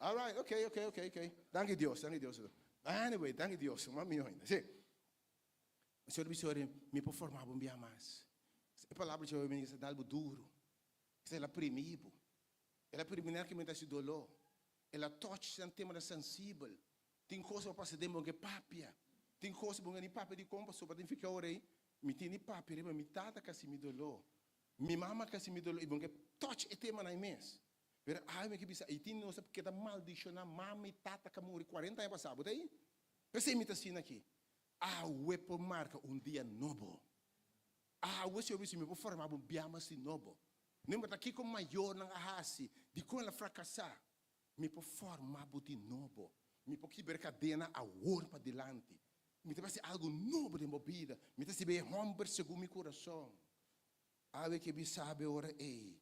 Alright, okay, okay, okay, okay. Danki Dios, danki Dios. Anyway, danki Dios. Mas mihó ainda. Si. Señor bisa ora, Mi por forma bo un bia mas. E palabra dje hopi ta dal bo duru. Kisa el a primi bo. El a primi nan kimente hasi doló. El a touch nan temanan sensibel. Tin kos bo pasa den bo ke papia. Tin kos bo ni papia dikon pasobra tin fika ora ei mi tin di papia riba mi tata ka hasi mi doló. Mi mama ka hasi mi doló i bo ke touch e temanan ei mes. Pero awe mi ke bisa ei tin nos a keda maldishoná mama i tata ka muri kuarenta aña pasá. Bo ta ei? P'esei mi ta asina aki. Awe por marka un dia nobo. Awe Señor bisa mi por forma bo un biamas di nobo. No importa kiko mayornan a hasi, dikon el a frakasá, mi por forma bo di nobo. Mi por kibra e kadena awor padilanti. Mi ta bai hasi algu nobo den bo bida. Mi ta sibi e hòmber segun mi kurason. Awe ke bisa bo e ora ei,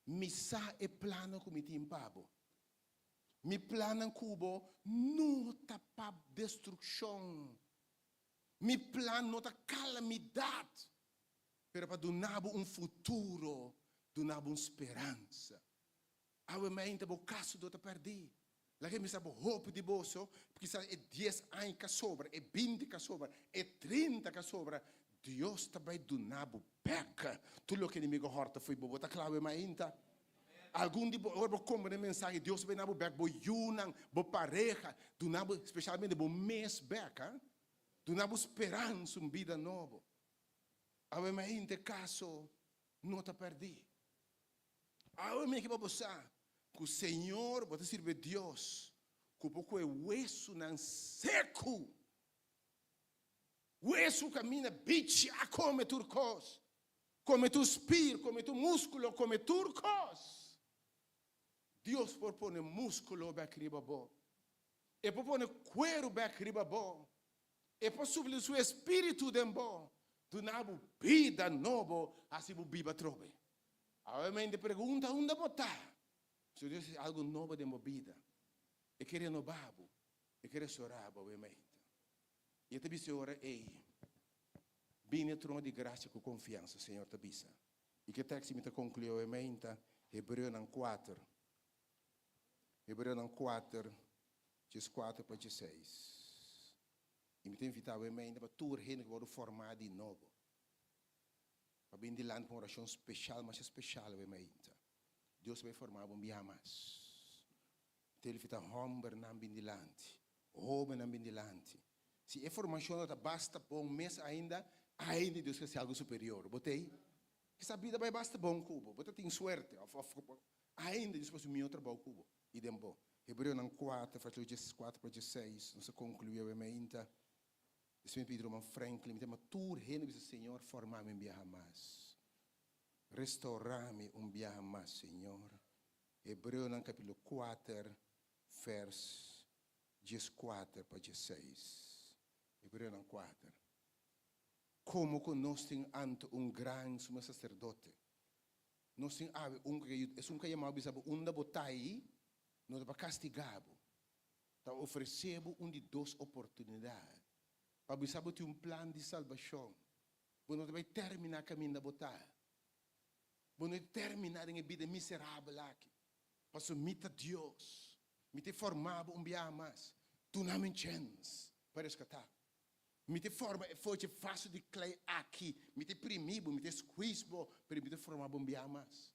Mi sa e plannan ku mi tin pa bo. Mi plannan ku bo no ta pa destrukshon. Mi plan no ta kalamidat, pero pa duna bo un futuro, duna bo un speransa. Awe mainta bo kaso do ta pèrdí. Laga mi sa bo hopi di boso, kisas e dies aña ka sobra, e binti ka sobra, e trinta ka sobra, Dios ta bai duna bo bèk tur loke enemigo hòrta fo'i bo. Bo ta kla awe mainta? Algun di bo, ora bo komprende e mensahe, Dios ta bai duna bo bèk bo yunan, bo pareha, duna bo, spesialmente bo mes bèk, ha? Duna bo speransa, un bida nobo. Awe mainta e kaso no ta pèrdí. Awe mi ke pa bo sa ku Señor bo ta sirbi Dios ku por kohe wesunan seku, wesu kaminda bichi a kome tur kos, kome tur spir, kome tur muskulo, kome tur kos. Dios por pone muskulo bek riba bo. E por pone kueru bek riba bo. E por supli su espiritu den bo, duna bo bida nobo, hasi bo biba atrobe. Awe mente pregunta unda bo ta? Si Dios hasi algo nobo den bo bida, E ke renoba bo, E ke restora bo awe mente. I E ta bisa e ora ei, Bini e trono di grasia ku konfiansa, Señor ta bisa. I ke tekst mi ta konklui awe mente? Hebreonan kuater, Hebreonan kuater, dieskuater pa dieseis. I mi ta invitá awe mente pa tur hende ku wòrdu formá di nobo. Pa bin dilanti pa un orashon speshal, masha speshal awe mainta. Dios ta bai forma bo un biaha mas. Ta invitá hòmbernan bin dilanti, hóbennan bin dilanti. Si e formashon no ta basta bon mes ainda, ainda Dios ke hasi algu superior. Bo t'ei? Kisas bida bai basta bon ku bo, bo ta tin suerte, òf òf ainda Dios por hasi un mihó trabou ku bo i den bo. Hebreonan kuater, versíkulo dieskuater pa diesseis, nos a konkluí awe mainta. Despues mi pidi ruman Franklin, mi ta yama tur hende bisa, Señor, forma mi un biaha mas. Restaura mi un biaha mas, Señor. Hebreonan capítulo kuater, vers dieskuater pa diesseis. Hebreonan kuater. Komo ku nos tin anto un gran sumo saserdote, nos tin awe un ku ke yuda, esun ku a yama bo bisa bo unda bo ta ei, no ta pa kastiga bo. Ta ofresé bo un di dos oportunidat pa bisa bo tin un plan di salbashon. Bo no ta bai terminá kaminda bo ta. Bo no ta terminá den e bida miserabel aki. Pasobra mi ta Dios. Mi ta forma bo un biaha mas. Duna mi un chèns pa reskatá bo. Mi ta forma e fochi vaso di klei aki. Mi ta primí bo, mi ta squeeze bo, pero mi ta forma bo un biaha mas.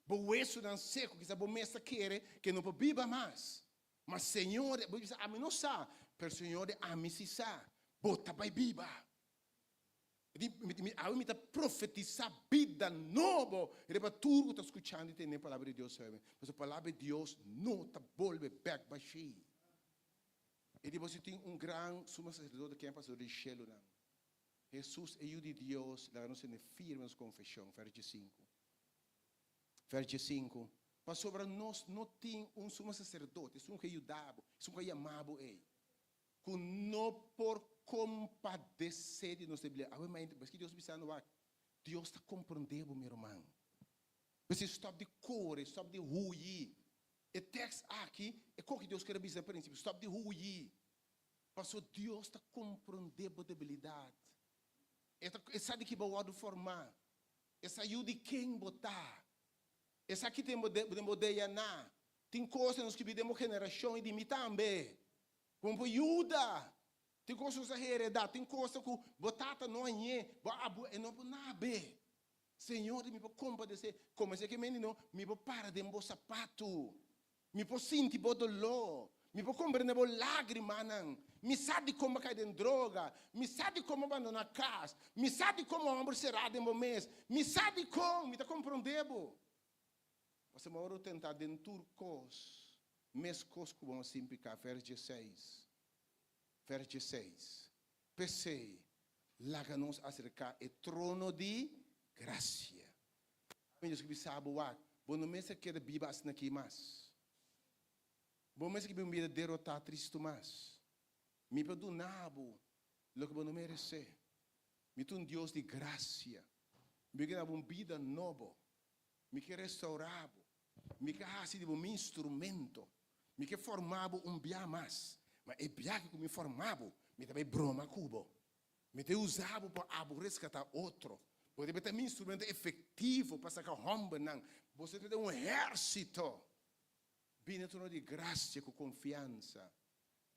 Bo wesunan seku, kisa bo mes ta kere ke no por biba mas. Ma Señor, bo bisa, ami no sa, pero Señor di, ami si sa, bo ta bai biba. Di, mi, mi, awe mi ta profetisa bida nobo riba tur ku ta skuchando i tende palabra di Dios awe. Pasobra palabra di Dios no ta bolbe bek bashí. E di boso tin un gran sumo saserdote ken pasó di shelunan. Hesus, e Yu di Dios, laga nos tene firme nos konfeshon, verso sinku. Vers diesinku, Pasobra nos no tin un sumo saserdote, esun ku a yuda bo, esun ku a yama bo ei, ku no por kompadesé di nos debilidat. Awe mainta, paske Dios bisa no wak, Dios ta komprondé bo, mi ruman. P'esei stòp di kore, stòp di huyi. E tèks aki, e koki Dios kere bisa na prinsipio, stòp di huyi. Pasobra Dios ta komprondé bo debilidat. E ta, e sa di ki bo a wòrdu formá. E sa yu di ken bo ta. E sa ki den bo den bo DNA. Tin kos nos skibi den bo generashon i di mi tambe. Ku bo por yuda. Tin kos nos a hereda. Tin kos ku bo tata no a ñe, bo abu e no por nabe. Señor di mi por kompadesé. Komensé ke mende no, mi por para den bo sapatu. Mi por sinti bo doló. Mi por komprendé bo lágrimanan. Mi sa di kon bo a kai den droga. Mi sa di kon bo a bandoná kas. Mi sa di kon bo hòmber será den bo mes. Mi sa di kon. Mi ta komprondé bo. Pasobra bo a wòrdu tentá den tur kos, meskos ku bo a sin piká. Vèrs diesseis. Vèrs diesseis. P'esei, laga nos aserká e trono di grasia. Dios ke bisa bo wak, bo no mester keda biba asina aki mas. Bo no mester biba un bida derotá, tristu mas. Mi por duna bo loke bo no meresé. Mi ta un Dios di grasia. Mi ke duna bo un bida nobo. Mi ke restaurá bo. Mi ke hasi di bo mi instrumento. Mi ke forma bo un bia mas. Ma e biaha ku mi forma bo, mi ta bai broma ku bo. Mi ta usa bo pa abo reskatá otro. Bo debe ta mi instrumento efektivo pa saka hòmbernan. Boso ta un ehérsito. Bini trono di grasia ku konfiansa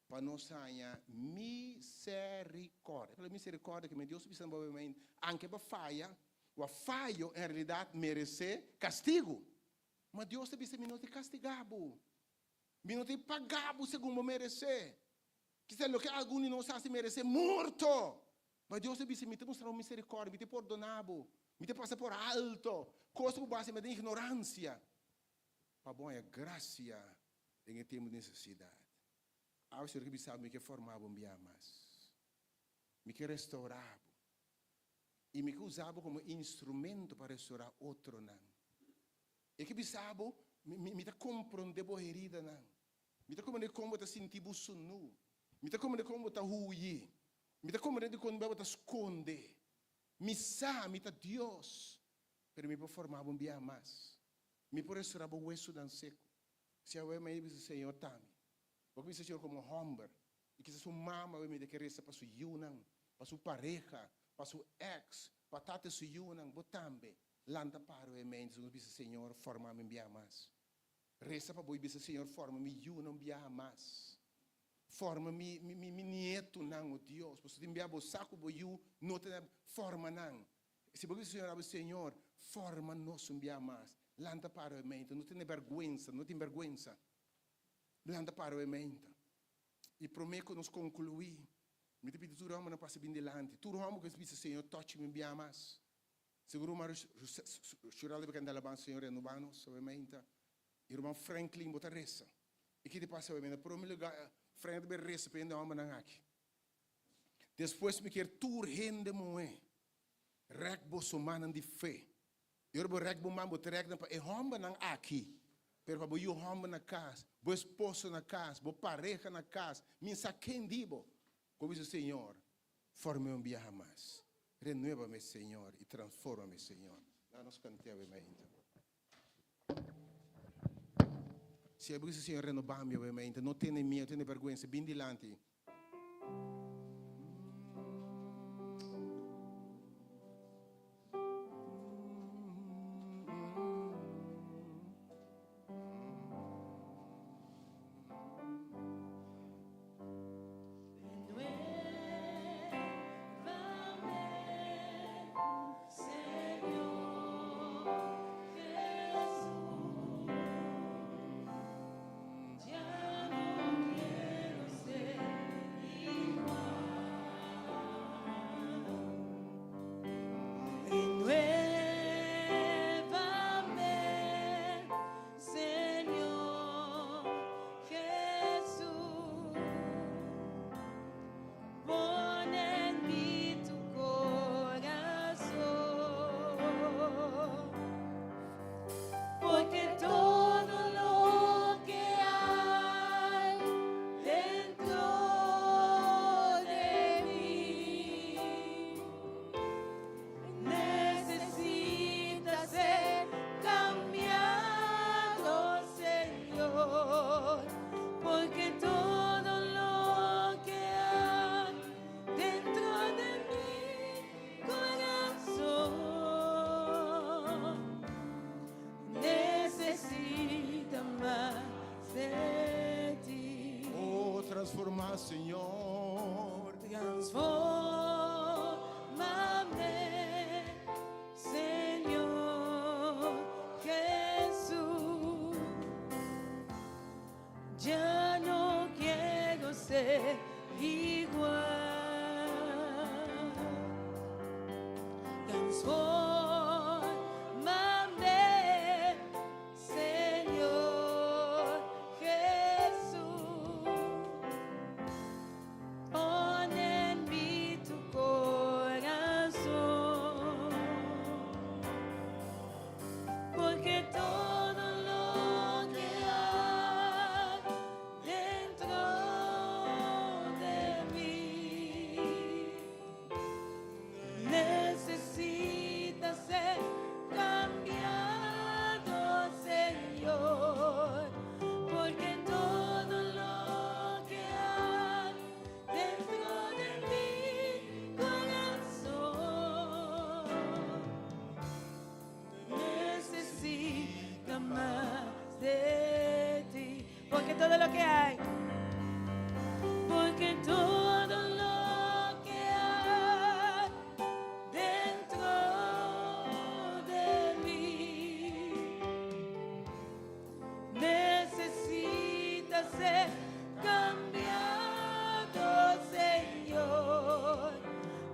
pa nos haña miserikòrdia. E palabra miserikòrdia ke men Dios ta bisa nan bo anke bo faya, bo fayo en realidat meresé kastigu. Ma Dios ta bisa mi no ta kastigá bo. Mi no ta pagá bo segun bo meresé. Kisas loke algun di nos hasi meresé morto. Ma Dios ta bisa, Mi ta mustra bo miserikòrdia, mi ta pordoná bo, mi ta pasa por alto kos ku bo hasi den ignoransia, pa bo haña grasia den e tempu di nesesidat. Awe Señor ke bisa bo, Mi ke forma bo un bia mas. Mi ke restourá bo. I mi ke usa bo komo instrumento pa restourá otronan. E ke bisa bo, Mi ta komprondé bo heridanan. Mi ta komprendé kon bo ta sinti bo sunú. Mi ta komprendé kon bo ta huyi. Mi ta komprendé dikon bo ta skonde. Mi sa, mi ta Dios, pero mi por forma bo un biaha mas. Mi por restorá bo wesunan seku. Si awe mi a bisa Señor ta mi. Bo ke bisa Señor komo hòmber i kisas un mama awe mi ta ke resa pa su yunan, pa su pareha, pa su èks, pa tata su yunan, bo tambe lanta para awe mi a bisa Señor forma mi un biaha mas. Resa pa bo i bisa, Señor, forma mi yunan un biaha mas. Forma mi, mi, mi, mi nietunan, o Dios. Pasobra tin biaha bo sa ku bo yu no ta forma nan. Si bo bisa Señor, abo, Señor, forma nos un biaha mas. Lanta para e meinta. No tene bèrgwensa, no tin bèrgwensa. Lanta para e meinta. I promé ku nos konkluí, mi ta pidi tur hòmbernan pasa bin dilanti. Tur hòmber ku bisa, Señor, tòchi mi un biaha mas. Segun ruman Shurel debe kanta alabansa Señor renobá nos awe mainta. I ruman Franklin bo ta resa. I ki ta pasa awe mainta? Prome lugar Frank debe resa pa hende hombernan aki. Despues mi kier tur hende muhé rèk boso mannan di fe. I ora bo rèk bo man bo ta rèk nan pa e hombernan aki, pero pa bo yu homber na kas, bo esposo na kas, bo pareha na kas, mi sa ken di bo. Ku bo bisa Señor, Form'é un biaha mas. Renuébame, Señor, i transfórmame, Señor. Laga nos kant'é awe mainta. Si abo bisa, Señor, renobá mi awe mainta, no tene miedu, no tene bèrgwensa, bin dilanti. Oh, transforma, Señor. Transfórmame, Señor Jesús. Ya no quiero ser igual. Transfórmame, Señor Jesús. Pon en mí tu corazón. todo lo que hay. Porque todo lo que hay dentro de mí necesita ser cambiado, Señor.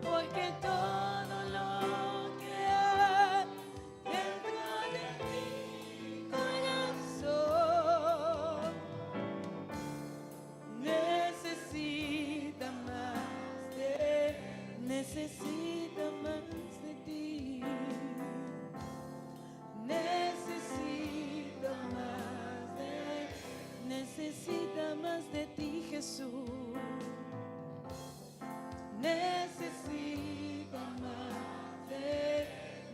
Porque todo lo que hay dentro de mi corazón necesita mas de, necesita mas de ti. Necesita mas de, necesita mas de ti, Jesús. Necesita mas de,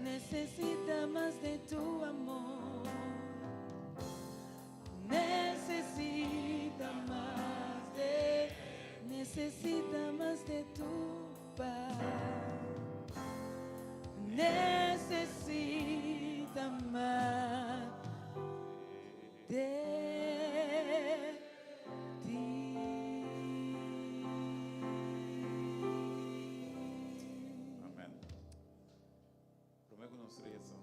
necesita mas de tu amor. Necesita mas de, necesita mas de tu paz. Necesita mas de ti. Amèn. Promé ku nos resa,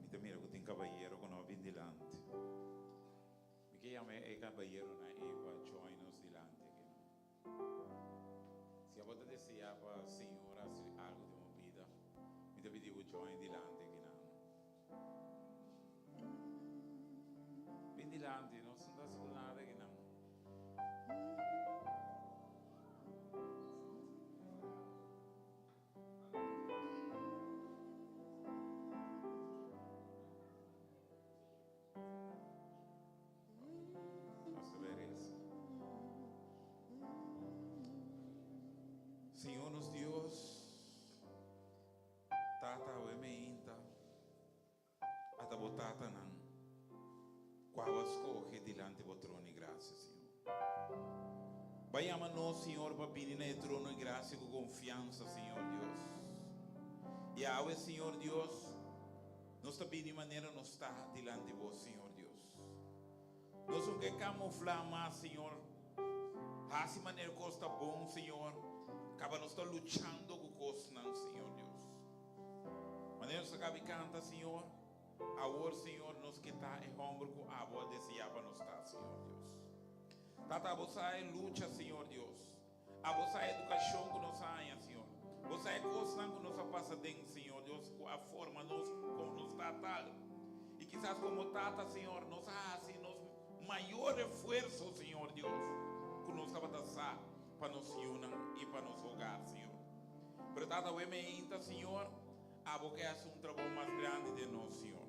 mi ta mira ku tin kabayero ku no a bin dilanti. Mi ke yama e kabayeronan ei pa join nos dilanti aki. Si abo ta deseá pa Señor hasi algu den bo bida, mi ta pidi bo join dilanti aki nan. Bin dilanti, nos no ta hasi ku nada aki nan. Nos ta bay reza. Señor nos Dios, Tata awe meinta, ata bo tatanan, cu abo a scoge dilanti bo trono di gracia, Señor. Ba yama nos, Señor, pa bini na e trono di gracia cu confiansa, Señor Dios. Y awe, Señor Dios, nos ta bini manera nos ta dilanti bo, Señor Dios. Nos no ke camufla mas, Señor. Haci manera cos ta bon, Señor. Caba nos ta luchando cu cosnan, Señor Dios. Manera nos a caba di canta, Señor, awor, Señor, nos ke ta e homber cu abo a desea pa nos ta, Señor Dios. Tata, abo sa e lucha, Señor Dios. Abo sa e educacion cu nos a haña, Señor. Bo sa e cosnan cu nos a pasa den, Señor Dios, cu a forma nos como nos ta tal. Y kisas como tata, Señor, nos a haci nos mayor esfuerzo, Señor Dios, cu nos tabata sa pa nos yunan y pa nos hogar, Señor. Pero Tata, awe meinta, Señor, abo ke haci un trabou mas grandi den nos, Señor.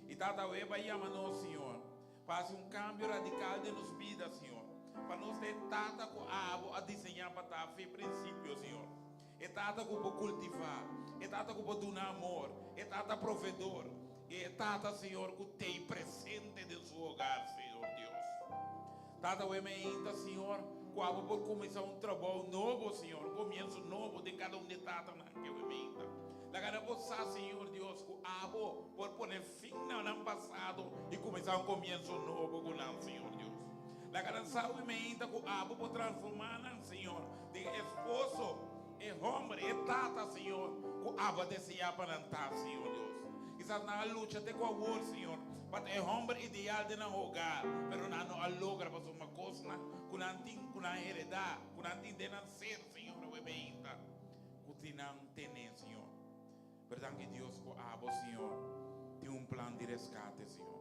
Y Tata, awe bai yama nos, Señor, pa haci un cambio radical den nos bida, Señor. Pa nos ta e tata cu abo a diseña pa ta fe principio, Señor. E tata cu por cultiva, e tata cu por duna amor, e tata proveedor, y e tata, Señor, cu t'ey presente den su hogar, Señor Dios. Tata, awe meinta, Señor, cu abo por cuminsa un trabou nobo, Señor, un comienzo nobo den cada un di e tatanan ke awe meinta. Laga nan por sa, Señor Dios, cu abo por pone fin na nan pasado y cuminsa un comienzo nobo cu nan, Señor Dios. Laga nan sa awe meinta cu abo por transforma nan, Señor, den e esposo, e homber, e tata, Señor, cu abo a desea pa nan ta, Señor Dios. Kisas nan a lucha te cu awor, Señor, pa ta e homber ideal den nan hogar, pero nan no a logra pasobra cosnan cu nan tin, cu nan a hereda, cu nan tin den nan ser, Señor, awe meinta cu tin nan tene, Señor. Pero danki Dios cu abo, Señor, tin un plan di rescate, Señor.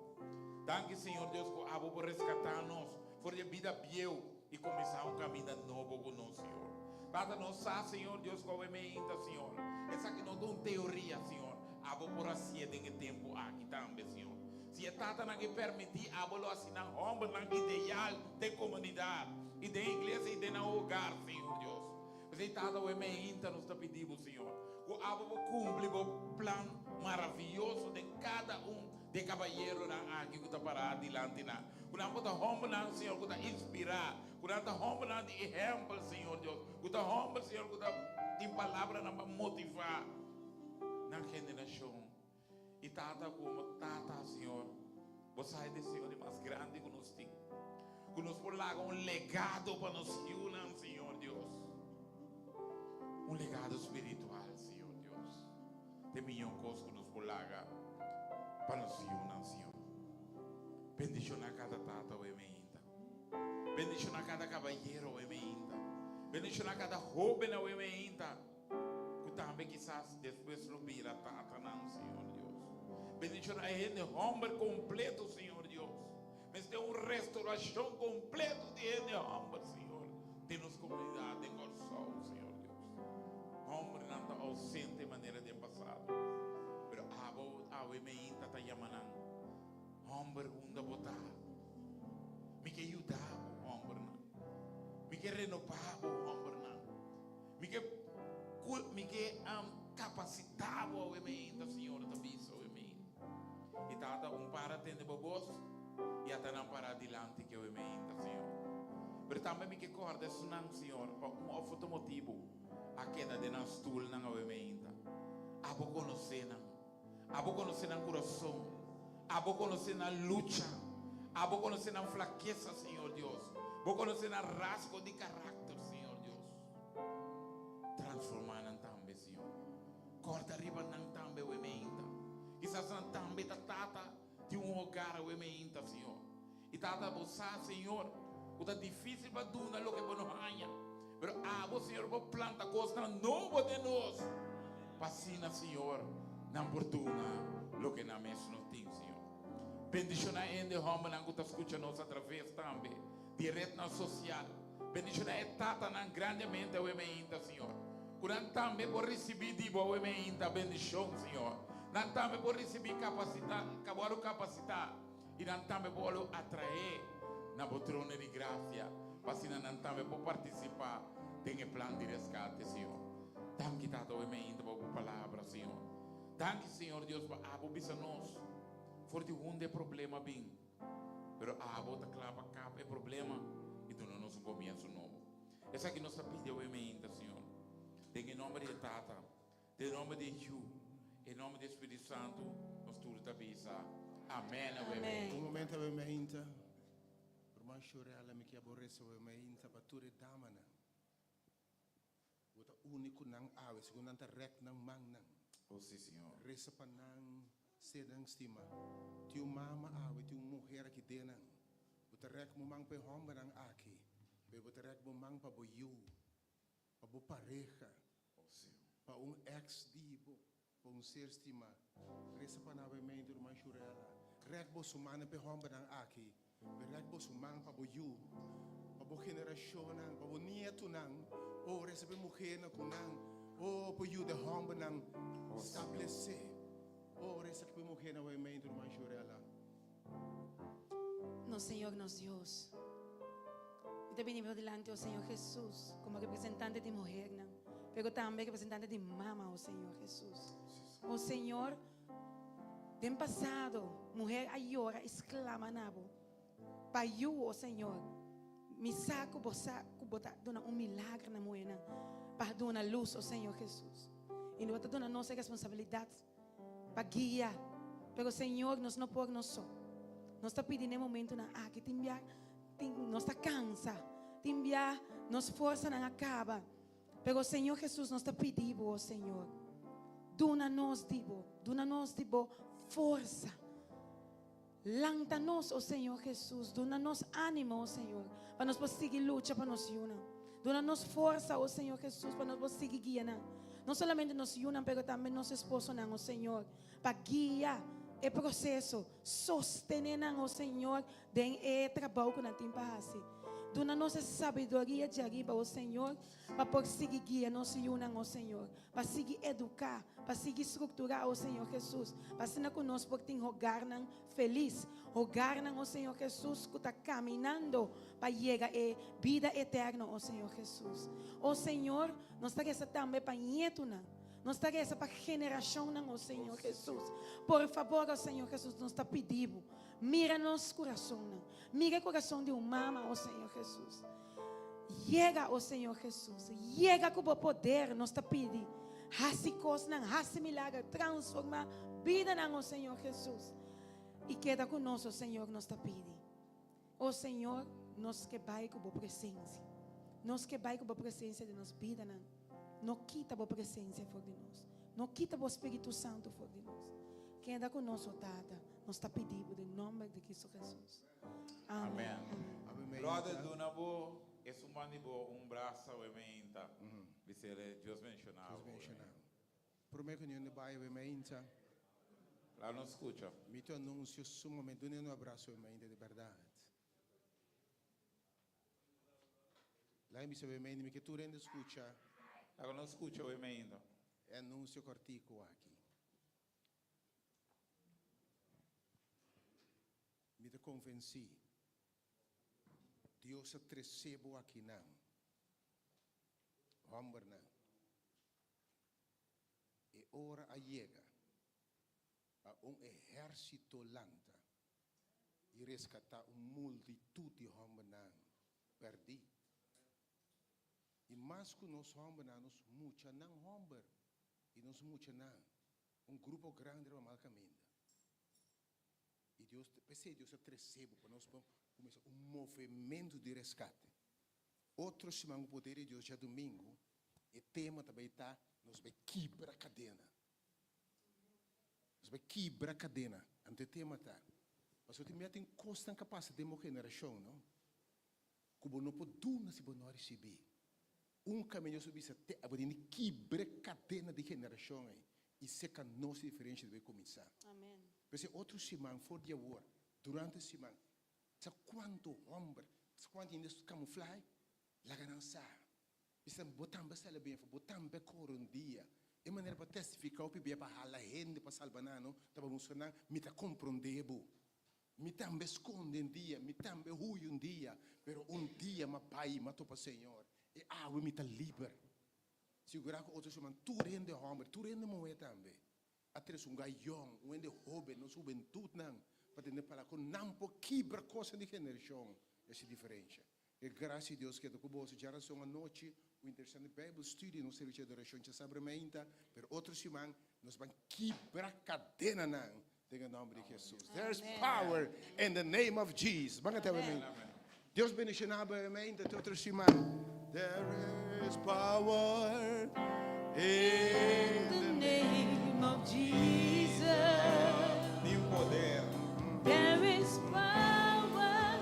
Danki, Señor Dios, cu abo por rescata nos for di e bida bieu y cuminsa un caminda nobo cu nos, Señor. Tata, nos sa, Señor Dios, cu awe meinta, Señor, esaki no ta un teoria, Señor. Abo por hacié den e tempo aki tambe, Señor. Si e tatanan ke permití, abo lo haci nan hombernan ideal den comunidad y den iglesia y den nan hogar, Señor Dios. P'esei, Tata, awe meinta nos ta pidi bo, Señor, ku abo bo kumpli bo plan maravioso den kada un di e kabayeronan aki ku ta pará dilanti nan. Ku nan por ta hòmbernan, Señor, ku ta inspirá, ku nan ta hòmbernan di ehèmpel, Señor Dios, ku ta hòmber, Señor, ku ta tin palabranan pa motivá nan generashon. I Tata, komo Tata, Señor, bo sa e deseo di mas grandi ku nos tin. Ku nos por laga un legado pa nos yunan, Señor Dios. Un legado spiritual, Señor Dios. Ta e mihó kos ku nos por laga pa nos yunan, Señor. Bendishoná kada tata awe meinta. Bendishoná kada kabayero awe meinta. Bendishoná kada hóben awe meinta. Ku tambe kisas despues lo bira tatanan, Señor Dios. Bendishoná e hende hòmber kompleto, Señor Dios. Mester un restaurashon kompleto di hende hòmber, Señor, den nos komunidat, den Kòrsou, Señor Dios. Hòmbernan ta ousente manera den pasado, pero abo awe meinta ta yama nan, Hòmber, unda bo ta? Mi ke yuda bo, hòmbernan. Mi ke renobá bo, hòmbernan. Mi ke mi ke kapasitá bo awe meinta, Señor ta bisa awe meinta. I tata un par a tende bo bos i ata nan pará dilanti ke awe meinta, Señor. Pero tambe mi ke kòrda esunnan, Señor, pa un òf otro motibu a keda den nan stulnan awe meinta. Abo konosé nan. Abo konosé nan kurason. Abo konosé nan lucha. Abo konosé nan flakesa, Señor Dios. Bo konosé nan rasgo di karakter, Señor Dios. Transformá nan tambe, Señor. Kòrda riba nan tambe awe meinta. Kisas nan tambe ta tata di un hogar awe meinta, Señor. I tata, bo sa, Señor, ku ta difísil pa duna loke bo no haña. Pero abo, Señor, bo planta kosnan nobo den nos, pa asina, Señor, nan por duna loke nan mes no tin, Señor. Bendishoná hende hòmbernan ku ta skucha nos atraves tambe di e retnan sosial. Bendishoná e tatanan grandemente awe meinta, Señor. Ku nan tambe por risibí di bo awe meinta bendishon, Señor. Nan tambe por risibí kapasitá, wòrdu kapasitá. I nan tambe por wòrdu atraé na bo trono di grasia, pa asina nan tambe por partisipá den e plan di reskate, Señor. Danki, Tata, oe meinta pa bo palabra, Señor. Danki, Señor Dios, pa abo bisa nos for di hunda e problema bin, pero abo ta kla pa kap e problema i duna nos un komienso nobo. Esaki nos ta pidi awe meinta, Señor, den e nomber di e Tata, Den nomber di Yu, e nomber di Spiritu Santu, nos tur ta bisa, Amen awe Amen. Un momento awe mainta, Ruman Shurella, mi ke aborece awe mainta pa tur e damanan. Bo ta uni ku nan awe, segun nan ta rek nan mannan. Oh si, Señor. Resa pa nan, ser nan stima. Tin un mama awe, tin un muher aki den nan. Bo ta rek bo man pa e hombernan aki, pero bo ta rek bo man pa bo yu, pa bo pareha. Pa un ex di bo, pa un ser stima. Resa pa nan mente, ruman Shurella. Rek bo su mannan p'e hombernan aki. Be rek bo su man pa bo yu, pa bo generacionnan, pa bo nietonan. Oh, resa p'e muhernan cu nan, oh, por yuda e hombernan stablece. Oh, resa p'e muhernan awe mente, ruman Shurella. Nos Señor, nos Dios. Mi ta bini bo dilanti, oh Señor Jesús, como representante di muhernan, pero tambe representante di mama, oh Señor Jesús. Oh Señor, den pasado, muher a yora y sclama na bo. Pa yu, oh Señor. Mi sa cu bo sa cu bo ta duna un milagro na muhernan pa duna luz, oh Señor Jesús. Y bo ta duna nos e responsabilidad pa guia. Pero Señor, nos no por nos so. Nos ta pidi n'e momentonan aki. Tin bia tin nos ta cansa. Tin bia nos forsanan a caba. Pero Señor Jesus, nos ta pidi bo, oh Señor, duna nos di bo, duna nos di bo forsa. Lanta nos, oh Señor Jesus, duna nos ánimo, oh Señor, pa nos por sigui lucha pa nos yunan. Duna nos forsa, oh Señor Jesus, pa nos por sigui guia nan. No solamente nos yunan, pero tambe nos esposonan, oh Señor, pa guia e proceso, sostene nan, oh Señor, den e trabou ku nan tin pa hasi. Duna nos e sabiduria di ariba, oh Señor, pa por sigui guia nos yunan, oh Señor. Pa sigui eduká, pa sigui strukturá, o Señor Jesus, pa asina ku nos por tin hogarnan felis, hogarnan, o Señor Jesus, ku ta kaminando pa yega e bida eterno, o Señor Jesus. O Señor, nos ta resa tambe pa ñetunan, nos ta resa pa generashonnan, o Señor Jesus. Por fabor, o Señor Jesus, nos ta pidi Bo, mira nos kurasonnan, mira e kurason di un mama, o Señor Jesus. Yega, o Señor Jesus, yega ku bo poder, nos ta pidi. Hasi kosnan, hasi milager, transformá bidanan, o Señor Jesus. I keda ku nos, o Señor, nos ta pidi. O Señor. Nos ke bai ku bo presensia. Nos ke bai ku bo presensia den nos bidanan. No kita bo presensia for di nos. No kita bo Spiritu Santu for di nos. Keda ku nos, o Tata. Nos ta pidi bo den nomber di Cristo Jesus. Amen. Amen. Brother, duna bo esun man di bo un brasa we meinta. Bisele, Dios bendiciona Dios bo. bendiciona. Prome ku niun bai we meinta. La nos scucha. Mi ta anuncio sumamente, duna un abrazo we meinta di berdad. Laga mi bisa we meinta, mi ke tur hende scucha. Laga nos scucha we meinta. E anuncio cortico aki. Mi ta konvensí, Dios a trese bo akinan, hòmbernan. E ora a yega pa un ehérsito lanta i reskatá un multitut di hòmbernan pèrdí. I mas ku nos hòmbernan, nos muchanan hòmber i nos muchanan, un grupo grandi riba mal kaminda. I Dios, p'esei Dios a trese bo pa nos por kuminsá un movementu di reskate. Otro siman ku poder di Dios djadumingu, e tema ta bai ta Nos bai kibra kadena. Nos bai kibra kadena. Anto e tema ta, pasobra tin bia tin kosnan ka pasa den bo generashon, no? Ku bo no por duna si bo no a risibí. Un kaminda Dios a bisa te abo tin di kibra e kadena di generashon ei i seka nos e diferensha di bai kuminsá. P'esei otro siman for di awor, durante siman, sa kuantu hòmber, sa kuantu hende kamuflahe, laga nan sa. Bisa bo tambe a sali ben afó, bo tambe a kore un dia. E manera pa testifiká hopi bia pa hala hende pa salba nan no ta pa mustra nan, mi ta komprondé bo. Mi tambe skonde un dia, mi tambe hui un dia, pero un dia m'a bai, m'a topa Señor, i awe mi ta liber. Sigurá ku otro siman tur hende hòmber, tur hende muhé tambe a trese un gayon, un hende hóben, nos hubentutnan, pa tende palabra ku nan por kibra kosnan di generashon i hasi diferensha. E grasia di Dios keda ku boso. Djarason anochi, un interesante Bijbel study nos servicio di adoracion djasabra mainta, pero otro siman nos ban kibra cadenanan den e nomber di Jesus. There is power in the name of Jesus. Ban canta amen. Dios bendiciona bo mainta te otro siman. There is power in the name of Jesus. Tin poder. There is power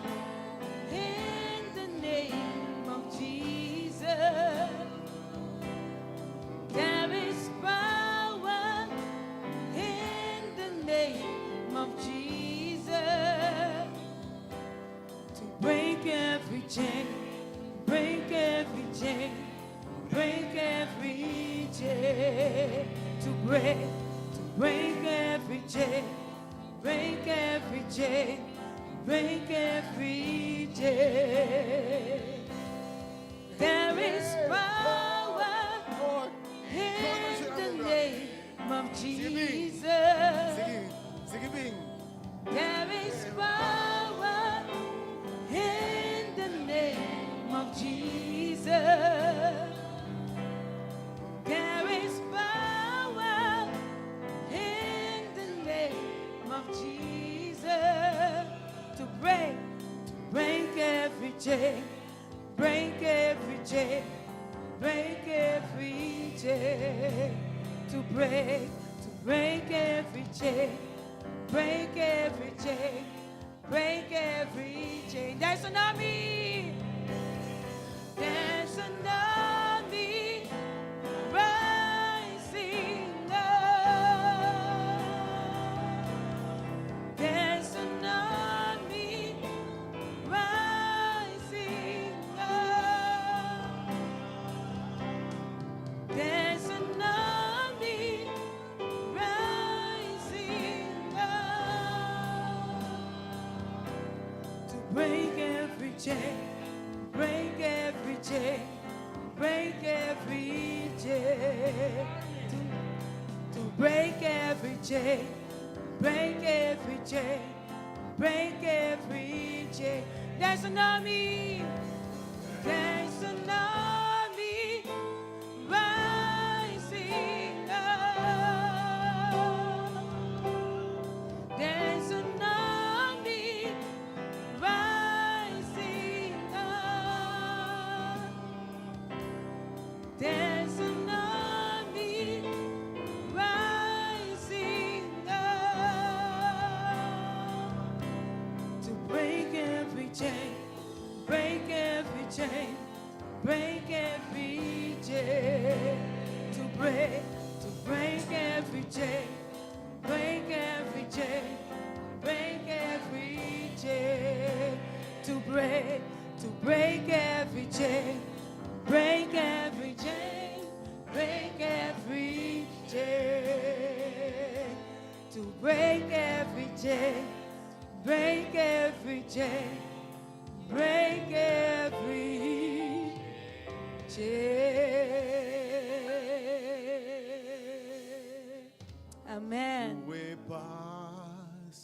in the name of Jesus. There is power in the name of Jesus to break every chain, break every chain, break every chain, to break every chain, break every chain, break every chain. There is power in the name of Jesus. Sigui, sigui bin. There is power in the name of Jesus. There is power in the name of Jesus to break every chain, break every chain, break every chain, to break every chain, break every chain, break every chain. There's an army. There's an army rising up. There's an army rising up. There's an army rising up to break every chain, break every chain, break every chain, to break every chain, break every chain, break every chain. There's an army, there's an army rising up. There's an army rising. break every chain, to break, to break every chain, break every chain, break every chain, to break, to break every chain, break every chain, break every chain, to break every chain, break every chain, break every chain. Amen. Ku pas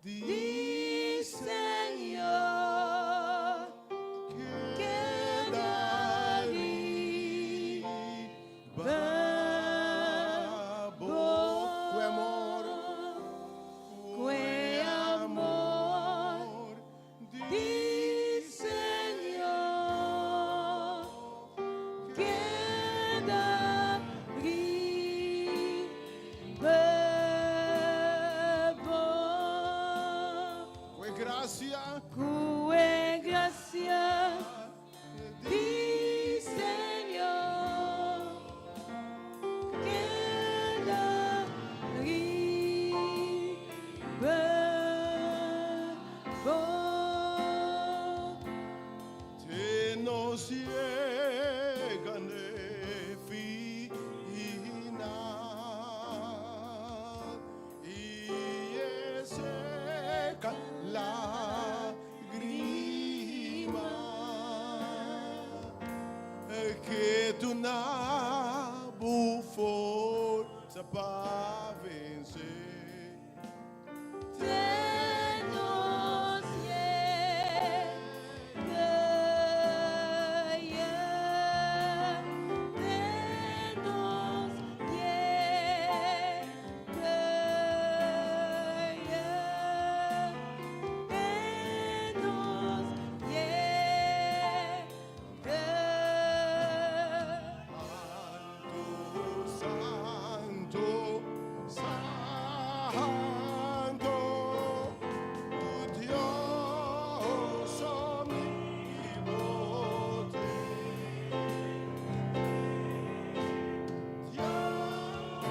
Di di Señor keda riba bo ku amor, Ku amor di di Señor keda riba bo. Ku grasia Ku grasia di Señor keda riba bo. Te nos yega na final i seka lágrima ku duna bo forsa pa vense. Te nos yega ya, te nos yega ya, te nos yega. Santo, Santo, Santo, Dios omnipotente. Dios.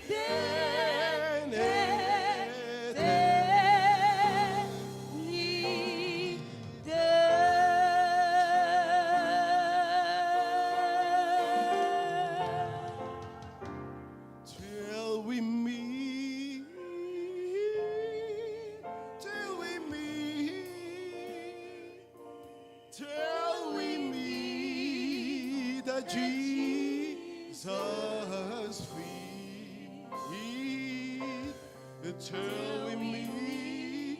Den eternidat. Till we meet, till we meet, till we meet at Jesus' feet, till we meet,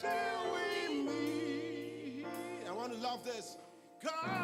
till we meet. I want to love this. Come.